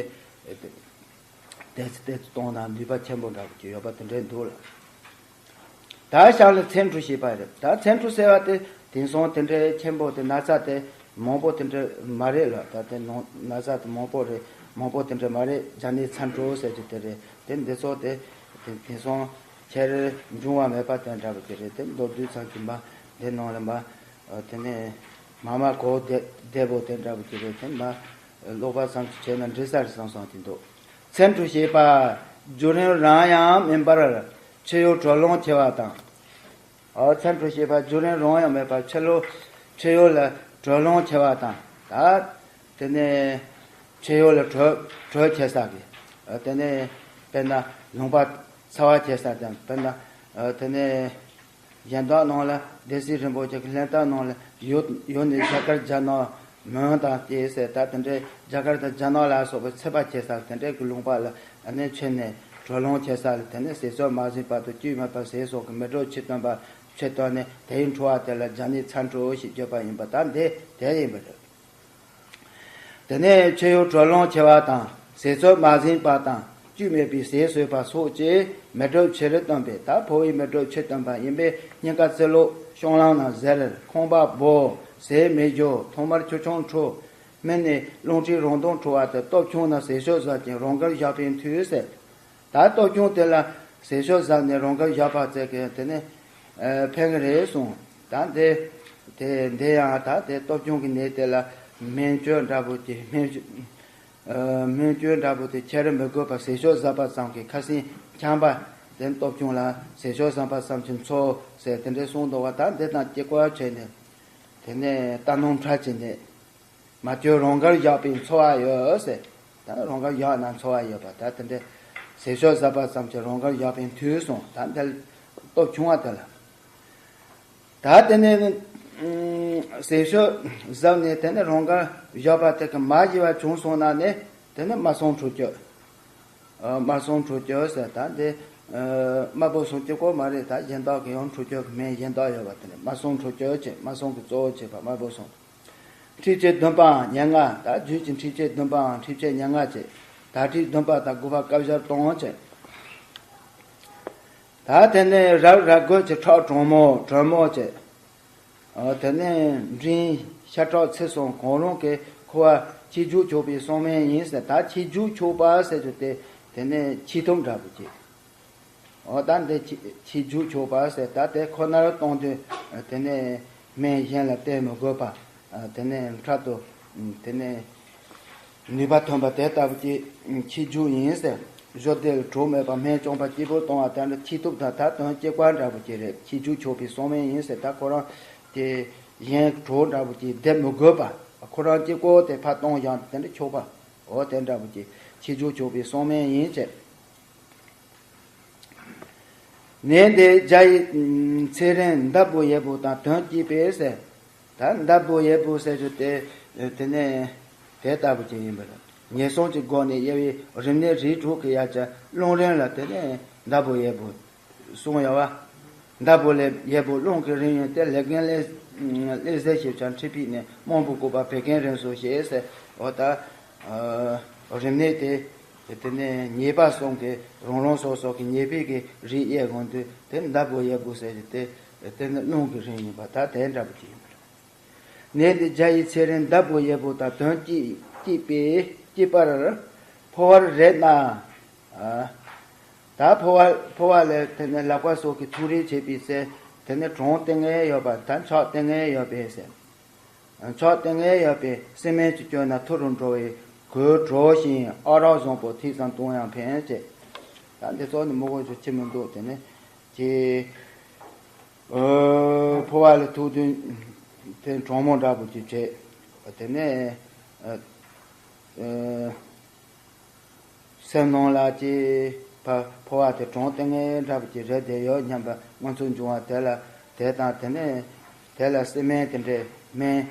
དེ་ཚེ་དེ་ཚེ་གཏོང་ན་ནུས་པ་ཆེན་པོ་འདྲ་པོ་ཅིག་ཡོད་པ་དེ་འདྲ་འདུག་ལ། ད་ཞག་ལ་མཚན་འཁྲུ་ཞེས་པ་རེད། ད་མཚན་འཁྲུ་ཟེར་བ་དེ་དེང་སང་དེ་འདྲའི་ཆེན་པོ་དེ་ན་ཚ་དེ་མང་པོ་དེ་འདྲ་མ་རེད་ལ། ད་དེ་ནང་ན་ཚ་དེ་མང་པོ་རེད། མང་པོ་དེ་འདྲ་མ་རེད། རྒྱ་ནད་མཚན་འཁྲུ་ཟེར་གྱི་དེ་རེད། དེ་འདི་ཚོ་དེ་དེ་དེང་སང་ཁྱེར་འབྱུང་བ་མེད་པ་དེ་འདྲ་པོ་དེ་རེད། དེ་མདོར་བསྡུས་ཙམ་གྱིས་མ་དེ་ནང་ལ་མ་དེ་ནས་མ་མ་གོ་བདེ་བདེ་པོ་དེ་འདྲ་པོ་དེ་རེད། དེ་མ་ཀློག་པ་ཙམ་གྱིས་བྱས་ན་འགྲིག་ས་རེད་བསམ་བསམ་དེ་འདུག་མཚན་འཁྲུ་ཞེས་པ། རྒྱུ་རིང་རིང་ཡང་མིན་པར་ཕྱི་གཡོ་དྲོད་རླུང་ཆེ་བ་དང་། ཨོ་མཚན་འཁྲུ་ཞེས་པ་རྒྱུ་རིང་རིང་ཡང་མེད་པར་ཕྱི་ལོ་ཕྱི་གཡོ་ལ་དྲོད་རླུང་ཆེ་བ་དང་། ད་དེ་ནས་ཕྱི་གཡོ་ལ་དྲོད་དྲོད་ཆེ་ས་གི། ཨ་དེ་ནས་དཔེར་ན་ལུང་པ་ཚ་བ་ཆེ་ས་དང་། དཔེར་ན་ཨ་དེ་ནས་གཞན་དག་ནང་ལ་སྡེ་སྲིད་རིན་པོ་ཆེ་གི་ལྷན་ཐབས་ནང་ལ་ཡོད་ཡོད་ནས་རྒྱ་གར་རྒྱ་ནག་མོན་དང་དེ་ཟེར། ད་དེ་འདྲའི་རྒྱ་གར་དང་རྒྱ་ནག་ལ་སོགས་པའི་ཚད་པ་ཆེ་ས་དེ་འདྲའི་གི་ལུང་པ་ལ་ཨ་ནི་ཕྱིན་ནས་དྲོད་རླུང་ཆེ་ས་ལ་དེ་ནས་ཟས་ཚོད་མ་ཟིན་བར་དུ་བཅུད་མེད་པར་ཟས་སོགས་ཀྱི་མེ་དྲོད་ཆུ་བཏོན་པ་ཆུ་བཏོན་ནས་དེའི་འཁྲུ་བ་དེ་ལ་རྒྱ་ནད་མཚན་འཁྲུ་ཞེས་བརྗོད་པ་ཡིན་པ་ད་འདི་དེ་ཡིན་པ་རེད། དེ་ནས་ཕྱི་གཡོ་དྲོད་རླུང་ཆེ་བ་དང་ཟས་ཚོད་མ་ཟིན་པ་དང་བཅུད་མེད་པའི་ཟས་ཟོས་པ་སོགས་ཀྱིས་མེ་དྲོད་ཆེ་རུ་བཏོན་པས། ད་ཕོ་བའི་མེ་དྲོད་ཆུ་བཏོན་པ་ཡིན་པས་སྙིང་ག་རྩི་ལོག་བཤང་ལམ་ན་གཟེར། ཁང་པ་སྦོ། ཟས་མེད་རྒྱུ། ཐོག་མར་ཆུ་ཆུང་འཁྲུ། སྨིན་ནས་རླུང་མཁྲིས་རང་སྟོང་འཁྲུ་བ་དེ་སྟོབས་ཆུང་ན་ཟས་སྤྱོད་ཟབ་ཅིང་རང་དགར་བཞག་པའི་མཐུས་ཟེར། ད་སྟོབས་ཆུང་དེ་ལ་ཟས་སྤྱོད་ཟབ་ནས་རང་དགར་བཞག་པ་བཅས་ཀྱི་དེ་ནི་ཨ་ཕན་གི་རེད་གསུངས། ད་འདི་དེ་འདི་ཡང་ད་དེ་སྟོབས་ཆུང་གི་ནད་དེ་ལ་སྨན་བཅོས་འདྲ་པོ་དེ་སྨན་བཅོས་ཨ་སྨན་བཅོས་འདྲ་པོ་དེ་ཁྱེར་མི་དགོས་པར་ཟས་སྤྱོད་ཟབ་པ་ཙམ་གྱིས་ཁ་སེང་འཁྱམས་པ་དེ་སྟོབས་ཆུང་ལ་ཟས་སྤྱོད་ཟབ་པ་ཙམ་གྱིས་འཚོ་ཟེར་དེ་འདྲའི་གསུངས་འདུག་བ། ད་འདི་དང་གཅིག་པ་བྱས་ནས་དེ་ནས་ད་ནོར་འཕྲལ་གྱི་ནད། མ་བཅོས་རང་དགར་བཞག་པའི་འཚོ་བ་ཡོད་ཟེར། ད་རང་དགར་བཞག་ན་འཚོ་བ་ཡོད་པ་ད་དེ་འདྲའི་ཟས་སྤྱོད་ཟབ་པ་ཙམ་གྱིས་རང་དགར་བཞག་པའི་མཐུས་གསུངས། ད་འདི་སྟོབས་ཆུང་བ་དེ་ལ། ད་དེ་ནས་ཨུམ་ཟས་སྤྱོད་ཟབ་ནས་དེ་ནས་རང་དགར་བཞག་པ་དེ་གི་མ་ཞི་བ་བྱུང་སོང་ན་ནི་དེ་ནི་དམར་སྲུང་འཁྲུ་སྐྱོད། ཨ་དམར་སྲུང་འཁྲུ་སྐྱོད་ཟེར། ད་འདི་ཨ་དམར་པོ་སྲུང་གཅིག་པོ་མ་རེད། ད་གཞན་དག་གི་ཡང་འཁྲུ་སྐྱོད་ཀྱི་སྨན་གཞན་དག་ཡོད་པ་དེ་ནི་དམར་སྲུང་འཁྲུ་སྐྱོད་བྱེད། དམར་སྲུང་གི་གཙོ་བོ་བྱེད་པ་དམར་པོ་སྲུང་། མཁྲིས་ཆུ་བདུན་པའང་ཉེར་ལྔ། ད་རྒྱུད་ཀྱི་མཁྲིས་ཆུ་བདུན་པའང་མཁྲིས་ཆུ་ཉེར་ལྔ་བྱེད། ད་མཁྲིས་བདུན་པ་དང་དགུ་པ་སྐབས་སྦྱར་གཏོང་བྱེད། ད་དེ་ནས་རབ་རབ་རྒོད་ཀྱི་ཁྲག་དྲོན་མོ་དྲོན་མོ་བྱེད། ཨ་དེ་ནས་མགྲིན་ཤ་ཁྲག་ཚིལ་གསུམ་གང་རུང་གི་ཁུ་བ་ཁྱི་རྒྱུག་ཆོག་པའི་གསང་སྨན་ཡིན་ཟེར། ད་ཁྱི་རྒྱུག་ཆོག་པ་ཟེར་རྒྱུ་དེ་དེ་ནས་ཁྱི་ཐུབ་འདྲ་པོ་ཅིག་ཨོ་ད་འདི་ཁྱི་ཁྱི་རྒྱུག་ཆོག་པ་ཟེར། ད་དེ་ཁོ་ནར་གཏོང་དུས་དེ་ནས་སྨན་གཞན་ལ་བསྟེན་མི་དགོས་པ། དེ་ནས་འཕྲལ་དུ་དེ་ནས་ནུས་པ་ཐོན་པ་དེ་ལྟ་བུ་ཅིག་ཁྱི་རྒྱུག་ཡིན་ཟེར། གཞུ་དེ་ལ་གྲོགས་མེད་པར་སྨན་བཅོམ་པ་སྐྱིད་པོ་གཏོང་བ་དེ་འདྲ་ཁྱི་ཐུབ་དང་ད་དོན་གཅིག་པ་འདྲ་པོ་ཅིག་རེད། ཁྱི་རྒྱུག་ཆོག་པའི་གསང་སྨན་ཡིན་ཟེར། ད་ཁོ་རང་དེ་གཞན་གྲོགས་འདྲ་པོ་ཅིག་བསྡད་མི་དགོས་པ། ཁོ་རང་གཅིག་པོ་དེ་ཕར་གཏོང་བཞག་དེ་འདྲ་ཆོག་པ། འོ་དེ་འདྲ་པོ་ཅིག་ཁྱི་རྒྱུག་ཆོག་པའི་གསང་སྨན་ཡིན་ཟེར། ནད་འདི་བརྒྱ་ཡི་ཚེ་རིང་མདའ་བུ་ཡས་བུ་དང་དོན་གཅིག་པས་ཟེར། ད་མདའ་བུ་ཡས་བུ་ཟེར་རྒྱུ་དེ་དེ་ནས་དེ་ལྟ་བུ་ཅིག་ཡིན་པ་རེད། ངན་སོང་གི་སྒོ་ནས་དབྱེ་བའི་རིམས་ནད་རིགས་དྲུག་གི་ཡ་གྱལ་རླུང་རིམས་ལ་དེ་ནས་མདའ་བུ་ཡས་བུ་གསུངས་ཡོད་བ། མདའ་བུ་ལས་ཡས་བུ་རླུང་གི་རིམས་ཡིན་ཏེ། ལེགས་རྒན་ཀླད་ཀླད་གཟེར་ཞེས་བྱ་མཁྲིས་པའི་ནད། རྨོངས་པའི་ལྐུགས་པ་བད་ཀན་རིམས་སུ་བྱེད་ཟེར། འོ་ད་རིམས་ནད་དེ། དེ་ནས་ཉེས་པ་གསུམ་གྱི་རང་རང་སོ་སོ་གི་ཉེས་པའི་གི་རིགས་དབྱེ་དགོས་དུས་དེ་མདའ་བུ་ཡས་བུ་ཟེར་གྱི་དེ་ དེ་ནི་རླུང་གི་རིམས་ཡིན་པ་ད་དེ་འདྲ་པོ་ཅིག་ཡིན་པ་རེད། ནད་འདི་བརྒྱ་ཡི་ཚེ་རིང་ཟླ་བོ་ཡས་པོ་དང་དོན་གཅིག་གཅིག་པའི་གཅིག་པར་ཕོ་བར་རེག་ན། ཨ། ད་ཕོ་བ་ཕོ་བ་ལས་དེ་ནི་ལག་པ་སོགས་ཀྱི་ཐུག་རེག་བྱེད་པའི་ཚེ་དེ་ནི་གྲང་ལྟེ་ངེ་ཡོད་པ་ད་ཆག་ལྟེ་ངེ་ཡོད་པའི་ཟེར། ཆག་ལྟེ་ངེ་ཡོད་པའི་སྲིན་སྨན་གྱིས་བསྐྱོན་ན་མཐུ་རུ་འགྲོ་བའི་གོས་དྲོ་ཞིང་ཨ་རག་བཟང་པོ་ཐིགས་སམ་བཏུང་ཡང་ཕན་ཅེས། ད་འདི་ཚོ་ནི་མི་གོ་ཆོ་ཅི་མི་འདུག་དེ་ནི་ཅི། ཨོ། ཕོ་བ་ལ་ཐུག་དུས་དེ་གྲང་མོ་འདྲ་པོ་ཅིག་བྱེད། དེ་ནས་ཨ། ཨ། སེམས་ནང་ལ་ཅི་ཕ་ཕོ་བ་དེ་གྲང་ལྟེ་ངེ་འདྲ་པོ་ཅིག་རེད་དེ་ཡོད་སྙམ་པ་མངོན་ཚུལ་འབྱུང་བ་དེ་ལ་དེ་དང་དེ་ནས་དེ་ལ་སྲིན་སྨན་དེ་འདྲའི་སྨན་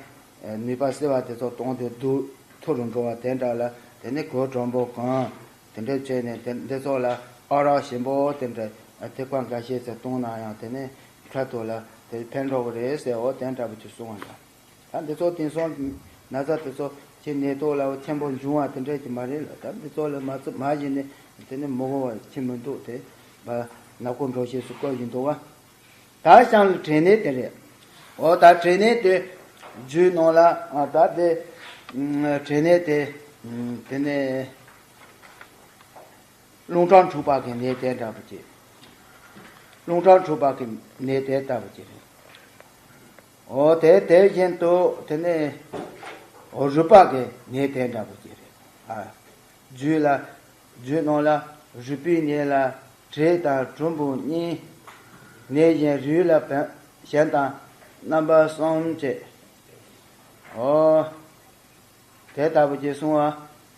ནུས་པ་སེལ་བ་དེ་ཚོ་གཏོང་དུས་སྡུག་མཐུ་རུ་འགྲོ་བ་དེ་འདྲ་ལ་དེ་ནས་གོས་དྲོན་པོ་གང་དེ་འདྲ་བྱས་ནས་དེ་འདི་ཚོ་ལ་ཨ་རག་ཞིམ་པོ་དེ་འདྲ་ཐིགས་པ་འགའ་ཤས་ཙམ་བཏུང་ན་ཡང་དེ་ནས་འཕྲལ་དུ་ལ་དེ་ཕན་འགྲོ་གི་རེད་ཟེར་འོ་དེ་འདྲ་པོ་ཅིག་གསུངས་པ་འདྲ། ད་འདི་ཚོ་དེང་སང་ན་ཚ་དེ་ཚོ་ཁྱེད་ནད་ཐོག་ལ་ཆེན་པོ་འབྱུང་བ་དེ་འདྲ་ཅིག་མ་རེད་ལ། ད་འདི་ཚོ་ལ་མ་ཚུད་མ་གཞི་ནས་དེ་ནི་མི་གོ་བ་ཁྱེད་མི་འདུག་དེ་བ་ནག་པོ་འགྲོ་ཤེས་སུ་བཀོད་བཞིན་འདུག་བ། ད་གཤམ་ལ་དྲན་ནད་དེ་རེད། འོ་ད་དྲན་ནད་དེ་རྒྱུད་ནང་ལ་ཨ་ད་དེ་དྲན་ནད་དེ་དེ་ནས། རླུང་ཁྲག་འཁྲུགས་པ་གི་ནད་དེ་འདྲ་པོ་ཅིག་རླུང་ཁྲག་འཁྲུགས་པ་གི་ནད་དེ་ལྟ་བུ་ཅིག་རེད། འོ་དེ་དེ་བཞིན་དུ་དེ་ནས་འོ་རུས་པ་གི་ནད་དེ་འདྲ་པོ་ཅིག་རེད། ཨ། རྒྱུད་ལ་རྒྱུད་ནང་ལ་རུས་པའི་ནད་ལ་དྲེག་དང་གྲུམ་བུ་གཉིས། ནད་གཞན་རུས་ལ་བན་གཞན་དང་རྣམ་པ་གསུམ་བཅས། འོ། དེ་ལྟ་བུ་ཅིག་གསུང་བ།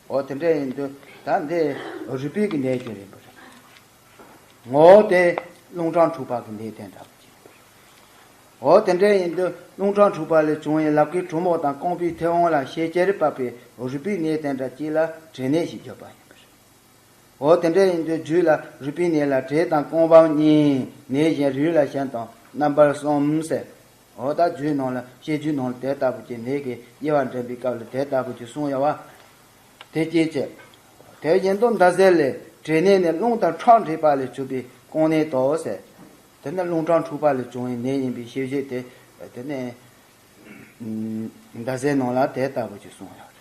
འོ་དེ་འདྲ་ཡིན་དུས་ད་འདི་རུས་པའི་གི་ནད་ཅིག་ཡིན་པ་རེད། ངོ་བོ་དེ་རླུང་ཁྲག་འཁྲུགས་པ་གི་ནད་དེ་འདྲ་བུ་ཅིག་ཡིན་པ་རེད། འོ་དེ་འདྲ་ཡིན་དུས་རླུང་ཁྲག་འཁྲུགས་པ་ལས་བྱུང་བའི་ལག་གི་གྲུ་མོ་དང་རྐང་པའི་མཐེ་བོང་ལ་ཤས་ཆེར་བབས་པའི་རུས་པའི་ནད་དེ་འདྲ་ཅིག་ལ་དྲེག་ནད་ཞེས་བརྗོད་པ་ཡིན་པ་རེད། འོ་དེ་འདྲ་ཡིན་དུས་རྒྱུད་ལ་རུས་པའི་ནད་ལ་དྲེག་དང་རྐང་བམ་གཉིས། ནད་གཞན་རུས་ལ་གཞན་དང་རྣམ་པར་གསུམ་ཟེར། འོ་ད་རྒྱུད་ནང་ལ་བཤད་རྒྱུད་ནང་ལ་དེ་ལྟ་བུ་ཅིག་ནད་ཀྱི་དབྱེ་བ་འདྲེན་པའི་སྐབས་ལ་དེ་ལྟ་བུ་ཅིག་གསུངས་ཡོད་བ། དེ་སྐད་ཅེས། དེ་བཞིན་དུ་མདའ་གཟེར་ལས་དྲེག་ནད་ནི་རླུང་དང་ཁྲག་འདྲེས་པ་ལས་བྱུང་བའི་རྐང་ནད་དོ་ཟེར། དེ་ནི་རླུང་ཁྲག་འཁྲུགས་པ་ལས་བྱུང་བའི་ནད་ཡིན་པའི་ཤེས་བྱེད་དེ། དེ་ནི་མདའ་གཟེར་ནང་ལ་དེ་ལྟ་བུ་ཅིག་གསུངས་ཡོད་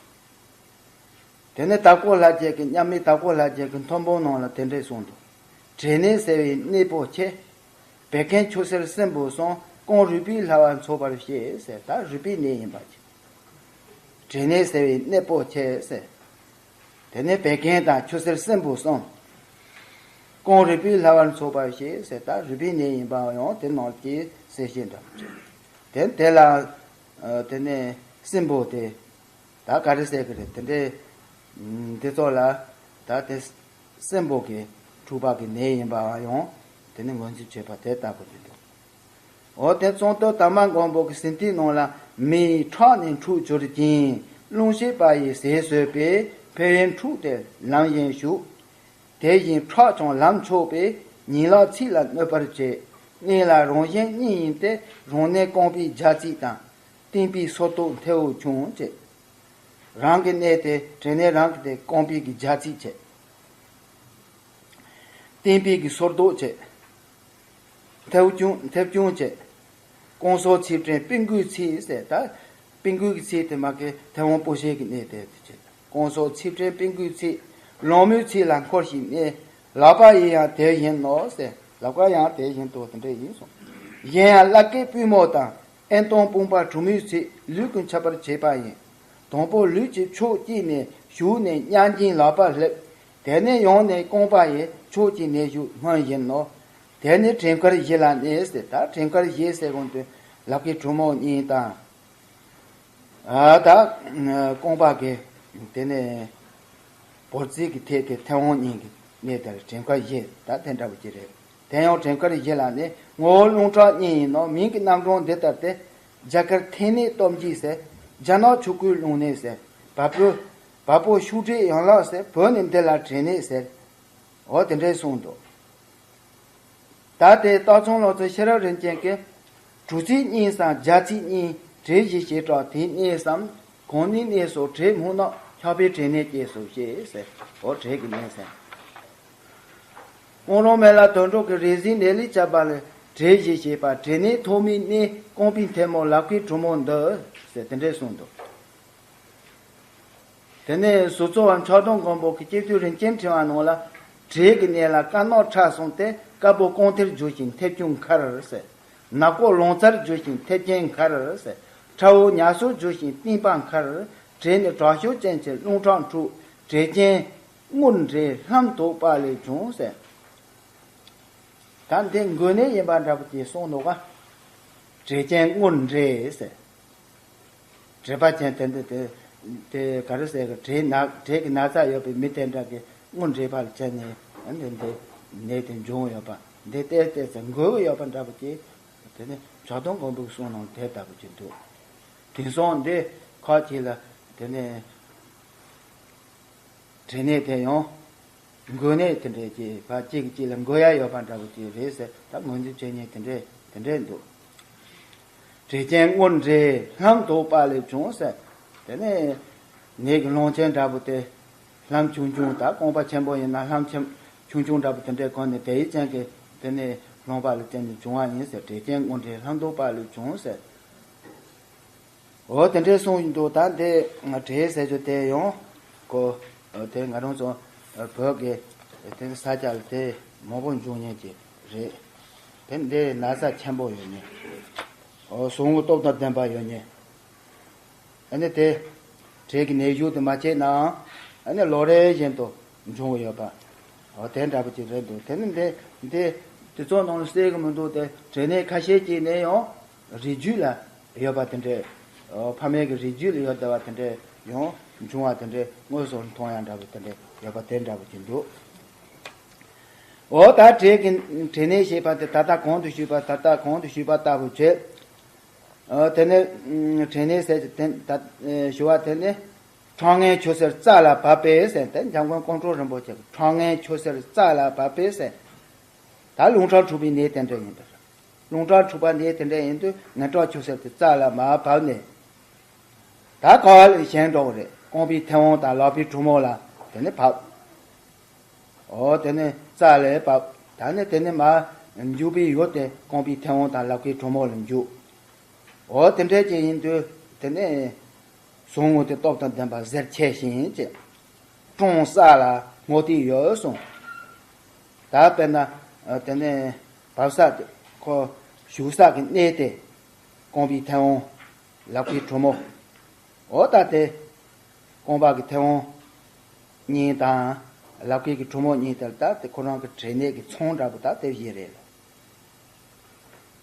རེད། དེ་ནས་དྭགས་པོ་ལྷ་རྒྱལ་གྱི་མཉམ་མེད་དྭགས་པོ་ལྷ་རྒྱལ་གྱི་མཐུན་པོ་ནང་ལ་དེ་འདྲས་གསུངས་འདུག་དྲེག་ནད་སེལ་བའི་གནད་པོ་ཆེ། བད་ཀན་ཆུ་སེར་སྲིན་བུ་གསུམ། རྐང་རུས་པའི་ལྷ་བ་འཚོ་བར་བྱེད་ཟེར། ད་རུས་པའི་ནད་ཡིན་པ་ཅིག་དྲེག་ནད་སེལ་བའི་གནད་པོ་ཆེ་ཟེར། དེ་ནས་བད་ཀན་དང་ཆུ་སེར་སྲིན་བུ་གསུམ། རྐང་རུས་པའི་ལྷ་བ་འཚོ་བར་བྱེད་ཟེར། ད་རུས་པའི་ནད་ཡིན་པ་ཡང་དེ་ནང་གི་གསལ་བཤད་འདྲ་པོ་ཅིག་དེ་དེ་ལ་དེ་ནས་སྲིན་བུ་དེ། ད་ག་རེ་ཟེར་གི་རེད། དེ་འདྲའི་འདི་ཚོ་ལ་ད་དེ་སྲིན་པོ་གི་འཁྲུགས་པ་གི་ནད་ཡིན་པ་ཡང་དེ་ནི་ངོས་འཛིན་བྱེད་པ་དེ་ལྟ་བུ་དེ་འདུག་འོ་དེ་ཙོང་ཏོ་དར་མ་མགོན་པོ་གི་ཟིན་ཐིག་ནང་ལ་མེའི་ཁྲག་ནི་འཁྲུགས་གྱུར་ཅིང་རླུང་ཤེས་པ་ཡིས་ཟས་ཟོས་པས་ཕན་ཡོན་འཁྲུགས་ཏེ་ལམ་བཞིན་ཞུགས། དེ་བཞིན་ཁྲག་ཀྱང་ལམ་ཆོག་པས་ཉིང་ལག་ཚིགས་ལ་གནོད་པར་བྱེད། གནད་ལ་རང་གཞན་གཉིས་ཡིན་ཏེ་རང་གནད་རྐང་པའི་རྒྱ་ཚིགས་དང་། སྟེང་པའི་སོར་རྟོག་མཐེ་བོ་ཆུང་བྱས། རང་གི་གནད་དེ་དྲན་གནད་རང་གི་དེ་རྐང་པའི་གི་རྒྱ་ཚིགས་བྱས། སྟེང་པའི་གི་སོར་རྟོག་བྱས། མཐེ་བོ་ཆུང་མཐེ་བོ་ཆུང་བྱས། རྐང་སོར་ཚིགས་ཕྲན་སྤུ་གུའི་ཚིགས་ཟེར་ད། སྤུ་གུའི་གི་ཚིགས་དེ་མ་གི་མཐེ་བོང་སྤུ་ཤད་ཀྱི་གནད་དེ་དེ་བྱས། རྐང་སོར་ཚིགས་ཕྲན་སྤུ་གུའི་ཚིགས། ལོང་མོའི་ཚིགས་ལ་འཁོར་ཞིང་གནས། ལག་པ་ཡིན་ཡང་དེ་བཞིན་ནོ་ཟེར། ལག་པ་ཡང་དེ་བཞིན་དུ་དེ་འདྲ་ཡིན་གསུངས། གཞན་ཡང་བླ་སྐད་པུས་མོ་དང་། ཨེ་སྟོང་དཔུང་པ་གྲུ་མོའི་ཚིགས་ལུས་ཀུན་ཁྱབ་པར་བྱེད་པ་ཡིན། དང་པོ་ལུས་ཀྱི་ཕྱོགས་གཅིག་ནས་ཞུགས་ནས་གཉའ་འགྱིང་ལག་པ་སླེབས། དེ་ནས་ཡང་ནས་རྐང་པ་ཡི་ཕྱོགས་གཅིག་ནས་ཞུགས་སྨོན་བཞིན་ནོ། དེ་ནས་དྲན་མཁར་བཞི་ལ་གནས་ཟེར། ད་དྲན་མཁར་བཞི་ཟེར་གོང་དུ་ལག་གི་གྲུ་མོ་གཉིས་དང་། ཨ་ད་རྐང་པ་གི་དེ་ནས་བོར་རྩིས་ཀྱི་ཐད་ཀྱི་མཐེ་བོང་གཉིས་ཀྱི་གནས་དེར་དྲན་མཁར་བཞི་ད་དེ་འདྲ་བོ་ཅིག་རེད། དེ་ཡང་དྲན་མཁར་བཞི་ལ་ནི་ངོ་བོ་རླུང་ཁྲག་གཉིས་ཡིན་ནོ། མིང་གི་རྣམ་གྲངས་འདི་ལྟར་ཏེ། རྒྱ་གར་ཐན་ནད་སྟོབས་འབྱིན་ཟེར། རྒྱ་ནག་ཆུ་ཁོལ་རླུང་ནད་ཟེར། བལ་པོ་བལ་པོ་ཤུགས་དྲེག་ཡན་ལག་ཟེར། བོད་ནི་འདི་ལ་དྲེག་ནད་ཟེར། འོ་དེ་འདྲས་གསུངས་འདུག་ད་དེ་སྟག་ཚང་ལོ་ཙཱ་ཤེས་རབ་རིན་ཆེན་གྱིས། གྲུ་ཚིགས་གཉིས་སམ་རྒྱ་ཚིགས་གཉིས། དྲེག་བཞི་བྱེ་བྲག་དེ་གནས་སམ། གང་ནི་གནས་སོ་དྲེག་སྨུག་ནག། ཆགས་པའི་དྲེག་ནད་སྐྱེས་སོ་ཞེས་ཟེར། འོ་དྲེག་གི་གནས་ཟེར། སྤང་རང་མེ་ལ་དོན་གྲུབ་ཀྱིས་རེ་ཟིན་ནད་ལས་བསྐྱབས་པ་ལས། བྲེ་ཞེས་བྱས་པ་བྲེ་ནད་ཐོག་མའི་གནས་རྐང་པའི་མཐེ་མོ་ལག་པའི་གྲུ་མོ་འདི་ཟེར་དེ་འདྲས་གསུངས་འདུག་དེ་ནས་ཟུར་ཚོགས་པ་མཆོག་སྡོམ་མགོན་པོ་གི་སྐྱེ་བརྒྱུད་རིན་ཆེན་ཕྲེང་བ་ནང་ལ། བྲེ་གི་གནས་ལ་དཀར་ནག་ཁྲག་གསུམ་སྟེ། དཀར་པོ་རྐང་མཐིལ་བསྒྱུར་ཞིང་མཐེབ་ཆུང་འཁར་ཟེར། ནག་པོ་ལོང་ཚར་བསྒྱུར་ཞིང་མཐེབ་ཆེན་འཁར་ཟེར། ཁྲ་བོ་ཉ་སོ་བསྒྱུར་ཞིང་རྟིང་པ་འཁར། བྲེ་ནི་དྲག་ཤུགས་ཅན་གྱི་རླུང་ཁྲག་འཁྲུགས། བྲེ་ཅན་རྔུལ་འདྲེས་ལྷམ་གདུགས་པ་ལས་བྱུང་ཟེར། ད་འདི་འགོས་ནད་ཡིན་པ་འདྲ་པོ་ཅིག་གསུངས་འདུག་ག་བྲེ་ཅན་རྔུལ་འདྲེས་ཟེར། བྲེ་པ་ཅན་དེ་འདི་དེ་དེ་ག་རེ་ཟེར་གི། བྲེ་ན་བྲེ་གི་ན་ཚ་ཡོད་པའི་མི་དེ་འདྲ་གི་རྔུལ་འདྲེས་པ་ལ་བརྟེན་ནས་འདི་འདི་ནད་དེ་འབྱུང་ཡོད་པ། འདི་ཏོག་ཙམ་འགོས་ཡོད་པ་འདྲ་པོ་ཅིག་དེ་ནི་མཆོག་སྡོམ་མགོན་པོའི་གསུང་ནང་དེ་ལྟ་བུ་ཅིག་འདུག་དེང་སང་འདི་ཁ་ཅིག་ལ་དེ་ནི་བྲེ་ནད་དེ་ཡང་འགོས་ནད་དེ་འདྲས་ཀྱི་བར་གཅིག་གིས་གཅིག་ལ་འགོས་ཡ་ཡོད་པ་འདྲ་པོ་ཅིག་རེད་ཟེར། ད་ངོས་འཛིན་བྱེད་མཁན་དེ་འདྲས་དེ་འདྲས་འདུག་བྲེ་ཅན་རྔུལ་འདྲེས་ལྷམ་གདུགས་པ་ལས་བྱུང་ཟེར། དེ་ནས་ནད་ཀྱི་རླུང་ཅན་འདྲ་པོ་དེ་ལྷམ་ཆུང་ཆུང་དང་རྐང་པ་ཆེན་པོ་ཡིན་ན་ལྷམ་ཆེན་ཆུང་ཆུང་འདྲ་པོ་དེ་འདྲས་གོན་ནས་དེའི་རྐྱེན་གྱིས་དེ་ནས་རློན་པ་ལ་བརྟེན་ནས་བྱུང་བ་ཡིན་ཟེར། བྲེ་ཅན་རྔུལ་འདྲེས་ལྷམ་གདུགས་པ་ལས་བྱུང་ཟེར། འོ་དེ་འདྲའི་གསུངས་ཡིན་འདུག་ད་འདི་ང་བྲེ་ཟེར་རྒྱུ་དེ་ཡང་ཁོ་དེ་ང་རང་ཚོ་བོད་ཀྱི་དེ་ས་ཆ་ལ་དེ་མང་པོ་འབྱུང་མཁན་ཅིག་རེད། དེ་འདི་ན་ཚ་ཆེན་པོ་ཡོད་མཁན། འོ་ཟུག་རྔུ་སྟོབས་དང་ལྡན་པ་ཡོད་མཁན། ཨ་ནི་དེ་བྲེ་གི་ནད་གཞུག་དེ་མ་བྱས་ནའང་ཨ་ནི་ལོ་རེ་བཞིན་དུ་འབྱུང་གི་ཡོད་པ། འོ་དེ་འདྲ་པོ་ཅིག་རེད་འདུག་དེ་ནི་འདི་འདི་དེ་ཚོ་ནང་ལ་གསལ་གི་མི་འདུག་དེ་བྲེ་ནད་ཁ་ཤས་ཅིག་ནས་ཡང་རིགས་རྒྱུད་ལ་ཡོད་པ་དེ་འདྲས། འོ་ཕ་མའི་གི་རིགས་རྒྱུད་ལ་ཡོད་བསྡད་པ་དེ་འདྲས་ཡང་འབྱུང་བ་དེ་འདྲས་དངོས་སུ་མཐོང་ཡ་འདྲ་པོ་དེ་འདྲས་ཡོད་པ་དེ་འདྲ་པོ་ཅིག་འདུག་འོ་ད་བྲེ་གི་བྲེ་ནད་ཞེས་པ་དེ་ད་ལྟ་གོང་དུ་ཞུས་པ་ད་ལྟ་གོང་དུ་ཞུས་པ་ལྟ་བུ་བྱས། འོ་དེ་ནས་བྲེ་ནད་ཟེར་གྱི་དེ་ད་ཞུ་བ་དེ་ནི་ཁྲག་ངན་ཆུ་སེར་རྩ་ལ་བབས་པས་ཟེར། དེ་འཇམ་མགོན་ཀོང་སྤྲུལ་རིན་པོ་ཆེ་གི་ཁྲག་ངན་ཆུ་སེར་རྩ་ལ་བབས་པས་ཟེར། ད་རླུང་ཁྲག་འཁྲུགས་པའི་ནད་དེ་འདྲ་ཡིན་པ་རེད། རླུང་ཁྲག་འཁྲུགས་པ་ནད་དེ་འདྲ་ཡིན་དུས་ངན་ཁྲག་ཆུ་སེར་དེ་རྩ་ལ་མར་བབས་ནས། ད་ག་བ་ལ་བཞེངས་འགྲོ་གི་རེད། རྐང་པའི་མཐེ་བོང་དང་ལག་པའི་གྲུ་མོ་ལ་དེ་ནི་བབས། འོ་དེ་ནས་རྩ་ལ་བབས། ད་ནི་དེ་ནི་མར་འཇུག་པའི་ཡུལ་དེ་རྐང་པའི་མཐེ་བོང་དང་ལག་པའི་གྲུ་མོ་ལ་འཇུག་འོ་དེ་འདྲ་ཅིག་ཡིན་དུས་དེ་ནས་ཟུག་རྔུ་དེ་སྟོབས་དང་ལྡན་པ་གཟེར་ཆེ་ཞིང་ཅིག་ཀྲོང་ས་ལ་སྔོ་ཐིག་ཡོད་གསུངས། ད་དཔེར་ན་དེ་ནས་བབས་ས་དེ་ཁོ་ཞུགས་ས་གི་གནས་དེ་རྐང་པའི་མཐེ་བོང་། ལག་པའི་གྲུ་མོ། འོ་ད་དེ། རྐང་པ་གི་མཐེ་བོང་གཉིས་དང་། ལག་པའི་གི་གྲུ་མོ་གཉིས་དེར་ད་དེ་ཁོ་རང་གི་བྲེ་ནད་ཀྱི་ཚང་འདྲ་པོ་ད་དེ་བཞིན་རེད།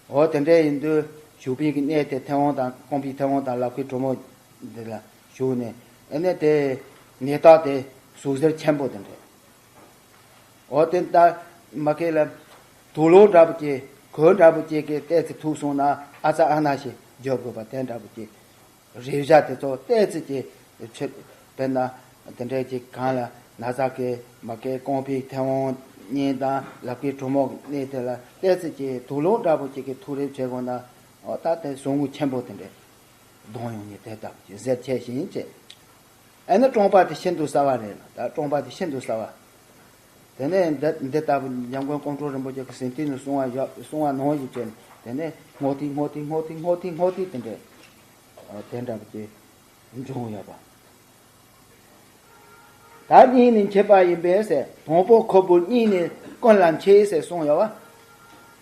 འོ་དེ་འདྲ་ཡིན་དུས་ཞུགས་པའི་གི་གནས་དེ་མཐེ་བོང་དང་རྐང་པའི་མཐེ་བོང་དང་ལག་པའི་གྲུ་མོ་འདི་ལ་ཞུགས་ནས་ཨེ་ནས་དེ་ནད་རྟགས་དེ་ཟུག་གཟེར་ཆེན་པོ་དེ་འདྲ། འོ་དེ་ལྟར་མ་གི་ལ་དུག་སློག་འདྲ་པོ་ཅིག་གོས་འདྲ་པོ་ཅིག་གིས་ཏོག་ཙམ་ཐུག་སོང་ན་ཨ་ཙ་ཨ་ན་ཞིག་རྒྱོབ་དགོས་པ་དེ་འདྲ་པོ་ཅིག་རེག་བྱ་དེ་ཚོ་ཏོག་ཙམ་ཅིག་ཆེ་དཔེར་ན་དེ་འདྲའི་ཅིག་གང་ལ་ན་ཚ་གི་མ་གི་རྐང་པའི་མཐེ་བོང་གཉིས་དང་ལག་པའི་གྲུ་མོ་གནས་དེ་ལ་ཏོག་ཙམ་ཅིག་དུག་སློག་འདྲ་པོ་ཅིག་གིས་ཐུག་རེག་བྱས་དགོས་ན་འོ་ད་དེ་ཟུག་རྔུ་ཆེན་པོ་དེ་འདྲས་གདོང་ཡོང་ནས་དེ་ལྟ་བུ་ཅིག་གཟེར་ཆེ་ཞིང་ཅིག་ཨ་ནི་གྲོང་པ་དེ་ཤིན་ཏུ་གསལ་བ་རེད་ལ། ད་གྲོང་པ་དེ་ཤིན་ཏུ་གསལ་བ། དེ་ནས་འདི་འདི་ལྟ་བུ་འཇམ་མགོན་ཀོང་སྤྲུལ་རིན་པོ་ཆེ་གི་ཟིན་ཐིག་ནས་གསུང་བ་ཡོད་གསུང་བ་ནང་བཞིན་བྱས་ནས་དེ་ནས་སྔོ་ཐིག་སྔོ་ཐིག་སྔོ་ཐིག་སྔོ་ཐིག་སྔོ་ཐིག་དེ་འདྲས་དེ་འདྲ་བུ་དེ་འབྱུང་ཡོད་པ། ད་གཉིས་ནི་མཆེད་པ་ཡིན་པས་ཟེར། དང་པོ་ཁོལ་པོ་གཉིས་ནི་ཀུན་ལ་མཆེད་ཟེར་གསུངས་ཡོད་པ།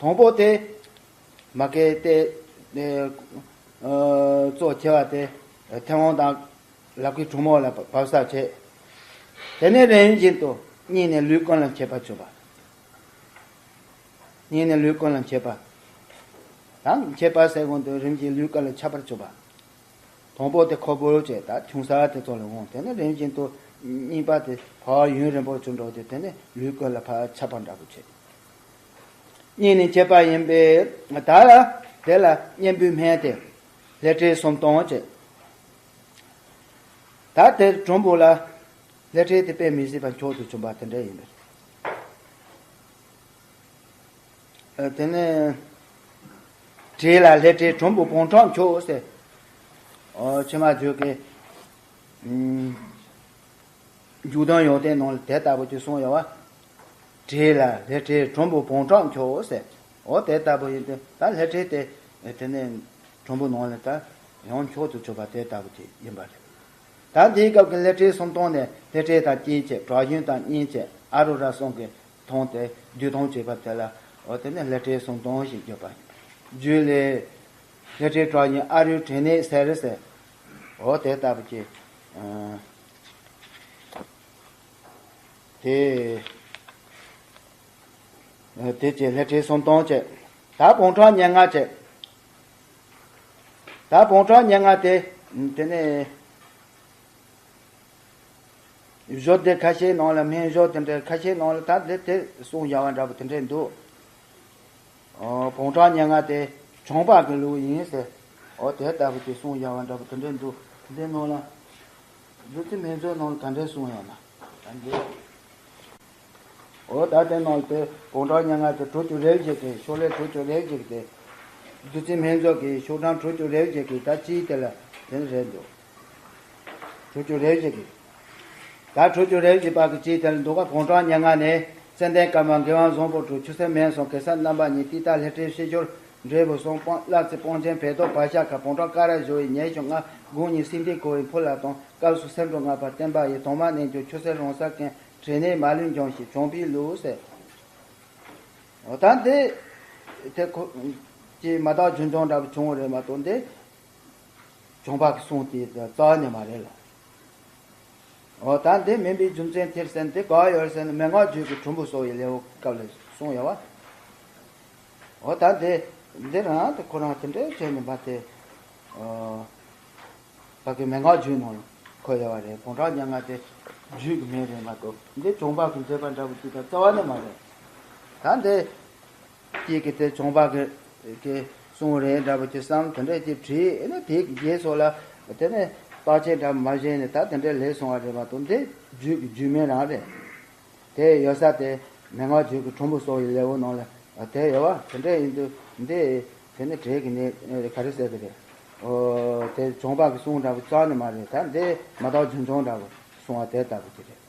དང་པོ་དེ། མ་གི་དེ། གཙོ་ཆེ་བ་དེ། མཐེ་བོང་དང་ལག་པའི་གྲུ་མོ་ལ་བབས་ས་བྱས། དེ་ནས་རིམ་བཞིན་དུ་གཉིས་ནས་ལུས་ཀུན་ལ་མཆེད་པར་གྱུར་པ། གཉིས་ནས་ལུས་ཀུན་ལ་མཆེད་པ། དང་མཆེད་པ་ཟེར་གོང་དུ་རིམ་བཞིན་ལུས་ཀུན་ལ་ཁྱབ་པར་གྱུར་པ། དང་པོ་དེ་ཁོལ་པོ་བྱས་ད་ཆུང་ས་དེ་ཚོ་ལ་འོང་། དེ་ནས་རིམ་བཞིན་དུ་གཉིས་པ་དེ་ཕར་ཡུན་རིང་པོ་བྱུང་འགྲོ་དུས་དེ་ནས་ལུས་ཀུན་ལ་ཕར་ཁྱབ་པ་འདྲ་པོ་བྱས། གཉིས་ནི་མཆེད་པ་ཡིན་པས་ད་ལ་དེ་ལ་གཉེན་པོའི་སྨན་དེ་ལྷེ་བྲེ་སུམ་སྟོང་བྱས། ད་དེ་གྲུམ་བུ་ལ་ལྷེ་བྲེ་དེ་དཔེ་མི་སྲིད་པ་མཆོག་ཏུ་བྱུང་བ་དེ་འདྲ་ཡིན་པས། དེ་ནས་བྲེ་ལ་ལྷེ་བྲེ་གྲུམ་བུ་བོང་ཁྲ་མཆོག་ཟེར། ཨོ་ཕྱི་མ་བརྗོད་ཀྱི། མཇུག་དོན་ཡོན་ཏན་ནང་ལ་དེ་ལྟ་བུ་ཅིག་གསུངས་ཡོད་པ། བྲེ་ལ་ལྷེ་བྲེ་གྲུམ་བུ་བོང་ཁྲ་མཆོག་ཟེར། འོ་དེ་ལྟ་བུ་ཡིན་ཏེ་ད་ལྷ་འདྲེ་དེ་དེ་ནས་གྲུམ་བུ་ནང་ལ་ད་ཡང་མཆོག་ཏུ་གྱུར་པ་དེ་ལྟ་བུ་ཅིག་ཡིན་པ་རེད། ད་འདིའི་སྐབས་ཀྱི་ལྷ་འདྲེ་སུམ་སྟོང་ནས་ལྷ་འདྲེ་དང་སྐྱེས་བྱེད་གྲགས་ཡོན་དང་གཉེན་བྱེད་ཨ་རུ་ར་གསུམ་གྱི་མཐོང་སྟེ་བསྡུས་མཐོང་བྱེད་པ་དེ་ལ་འོ་དེ་ནས་ལྷ་འདྲེ་སུམ་སྟོང་ཞེས་བརྗོད་པ་ཡིན། རྒྱུད་ལས། ལྷ་འདྲེ་གྲགས་ཡོན་ཨ་རུའི་དྲན་གནས་ཟེར་ཟེར། འོ་དེ་ལྟ་བུ་ཅིག་དེ། དེ་བཅས་ལྷ་འདྲེ་སུམ་སྟོང་བཅས། ད་བོང་ཁྲ་ཉེར་ལྔ་བཅས། ད་བོང་ཁྲ་ཉེར་ལྔ་དེ། དེ་ནས་གཞུང་དེ་ཁ་ཤས་ནང་ལ་སྨན་གཞུང་དེ་འདྲ་ཁ་ཤས་ནང་ལ་ད་དེ་དེ་གསུང་བཞག་པ་འདྲ་པོ་དེ་འདྲས་འདུག་འོ་བོང་ཁྲ་ཉེར་ལྔ་དེ་བྱང་པ་གི་ལུགས་ཡིན་ཟེར། འོ་དེ་ལྟ་བུ་དེ་གསུང་བཞག་པ་འདྲ་པོ་དེ་འདྲས་འདུག་འདི་ནང་ལ་བདུད་རྩི་སྨན་མཛོད་ནང་ལ་ག་འདྲས་གསུང་ཡོད་ན་ད་འདི། འོ་ད་དེ་ནང་དེ་བོང་ཁྲ་ཉེར་ལྔ་དེ་དྲུག་ཅུ་རེ་བཞི་གི་ཤོག་ལྷེ་དྲུག་ཅུ་རེ་བཞི་གི་དེ། བདུད་རྩི་སྨན་མཛོད་ཀྱི་ཤོག་གྲངས་དྲུག་ཅུ་རེ་བཞི་གི་ད་ཅིའི་དེ་ལ་དེ་ནི་རེད་འདུག་དྲུག་ཅུ་རེ་བཞི་གི། ད་དྲུག་ཅུ་རེ་བཞི་པ་གི་ཅིའི་དེ་ལ་འདུག་ག་བོང་ཁྲ་ཉེར་ལྔ་ནས་ཙན་དན་དཀར་མ་མགལ་དབང་བཟང་པོ་དྲུག་ཆུ་སེར་སྨན་གསུམ་གེ་སར་རྣམ་པ་གཉིས་ཏི་ཏ་ལྷ་འདྲེ་ཕྱི་སྦྱོར་འབྲས་བུ་གསུམ་སྤང་གླ་རྩི་སྤང་ཆེན་བལ་ཏོག་བག་ཆགས་ཁ་བོང་ཁྲ་ཀ་ར་ཞུ་བའི་ཉེར་གཅིག་ལྔ་དགུང་གཉིས་སྲིད་མཐའི་འཁོར་བའི་ཕུ་ལ་གཏོང་སྐབས་སུ་སེམས་འགྲོ་ལྔ་པ་བསྟན་པ་ཡི་དོན་མ་གནས་འགྱུར་ཆུ་སེར་རོང་ས་ཀན་དྲན་ནས་མ་ལུས་འཇོམས་ཤིང་བྱང་པའི་ལུགས་ཟེར། འོ་ད་འདི་དེ་ཁོ་ཀྱི་མ་དག་རྒྱུན་འབྱུང་འདྲ་བོ་བྱུང་བ་རེད་མ་གཏོགས་འདི་བྱུང་བ་གི་གསུང་དེ་རྩ་བ་ནས་མ་རེད་ལ། འོ་ད་འདི་མིན་པའི་རྒྱུ་མཚན་དེར་ཟེར་ན་དེ་ག་ཡོད་ཟེར་ན་མན་ངག་རྒྱུད་ཀྱི་གྲུམ་བུ་སོགས་ཡི་ལེའུ་སྐབས་ལ་གསུངས་ཡོད་བ། འོ་ད་འདི་འདི་རང་དེ་ཁོ་རང་དེ་འདྲའི་བྱས་ནས་མ་དེ། ཕ་གི་མན་ངག་རྒྱུད་ནང་ལ་འཁོད་ཡོད་པ་རེད། བོང་ཁྲ་ཉེར་ལྔ་དེ་རྒྱུད་ཀྱི་མིང་རེད་མ་གཏོགས་འདི་བྱུང་བ་གི་མཛད་པ་འདྲ་བོ་ཅིག་དང་རྩ་བ་ནས་མ་རེད། ད་འདི་ཅིག་གི་དེ་བྱུང་བ་གི་གི་གསུང་རེད་འདྲ་བོ་ཅིག་བསམ་དེ་འདྲས་ཅིག་བྲིས་ཨེ་ནི་དེ་གི་རྗེས་སུ་ལ་དེ་ནས་བརྟག་དཔྱད་འདྲ་མ་བྱས་ནས་ད་དེ་འདྲས་ལས་སོང་བ་རེད་མ་གཏོགས་འདི་རྒྱུད་ཀྱི་རྒྱུད་མིང་རང་རེད། དེ་ཡོད་ས་དེ་མན་ངག་རྒྱུད་ཀྱི་གྲུམ་བུ་སོགས་ཡི་ལེའུ་ནང་ལ་དེ་ཡོད་བ། དེ་འདྲ་ཡིན་དུས་འདི་དེ་ནི་གྲས་ཀྱི་ནི་ག་རེ་ཟེར་གི་རེད། ཨོ་དེ་བྱུང་བ་གི་གསུང་འདྲ་བོ་རྩ་ནས་མ་རེད། ད་འདི་མ་དག་རྒྱུན་འབྱུང་འདྲ་བོ་གསུང་བ་དེ་ལྟ་བུ་ཅིག་རེད།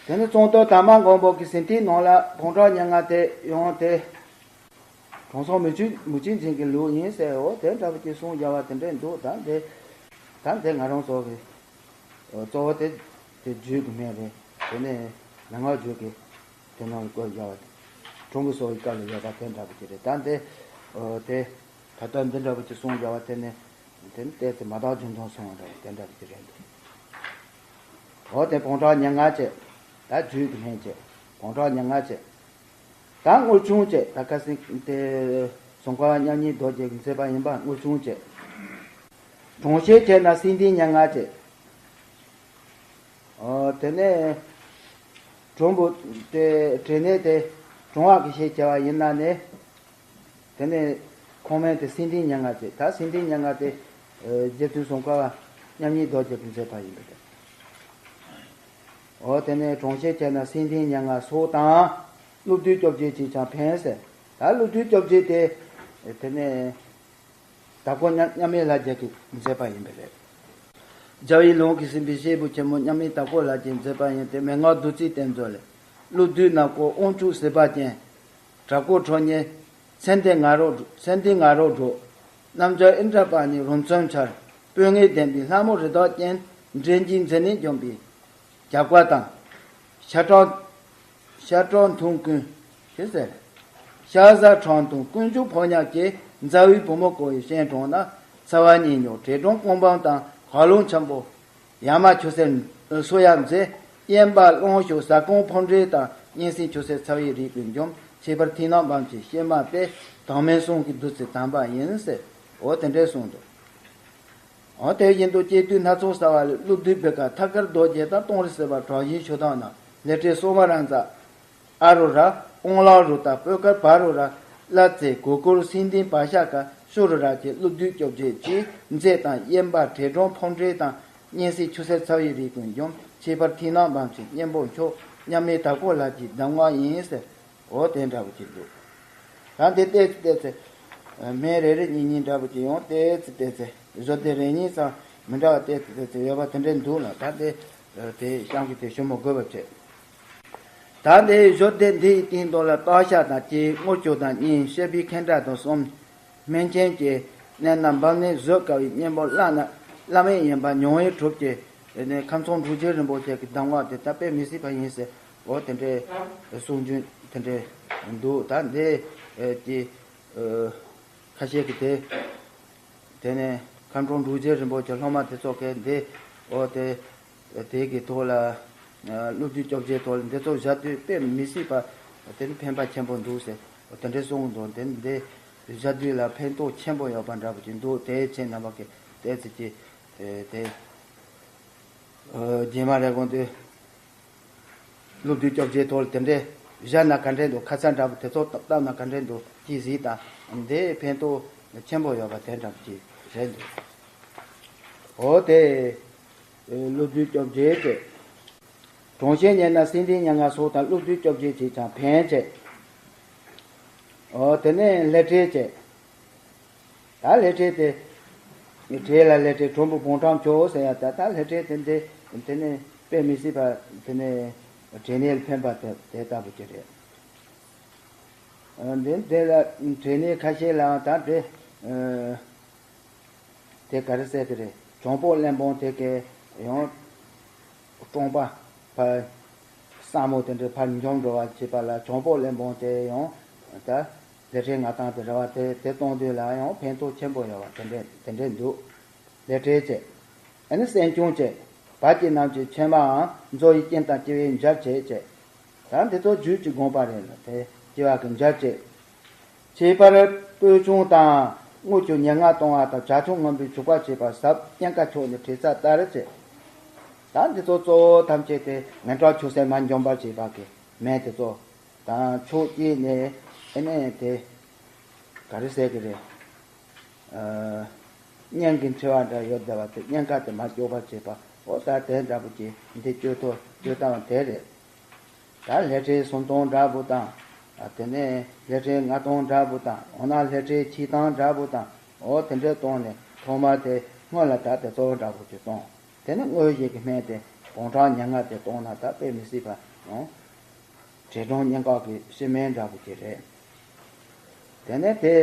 དེ་ནི་ཙོང་ཏོ་དར་མ་མགོན་པོ་གི་ཟིན་ཐིག་ནང་ལ་བོང་ཁྲ་ཉེར་ལྔ་དེ་ཡང་དེ་དྲང་སྲོང་མུ་ཁྱུད་མུ་ཁྱུད་འཛིན་གྱི་ལུགས་ཡིན་ཟེར། འོ་དེ་འདྲ་བོ་ཅིག་གསུང་རྒྱ་བ་དེ་འདྲས་འདུག་ད་འདི་ད་འདི་ང་རང་ཚོ་གི་གཙོ་བོ་དེ་དེ་རྒྱུད་ཀྱི་མིང་རེད། དེ་ནས་མན་ངག་རྒྱུད་ཀྱི་དེ་ནང་བཀོད་བཞག་པ་དེ་གྲུམ་བུ་སོགས་ཀྱི་སྐབས་ལ་ཡོད་པ་དེ་འདྲ་བོ་ཅིག་རེད། ད་འདི་དེ་ད་ལྟ་འདི་འདྲ་བོ་ཅིག་གསུངས་བཞག་པ་དེ་ནི་དེ་ནི་ཏོག་ཙམ་མ་དག་རྒྱུན་འབྱུང་སོང་བ་འདྲ་བོ་དེ་འདྲ་བོ་ཅིག་རེད་འདུག་འོ་དེ་བོང་ཁྲ་ཉེར་ལྔ་བཅས་ད་རྒྱུད་ཀྱི་མིང་བཅས་བོང་ཁྲ་ཉེར་ལྔ་བཅས་ད་དངུལ་ཆུང་བཅས་ད་ཁ་སང་དེ་ཙོང་ཁ་པ་མཉམ་ཉིད་རྡོ་རྗེ་གིས་མཛད་པ་ཡིན་པ་དངུལ་ཆུང་བཅས། གྲོང་ཁྱེར་བྱས་ན་སེང་ལྡེང་ཉེར་ལྔ་བཅས། ཨོ་དེ་ནས་གྲུམ་བུ་དེ་དྲན་གནས་དེ་གྲུམ་བུ་གི་ཞེས་བྱ་བ་ཡིན་ན་ནི། དེ་ནས་ཁོང་མིང་དེ་སེང་ལྡེང་ཉེར་ལྔ་བཅས། ད་སེང་ལྡེང་ཉེར་ལྔ་དེ་རྗེ་བཙུན་ཙོང་ཁ་པ་མཉམ་ཉིད་རྡོ་རྗེ་གིས་མཛད་པ་ཡིན་པས། ཨོ་དེ་ནས་གྲོང་ཁྱེར་བྱས་ན་སེང་ལྡེང་ཉེར་ལྔ་སོགས་དང་། ཀླུ་བདུད་བཅོ་བརྒྱད་ཀྱིས་ཀྱང་ཕན་ཟེར། ད་ཀླུ་བདུད་བཅོ་བརྒྱད་དེ་དེ་ནས། དྭགས་པོ་མཉམ་མཉམ་མེད་ལྷ་རྒྱལ་གྱིས་མཛད་པ་ཡིན་པ་རེད། རྒྱལ་བའི་ལུང་གིས་ཟིན་པའི་སྐྱེས་བུ་ཆེན་མོ་མཉམ་མེད་དྭགས་པོ་ལྷ་རྒྱལ་མཛད་པ་ཡིན་ཏེ། མན་ངག་བདུད་རྩིའི་གཏེར་མཛོད་ལས། ཀླུ་བདུད་ནག་པོ་དབང་ཕྱུག་ཟིལ་པ་ཅན། དྲག་པོ་ཁྲོ་གཉེར་མཚན་ལྡན་ང་རོ་མཚན་ལྡན་ང་རོ་སྒྲོག་རྣམ་རྒྱལ་ཨིནྡྲ་པཱ་ཎི་རོ་མཚོན་འཕྱར། སྤོས་ངད་ལྡན་པའི་ལྷ་མོ་རི་དྭགས་ཅན། འདྲེན་བགྱིས་མཛད་ནས་འཇོམས་པའི། རྒྱལ་བཀའ་དང་། ཤ་ཁྲག་ཤ་ཁྲག་འཐུང་ཀུན། ཞེས་ཟེར། ཤ་ཟ་ཁྲག་འཐུང་དཀོན་མཆོག་ཕོ་ཉ་སྐྱེས། མཛའ་བོའི་བུ་མོ་བསྐོར་བའི་སྤྱན་དྲངས་ན། ཚ་བ་གཉིས་མྱོང་དྲེད་གྲོང་ཀུན་སྤངས་དང་། ཧ་ལུང་འཆམ་པོ་ཡ་མ་ཆུ་སེར་སོ་ཡ་མཛེས། གཡན་པ་གླང་ཤུག་ཟ་ཀོང་ཕོ་འདྲེ་དང་། གཉན་སྲིན་ཆུ་སེར་ཚ་བའི་རིགས་ཀུན་འཇོམས། ཁྱད་པར་ཐིག་ནག་འབམ་གྱི་སྐྱེས་མ་སྟེ། དྭངས་མའི་གསུང་གི་བདུད་རྩི་དམ་པ་ཡིན་ཟེར། འོ་དེ་འདྲའི་གསུངས་འདུག་འོ་དེ་བཞིན་དུ་སྐྱེ་དུས་སྣ་ཚོགས་གསལ་བ་ལས། ཀླུ་བདུད་བི་ཀ་ཐ་སྐར་རྡོ་རྗེ་དང་། སྟོང་རི་སྲིད་པ་གྲགས་ཡུལ་ཆུ་དྭངས་ན། ལས་འབྲས་སོ་མ་ར་མཛའ་ཨ་རུ་ར། དབང་ལག་རུ་དང་སྤོས་དཀར་བ་རུ་ར། གླ་རྩི་གུ་གུལ་སེང་ལྡེང་བ་ཤ་ཀ་ཤུ་རུ་ར་གྱི། ཀླུ་བདུད་བཅོ་བརྒྱད་ཀྱིས་མཛེས་དང་། གཡན་པ་དྲེད་གྲོང་ཕོ་འདྲེ་དང་། གཉན་སྲིན་ཆུ་སེར་ཚ་བའི་རིགས་ཀུན་འཇོམས། ཁྱད་པར་ཐིག་ནག་འབམ་གྱི་གཉེན་པོ་མཆོག་མཉམ་མེད་དྭགས་པོ་ལྷ་གྱི་གདམས་ངག་ཡིན་ཟེར། འོ་དེ་འདྲ་བོ་ཅིག་འདུག་ད་འདི་བལྟས་ཚེ་བལྟས་ཚེ། སྨན་རེ་རེ་གཉིས་གཉིས་འདྲ་བོ་ཅིག་ཡང་བལྟས་ཚེ་བལྟས་ཚེ་བཟོ་དེ་རེ་གཉིས་ཙམ་མི་འདྲ་བ་བལྟས་ཚེ་བལྟས་ཚེ་ཡོད་པ་དེ་འདྲའི་འདུག་ལ། ད་དེ་དེ་གཤམ་གྱི་དེ་ཞུ་མི་དགོས་པ་བྱས། ད་འདི་བཞུགས་སྡེ་འདིའི་སྟེང་དུ་ལ་སྟག་ཤར་དང་གཅིག་དངུལ་ཆུ་དང་གཉིས། བཤད་པའི་མཁན་བྲག་དང་གསུམ། སྨན་ཆེན་གྱི་གནས་རྣམས་འབབ་ནས་བཟོད་དཀའ་བའི་གཉེན་པོ་བླ་ན་བླ་མེད་ཡིན་པ་མྱོང་བའི་གྲུབ་ཀྱི་ཁམས་ཚོང་འབྲུག་རྒྱལ་རིན་པོ་ཆེ་གི་གདམས་ངག་དེ་ད་དཔེ་མི་སྲིད་པ་ཡིན་ཟེར། འོ་དེ་འདྲའི་གསུང་རྒྱུན་དེ་འདྲའི་འདུག་ད་འདི་ཀྱི་ཁ་ཤས་ཀྱི་དེ། དེ་ནས་ཁམས་ཚོང་འབྲུག་རྒྱལ་རིན་པོ་ཆེ་སློབ་མ་དེ་ཚོ་གས་འདི་འོ་དེ་དེ་གི་ཐོག་ལ་སློབ་བརྒྱུད་སྐྱོབ་བྱེད་ཐོག་ལ་འདི་ཚོ་བཞག་དུས་དཔེ་མི་སྲིད་པ་དེ་ནི་ཕན་པ་ཆེན་པོ་འདུག་ཟེར་དེ་འདྲའི་གསུང་གི་འདུག་དེ་ནི་འདི་བཞག་དུས་ལ་ཕན་ཐོགས་ཆེན་པོ་ཡོད་པ་འདྲ་པོ་ཅིག་འདུག་དེའི་ཚེ་རྣམ་པ་གི་དེ་ཚེ་ཀྱི་དེ་རྗེས་མ་རེ་དགོངས་དུས། སློབ་བརྒྱུད་སྐྱོབ་བྱེད་ཐོག་ལ་དེ་འདྲའི་བཞག་ན་ག་འདྲས་འདུག་ཁ་ཚ་འདྲ་པོ་དེ་ཚོ་བཏབ་ན་ག་འདྲས་འདུག་ཅི་གཟིགས་དང་འདི་ཕན་ཐོགས་ཆེན་པོ་ཡོད་པ་དེ་འདྲ་ཅིག་རེད་འདུག་འོ་དེ་སློབ་བརྒྱུད་སྐྱོབ་བྱེད་ཅེས། གྲོང་ཁྱེར་ཉེ་ན་སེང་ལྡེང་ཉེར་ལྔ་སོགས་དང་སློབ་བརྒྱུད་སྐྱོབ་བྱེད་ཅེས་ཀྱང་ཕན་ཅེས། འོ་དེ་ནས་ལྷ་འདྲེ་ཅེས། ད་ལྷ་འདྲེ་དེ། འདྲེ་ལ་ལྷ་འདྲེ་གྲུམ་བུ་བོང་ཁྲམ་ཁྱོ་ཟེར་ཡ་ད་ད་ལྷ་འདྲེ་དེ་འདྲེ་དེ་ནས་དཔེ་མི་སྲིད་པ་དེ་ནས་འབྲས་ནད་ལ་ཕན་པ་དེ་དེ་ལྟ་བུ་ཅིག་རེད། འདི་འདི་ལ་འབྲས་ནད་ཁ་ཤས་ལའང་ད་འདྲེ། དེ་ག་རེ་ཟེར་གི་རེད། བྱང་པོ་གླེན་པོང་དེ་གས་ཡང་། སྤྲང་པ། ཕ། སྲ་མོ་དེ་འདྲའི་ཕར་འཇོམས་འགྲོ་བ་བྱེད་པ་ལ་བྱང་པོ་གླེན་པོང་དེ་ཡང་། ད། ལྷ་འདྲེ་མངའ་ཐང་དེ་ར་བ་དེ་དེ་གཏོང་དུས་ལ་ཡང་ཕན་ཐོགས་ཆེན་པོ་ཡོད་བ་དེ་འདྲས་དེ་འདྲས་འདུག་ལྷ་འདྲེ་བྱས། ཨ་ནི་སྲན་ཆུང་བྱས། བ་སྐྱེས་རྣམས་ཀྱི་ཕྱེ་མའང་མཛོ་ཡི་སྐྱིན་དང་སྐྱེ་བའི་འཇབ་བྱས་བྱས། ད་འདི་ཚོ་རྒྱུད་ཀྱི་དགོངས་པ་རེད་ལ་དེ་སྐྱེ་བ་གི་འཇབ་བྱས། ཁྱད་པར་སྤོས་ཆུང་དང་དངུལ་ཆུ་ཉེར་ལྔ་གཏོང་བ་དང་བྱ་ཆུང་སྔོན་པོའི་བྱུག་པ་བྱེད་པ་ཟབ་གཉན་ཁ་ཕྱོགས་ནས་བྲེལ་ཚ་ལྟར་བྱེད། ད་འདི་ཚོ་གཙོ་བོ་ཐམས་ཅད་དེ་ངན་གྲོགས་ཆུ་སེར་མ་འཇོམས་པར་བྱེད་པ་གི་སྨན་དེ་ཚོ་དང་ཕྱོགས་གཅིག་ནས་ཨེ་ནས་དེ་ག་རེ་ཟེར་གི་རེད། གཉན་གྱི་འཁྲི་བ་འདྲ་ཡོད་བསྡད་པ་དེ་གཉན་ཁ་དེ་མ་སྐྱོབ་པར་བྱེད་པ་འོ་ད་དེ་འདྲ་པོ་ཅིག་འདི་སྤྱོད་ཐོག་སྤྱོད་སྟངས་དེ་རེད། ད་ལྷ་འདྲེ་སུམ་སྟོང་འདྲ་པོ་དང་། དེ་ནས་ལྷ་འདྲེ་ལྔ་སྟོང་འདྲ་པོ་དང་འོ་ན་ལྷ་འདྲེ་ཆིག་སྟོང་འདྲ་པོ་དང་འོ་དེ་འདྲས་གཏོང་ནས་ཐོག་མར་དེ་སྔོན་ལ་ད་དེ་གཙོ་བོ་འདྲ་པོ་ཅིག་གཏོང་། དེ་ནས་དངོས་གཞི་གི་སྨན་དེ་བོང་ཁྲམ་ཉེར་ལྔ་དེ་གཏོང་ན་ད་དཔེ་མི་སྲིད་པ་ཡོང་། བྲེ་སྒྲོམ་གཉན་ཁ་གི་སྤྱི་སྨན་འདྲ་པོ་ཅིག་རེད། དེ་ནས་དེ།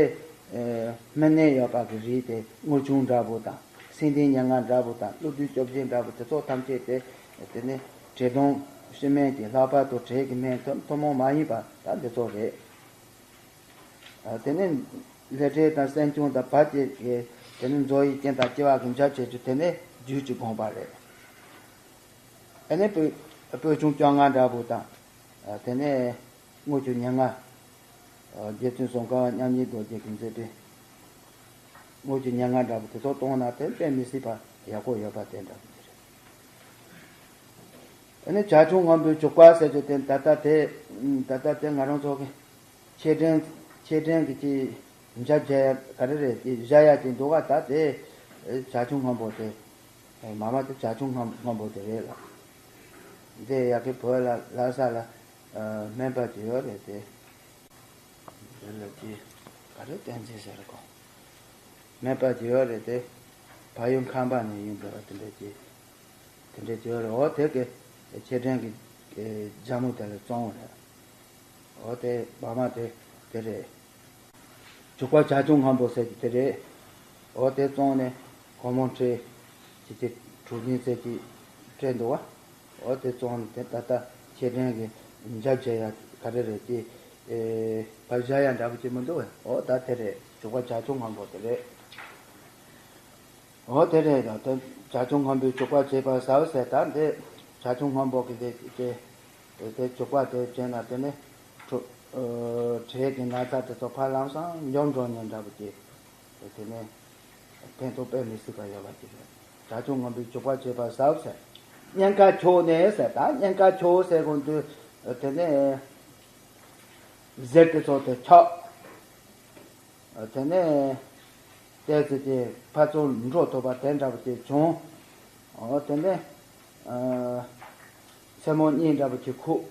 སྨན་ནད་ཡོད་པ་གི་རིགས་དེ་དངུལ་ཆུང་འདྲ་པོ་དང་སེང་ལྡེང་ཉེར་ལྔ་འདྲ་པོ་དང་ཀླུ་བདུད་སྐྱོབ་བྱེད་འདྲ་པོ་དེ་ཚོ་ཐམས་ཅད་དེ། དེ་ནས་བྲེ་སྒྲོམ་སྤྱི་སྨན་གྱི་ལྷག་པར་དུ་བྲེ་གི་སྨན་ཐུན་ཐུན་མོང་མ་ཡིན་པ་ད་འདི་ཚོ་རེད། དེ་ནས་ལྷ་འདྲེ་དང་སྲན་ཆུང་དང་བ་བཅས་ཀྱི་དེ་ནས་མཛོ་ཡི་སྐྱིན་དང་སྐྱེ་བ་གི་འཇབ་བྱེད་རྒྱུ་དེ་ནས་རྒྱུད་ཀྱི་དགོངས་པ་རེད། ཨ་ནི་སྤོས་སྤོས་ཆུང་བཅོ་ལྔ་འདྲ་པོ་དང་། དེ་ནས་དངུལ་ཆུ་ཉེར་ལྔ། རྗེ་བཙུན་ཙོང་ཁ་པ་མཉམ་ཉིད་རྡོ་རྗེ་གི་མཛད་པའི་དངུལ་ཆུ་ཉེར་ལྔ་འདྲ་པོ་དེ་ཚོ་གཏོང་ན་དེ་དཔེ་མི་སྲིད་པ་ཡག་པོ་ཡོད་པ་དེ་འདྲ་པོ་དེ་རེད། ཨ་ནི་བྱ་ཁྱུང་སྔོན་པོའི་བྱུག་པ་ཟེར་རྒྱུ་དེ་ད་ལྟ་དེ་ད་ལྟ་དེ་ང་རང་ཚོ་གི་ཆེ་འབྲིང་ཆེ་འབྲིང་གི་ཅི་འཇབ་རྒྱག་ཡ་ག་རེ་རེད་དེ་བཞག་ཡ་ཅིག་འདུག་ག་ད་དེ་བྱ་ཁྱུང་སྔོན་པོ་དེ། མ་མ་དེ་བྱ་ཁྱུང་སྔོན་སྔོན་པོ་དེ་རེད་ལ། འདི་ཡ་གི་བོད་ལ་ལྷ་ས་ལ་སྨན་པ་ཅིག་ཡོད་རེད་དེ། དེ་ལ་ཅི་ག་རེ་བསྟན་འཛིན་ཟེར་གོ། སྨན་པ་ཅིག་ཡོད་རེད་དེ། ཕ་ཡུལ་ཁམས་པ་ནས་ཡིན་པ་དེ་འདྲ་ཅི། དེ་འདྲ་ཅི་ཡོད་རེད། འོ་དེ་གི་ཆེ་འབྲིང་གི་ལྗང་མོ་དེ་ལ་བཙོང་བ་རེད། འོ་དེ་བ་མ་དེ་དེ་རེད། བྱུག་པ་བྱ་ཁྱུང་སྔོན་པོ་ཟེར་གྱི་དེ་རེད། འོ་དེ་བཙོང་ནས་སྒོར་མོ་ཁྲི་ཅི་ཅི་དྲུག་བདུན་ཙམ་ཅིག་སྤྲད་འདུག་བ། འོ་དེ་བཙོང་ནས་དེ་ད་ལྟ་ཆེ་འབྲིང་གི་འཇབ་བྱེད་ཡ་ག་རེ་རེད་ཅི། ཕར་བཞག་ཡ་འདྲ་པོ་ཅི་མི་འདུག་བས། འོ་ད་དེ་རེད། བྱུག་པ་བྱ་ཁྱུང་སྔོན་པོ་དེ་རེད། འོ་དེ་རེད། ད་ལྟ་བྱ་ཁྱུང་སྔོན་པོའི་བྱུག་པ་བྱེད་པ་ཟ་བ་ཟེར། ད་འདི་བྱ་ཁྱུང་སྔོན་པོ་གི་དེ་དེ་དེ་བྱུག་པ་དེ་བྱས་ན་དེ་ནི་ཁྲོ་ཨ་དྲེག་གི་ན་ཚ་དེ་ཚོ་ཕར་ལམ་སང་འཇོམས་འགྲོ་ཉེན་འདྲ་པོ་ཅིག་དེ་ནི་ཕན་ཐོགས་དཔེ་མི་སྲིད་པ་ཡོད་པ་ཅིག་རེད། བྱ་ཁྱུང་སྔོན་པོའི་བྱུག་པ་བྱེད་པ་ཟ་བ་ཟེར། གཉན་ཁ་ཕྱོགས་ནས་ཟེར། ད་གཉན་ཁ་ཕྱོགས་ཟེར་དགོས་དུས་དེ་ནི་གཟེར་དེ་ཚོ་དེ་ཆག་དེ་ནས་ཏོག་ཙམ་ཅིག་ཕར་ཚུར་འགྲོ་ཐུབ་པ་དེ་འདྲ་པོ་ཅིག་བྱུང་། འོ་དེ་ནས་ཨ་མཚན་མོ་གཉིད་འདྲ་པོ་ཅིག་ཁུག་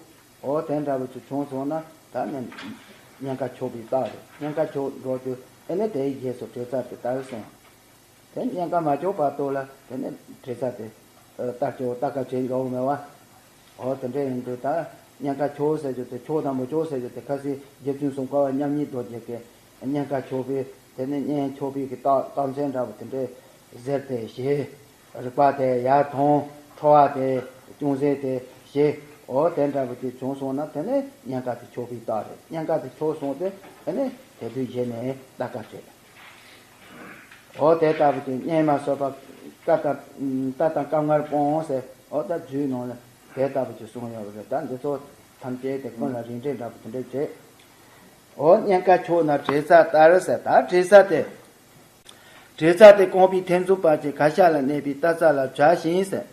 འོ་དེ་འདྲ་པོ་ཅིག་བྱུང་སོང་ན་ད་ནི་གཉན་ཁ་ཕྱོགས་པའི་རྟགས་རེད། གཉན་ཁ་ཕྱོགས་འགྲོ་དུས་ཨེ་ནི་དེའི་རྗེས་སུ་དྲོད་ཚད་དེ་ལྟར་སོང་། དེ་གཉན་ཁ་མ་ཕྱོགས་བར་དུ་ལ་དེ་ནི་དྲོད་ཚད་དེ་ལྟར་ཆོག་ལྟ་ཁ་བྱེད་འགྲོ་མེད་བ། འོ་དེ་འདྲ་ཡིན་དུས་ད། གཉན་ཁ་ཆོག་ཟེར་རྒྱུ་དེ་ཆོག་དང་མི་ཆོག་ཟེར་རྒྱུ་དེ། ཁ་སང་རྗེ་བཙུན་སུམ་མཁའ་བ་མཉམ་ཉིད་རྡོ་རྗེ་གིས་གཉན་ཁ་ཆོག་པའི་དེ་ནས་གཉན་ཆོག་པའི་གི་རྟགས་རྟགས་མཚན་འདྲ་པོ་དེ་འདྲས་ཟེར་ཏེ་བཞི། རིག་པ་དེ་ཡར་ཐོན། ཁྲོ་བ་དེ་ཅུང་ཟད་དེ་ཞི། འོ་དེ་འདྲ་པོ་དེ་བྱུང་སོང་ན་དེ་ནས་གཉན་ཁ་དེ་ཆོག་པའི་རྟགས་རེད། གཉན་ཁ་དེ་ཆོག་སོང་སྟེ་དེ་ནས་དེ་དུས་གཞི་ནས་རྟ་ཁ་བྲལ། འོ་དེ་ལྟ་བུ་དེ་གཉན་མ་གསོད་པ། རྟ་དང་རྟ་དང་སྐབས་སྔར་སྤོང་ཟེར། འོ་ད་རྒྱུད་ནང་ལ་དེ་ལྟ་བུ་ཅིག་གསུངས་ཡོད་པ་རེད། ད་འདི་ཚོ་ཐམས་ཅད་དེ་ཀུན་ལ་རིགས་འགྲེ་འདྲ་པོ་དེ་འདྲ་བྱེད། འོ་གཉན་ཁ་ཆོག་ན་བྲེལ་ཚ་ལྟར་ཟེར། ད་བྲེལ་ཚ་དེ། བྲེལ་ཚ་དེ་རྐང་པའི་ཐེ་ཚོམ་པ་ཅིག་ག་ཤ་ལ་གནས་པའི་རྟ་རྩ་ལ་བྱ་ཞིང་ཟེར།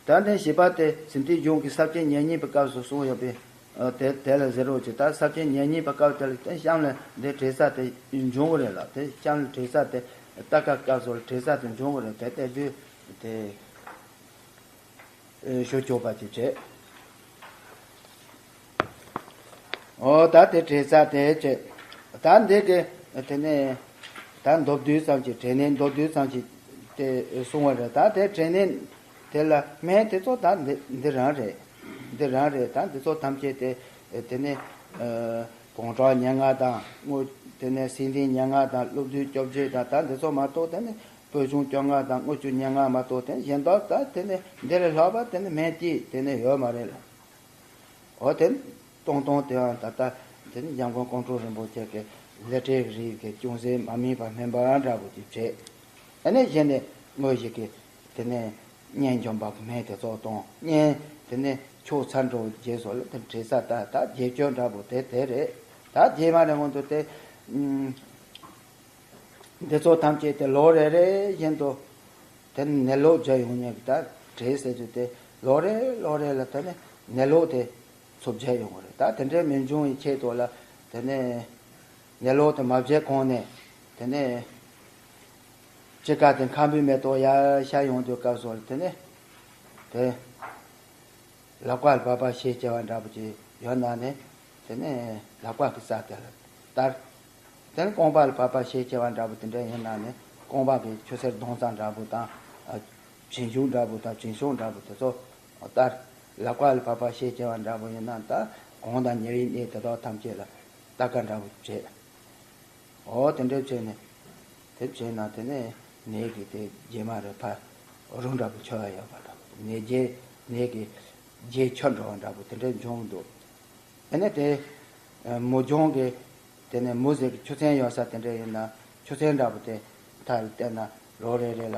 ད་ལྟའི་བཞི་པ་དེ་ཟིན་ཐོའི་གཞུང་གི་ས་བཅད་ཉེར་གཉིས་པའི་སྐབས་སུ་གསུངས་ཡོད་པས། ཨ། དེ་དེ་ལ་ཟེར་རོགས་ཀྱི། ད་ས་བཅད་ཉེར་གཉིས་པའི་སྐབས་དེ་ལ་བརྟེན་གཤམ་ལ་འདི་བྲེལ་ཚ་དེ་འབྱུང་གི་རེད་ལ། དེ་གཤམ་ལ་བྲེལ་ཚ་དེ་རྟ་ཁ་སྐབས་སུ་ལ་བྲེལ་ཚ་དེ་འབྱུང་གི་རེད། དེ་ལྟ་བུ་དེ་ཞུ་ཆོག་པ་ཅིག་བྱེད། ཨོ་ད་དེ་བྲེལ་ཚ་དེ་བྱེད། ད་འདི་གི་དེ་ནས་ད་མདོར་བསྡུས་ཙམ་ཅིག་བྲེལ་ནས་མདོར་བསྡུས་ཙམ་ཅིག་དེ་གསུངས་པ་རེད། ད་དེ་བྲེལ་ནས་དེ་ལ་སྨན་དེ་ཚོ་ད་འདི་འདི་རང་རེད། འདི་རང་རེད། ད་འདི་ཚོ་ཐམས་ཅད་དེ་དེ་ནས་ཨ་བོང་ཁྲག་ཉེར་ལྔ་དང་དངུལ། དེ་ནས་སྲིན་དེ་ཉེར་ལྔ་དང་ཀླུ་བདུད་བཅོ་བརྒྱད་དང་། ད་འདི་ཚོ་མ་གཏོགས་དེ་ནས་སྤོས་ཆུང་བཅོ་ལྔ་དང་དངུལ་ཆུ་ཉེར་ལྔ་མ་གཏོགས་དེ་ནས་གཞན་དག་ད་དེ་ནས་འདི་ལས་ལྷག་པ་དེ་ནས་སྨན་གཅིག་དེ་ནས་ཡོད་མ་རེད་ལ། འོ་དེ་སྟོང་སྟོང་དེའང་ད་ལྟ་དེ་ནི་འཇམ་མགོན་ཀོང་སྤྲུལ་རིན་པོ་ཆེ་གི་ལི་ཁྲིའི་རིགས་ཀྱི་ཅུང་ཟད་མ་སྨིན་པ་སྨན་པ་འདྲ་པོ་ཅིག་བྱས། ཨ་ནི་གཞི་ནས་དངོས་གཞི་གི་དེ་ནས་གཉན་འཇོམས་པ་གི་སྨན་དེ་ཚོ་དང་། གཉན་དེ་ནས་ཆོག་ཚར་འགྲོ་རྗེས་སུ་ལ་དེ་བྲེལ་ཚ་ད་ད་རྗེས་གཅོད་འདྲ་པོ་དེ་དེ་རེད། ད་རྗེས་མ་རེད་སྔོན་དུ་དེ་ཨུམ། འདི་ཚོ་ཐམས་ཅད་དེ་ལོ་རེ་རེ་བཞིན་དུ་དེ་ནས་ནད་ལོག་རྒྱུ་ཡོང་མཁན་གྱི་ད་བྲེལ་ཟེར་རྒྱུ་དེ་ལོ་རེ་ལོ་རེ་ལ་དེ་ནས་ནད་ལོག་དེ་ཚུར་རྒྱུ་ཡོང་གི་རེད། ད་དེ་འདྲའི་མི་འབྱུང་བའི་ཆེད་དུ་ལ་དེ་ནས་ནད་ལོག་དེ་མ་བྱེད་གོང་ནས་དེ་ནས་དཔྱིད་ཀ་དེ་ཁམ་བུའི་མེ་ཏོག་ཡར་ཤར་ཡོང་དུས་སྐབས་སུ་ལ་དེ་ནས་དེ། ལག་པ་ལ་བབས་པ་ཞེས་བྱ་བ་འདྲ་པོ་ཅིག་ཡོད་ན་ནི། དེ་ནས་ལག་པ་གི་རྩ་དེ་ལ་བསྟར། དེ་ནས་རྐང་པ་ལ་བབས་པ་ཞེས་བྱ་བ་འདྲ་པོ་དེ་འདྲ་ཡིན་ན་ནི། རྐང་པ་གི་ཆུ་སེར་ལྡང་ཙམ་འདྲ་པོ་དང་། ཨ། བྱིང་ཤུགས་འདྲ་པོ་དང་། བྱིང་ཤུགས་འདྲ་པོ་དེ་ཚོ་བསྟར། ལག་པ་ལ་བབས་པ་ཞེས་བྱ་བ་འདྲ་པོ་ཡིན་ན། ད་གོང་དང་ཉེ་བའི་གནས་དེ་དག་ཐམས་ཅད་ལ་ལྟ་ཀ་འདྲ་པོ་བྱེད། འོ་དེ་འདྲ་བྱས་ནས། དེ་བྱས་ན་དེ་ནས་ནད་ཀྱི་དེ་རྗེས་མ་རེ་ཕར་རུང་འདྲ་པོ་ཆོད་ཡ་ཡོད་པ་འདྲ་པོ། ནད་རྗེས་ནད་ཀྱི་རྗེས་ཆོད་འགྲོ་བ་འདྲ་པོ་དེ་འདྲ་འབྱུང་འདུག་ཨ་ནི་དེ་མུ་གྱང་གི་དེ་ནས་མུ་ཟེར་གྱི་ཆུ་ཚན་ཡོད་ས་དེ་འདྲ་ཡིན་ན། ཆུ་ཚན་འདྲ་པོ་དེ་མཐའ་ལ་བལྟས་ན་ལོ་རེ་རེ་ལ་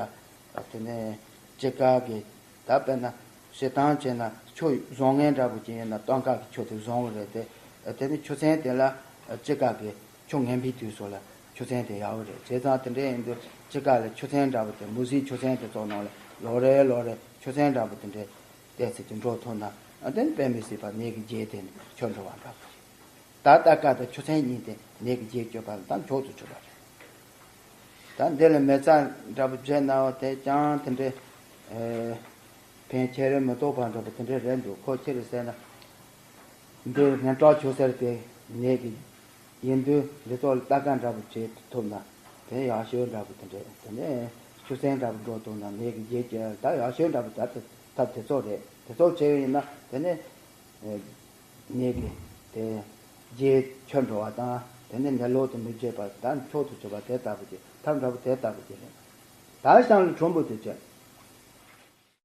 དེ་ནས་དཔྱིད་ཀ་གི། ད་དཔེར་ན་བྱེད་སྟངས་བྱས་ན་ཆུ་བཟང་ངན་འདྲ་པོ་ཅིག་ཡིན་ན་སྟོན་ཁ་གི་ཆུ་དེ་བཟང་བ་རེད་དེ། དེ་ནི་ཆུ་ཚན་དེ་ལ་དཔྱིད་ཀ་གི་ཆུ་ངན་པའི་དུས་སུ་ལ་ཆུ་ཚན་དེ་ཡག་པོ་རེད། བྱས་ཙང་དེ་འདྲ་ཡིན་དུས་དཔྱིད་ཀ་ལ་ཆུ་ཚན་འདྲ་པོ་དེ་མུ་ཟིའི་ཆུ་ཚན་དེ་ཚོ་ནང་ལ་ལོ་རེ་ལོ་རེ་ཆུ་ཚན་འདྲ་པོ་དེ་འདྲའི་ཏོག་ཙམ་ཅིག་འགྲོ་ཐུབ་ན། ཨ། དེ་ནི་དཔེ་མི་སྲིད་པ་ནད་ཀྱི་རྗེས་དེ་ནི་ཆོད་འགྲོ་བ་འདྲ་པོ་རེད། ད་ལྟ་ཀ་དང་ཆུ་ཚན་གཉིས་དེ་ནད་ཀྱི་རྗེས་གཅོད་པ་ལ་ད་མཆོག་ཏུ་གྱུར་པ་རེད། ད་འདི་ལ་མེ་བཙའ་འདྲ་པོ་བྱས་ན་འོ་དེ་ཀྱང་དེ་འདྲའི་ཨེ་ཕན་ཆེ་རེ་མི་ཐོགས་པ་འདྲ་པོ་དེ་འདྲ་རེད་འདུག་ཁོ་ཅི་རེད་ཟེར་ན། འདི་སྙན་གྲགས་ཆུ་སེར་དེ་ནད་ཀྱི་ཡིན་དུས་འདི་ཚོ་ལ་ལྟ་ཀ་འདྲ་པོ་བྱེད་ཐུབ་ན་དེ་ཡག་ཤོས་འདྲ་པོ་དེ་འདྲ། དེ་ནས་ཆུ་ཚན་འདྲ་པོ་འགྲོ་ཐུབ་ན་ནད་ཀྱི་རྗེས་ཀྱི་ད་ཡག་ཤོས་འདྲ་པོ་ད་དེ་ཐབས་དེ་ཚོ་རེད། དེ་ཚོ་བྱས་ཡིན་ན་དེ་ནས། ནད་ཀྱི་དེ་རྗེས་ཆོད་འགྲོ་བ་དང་། དེ་ནས་ནད་ལོག་དེ་མི་བྱེད་པ་ད་མཆོག་ཏུ་གྱུར་པ་དེ་ལྟ་བུ་ཅིག་ཐབས་འདྲ་པོ་དེ་ལྟ་བུ་ཅིག་རེད། ད་གཤམ་ལ་གྲུམ་བུ་དེ་བྱས།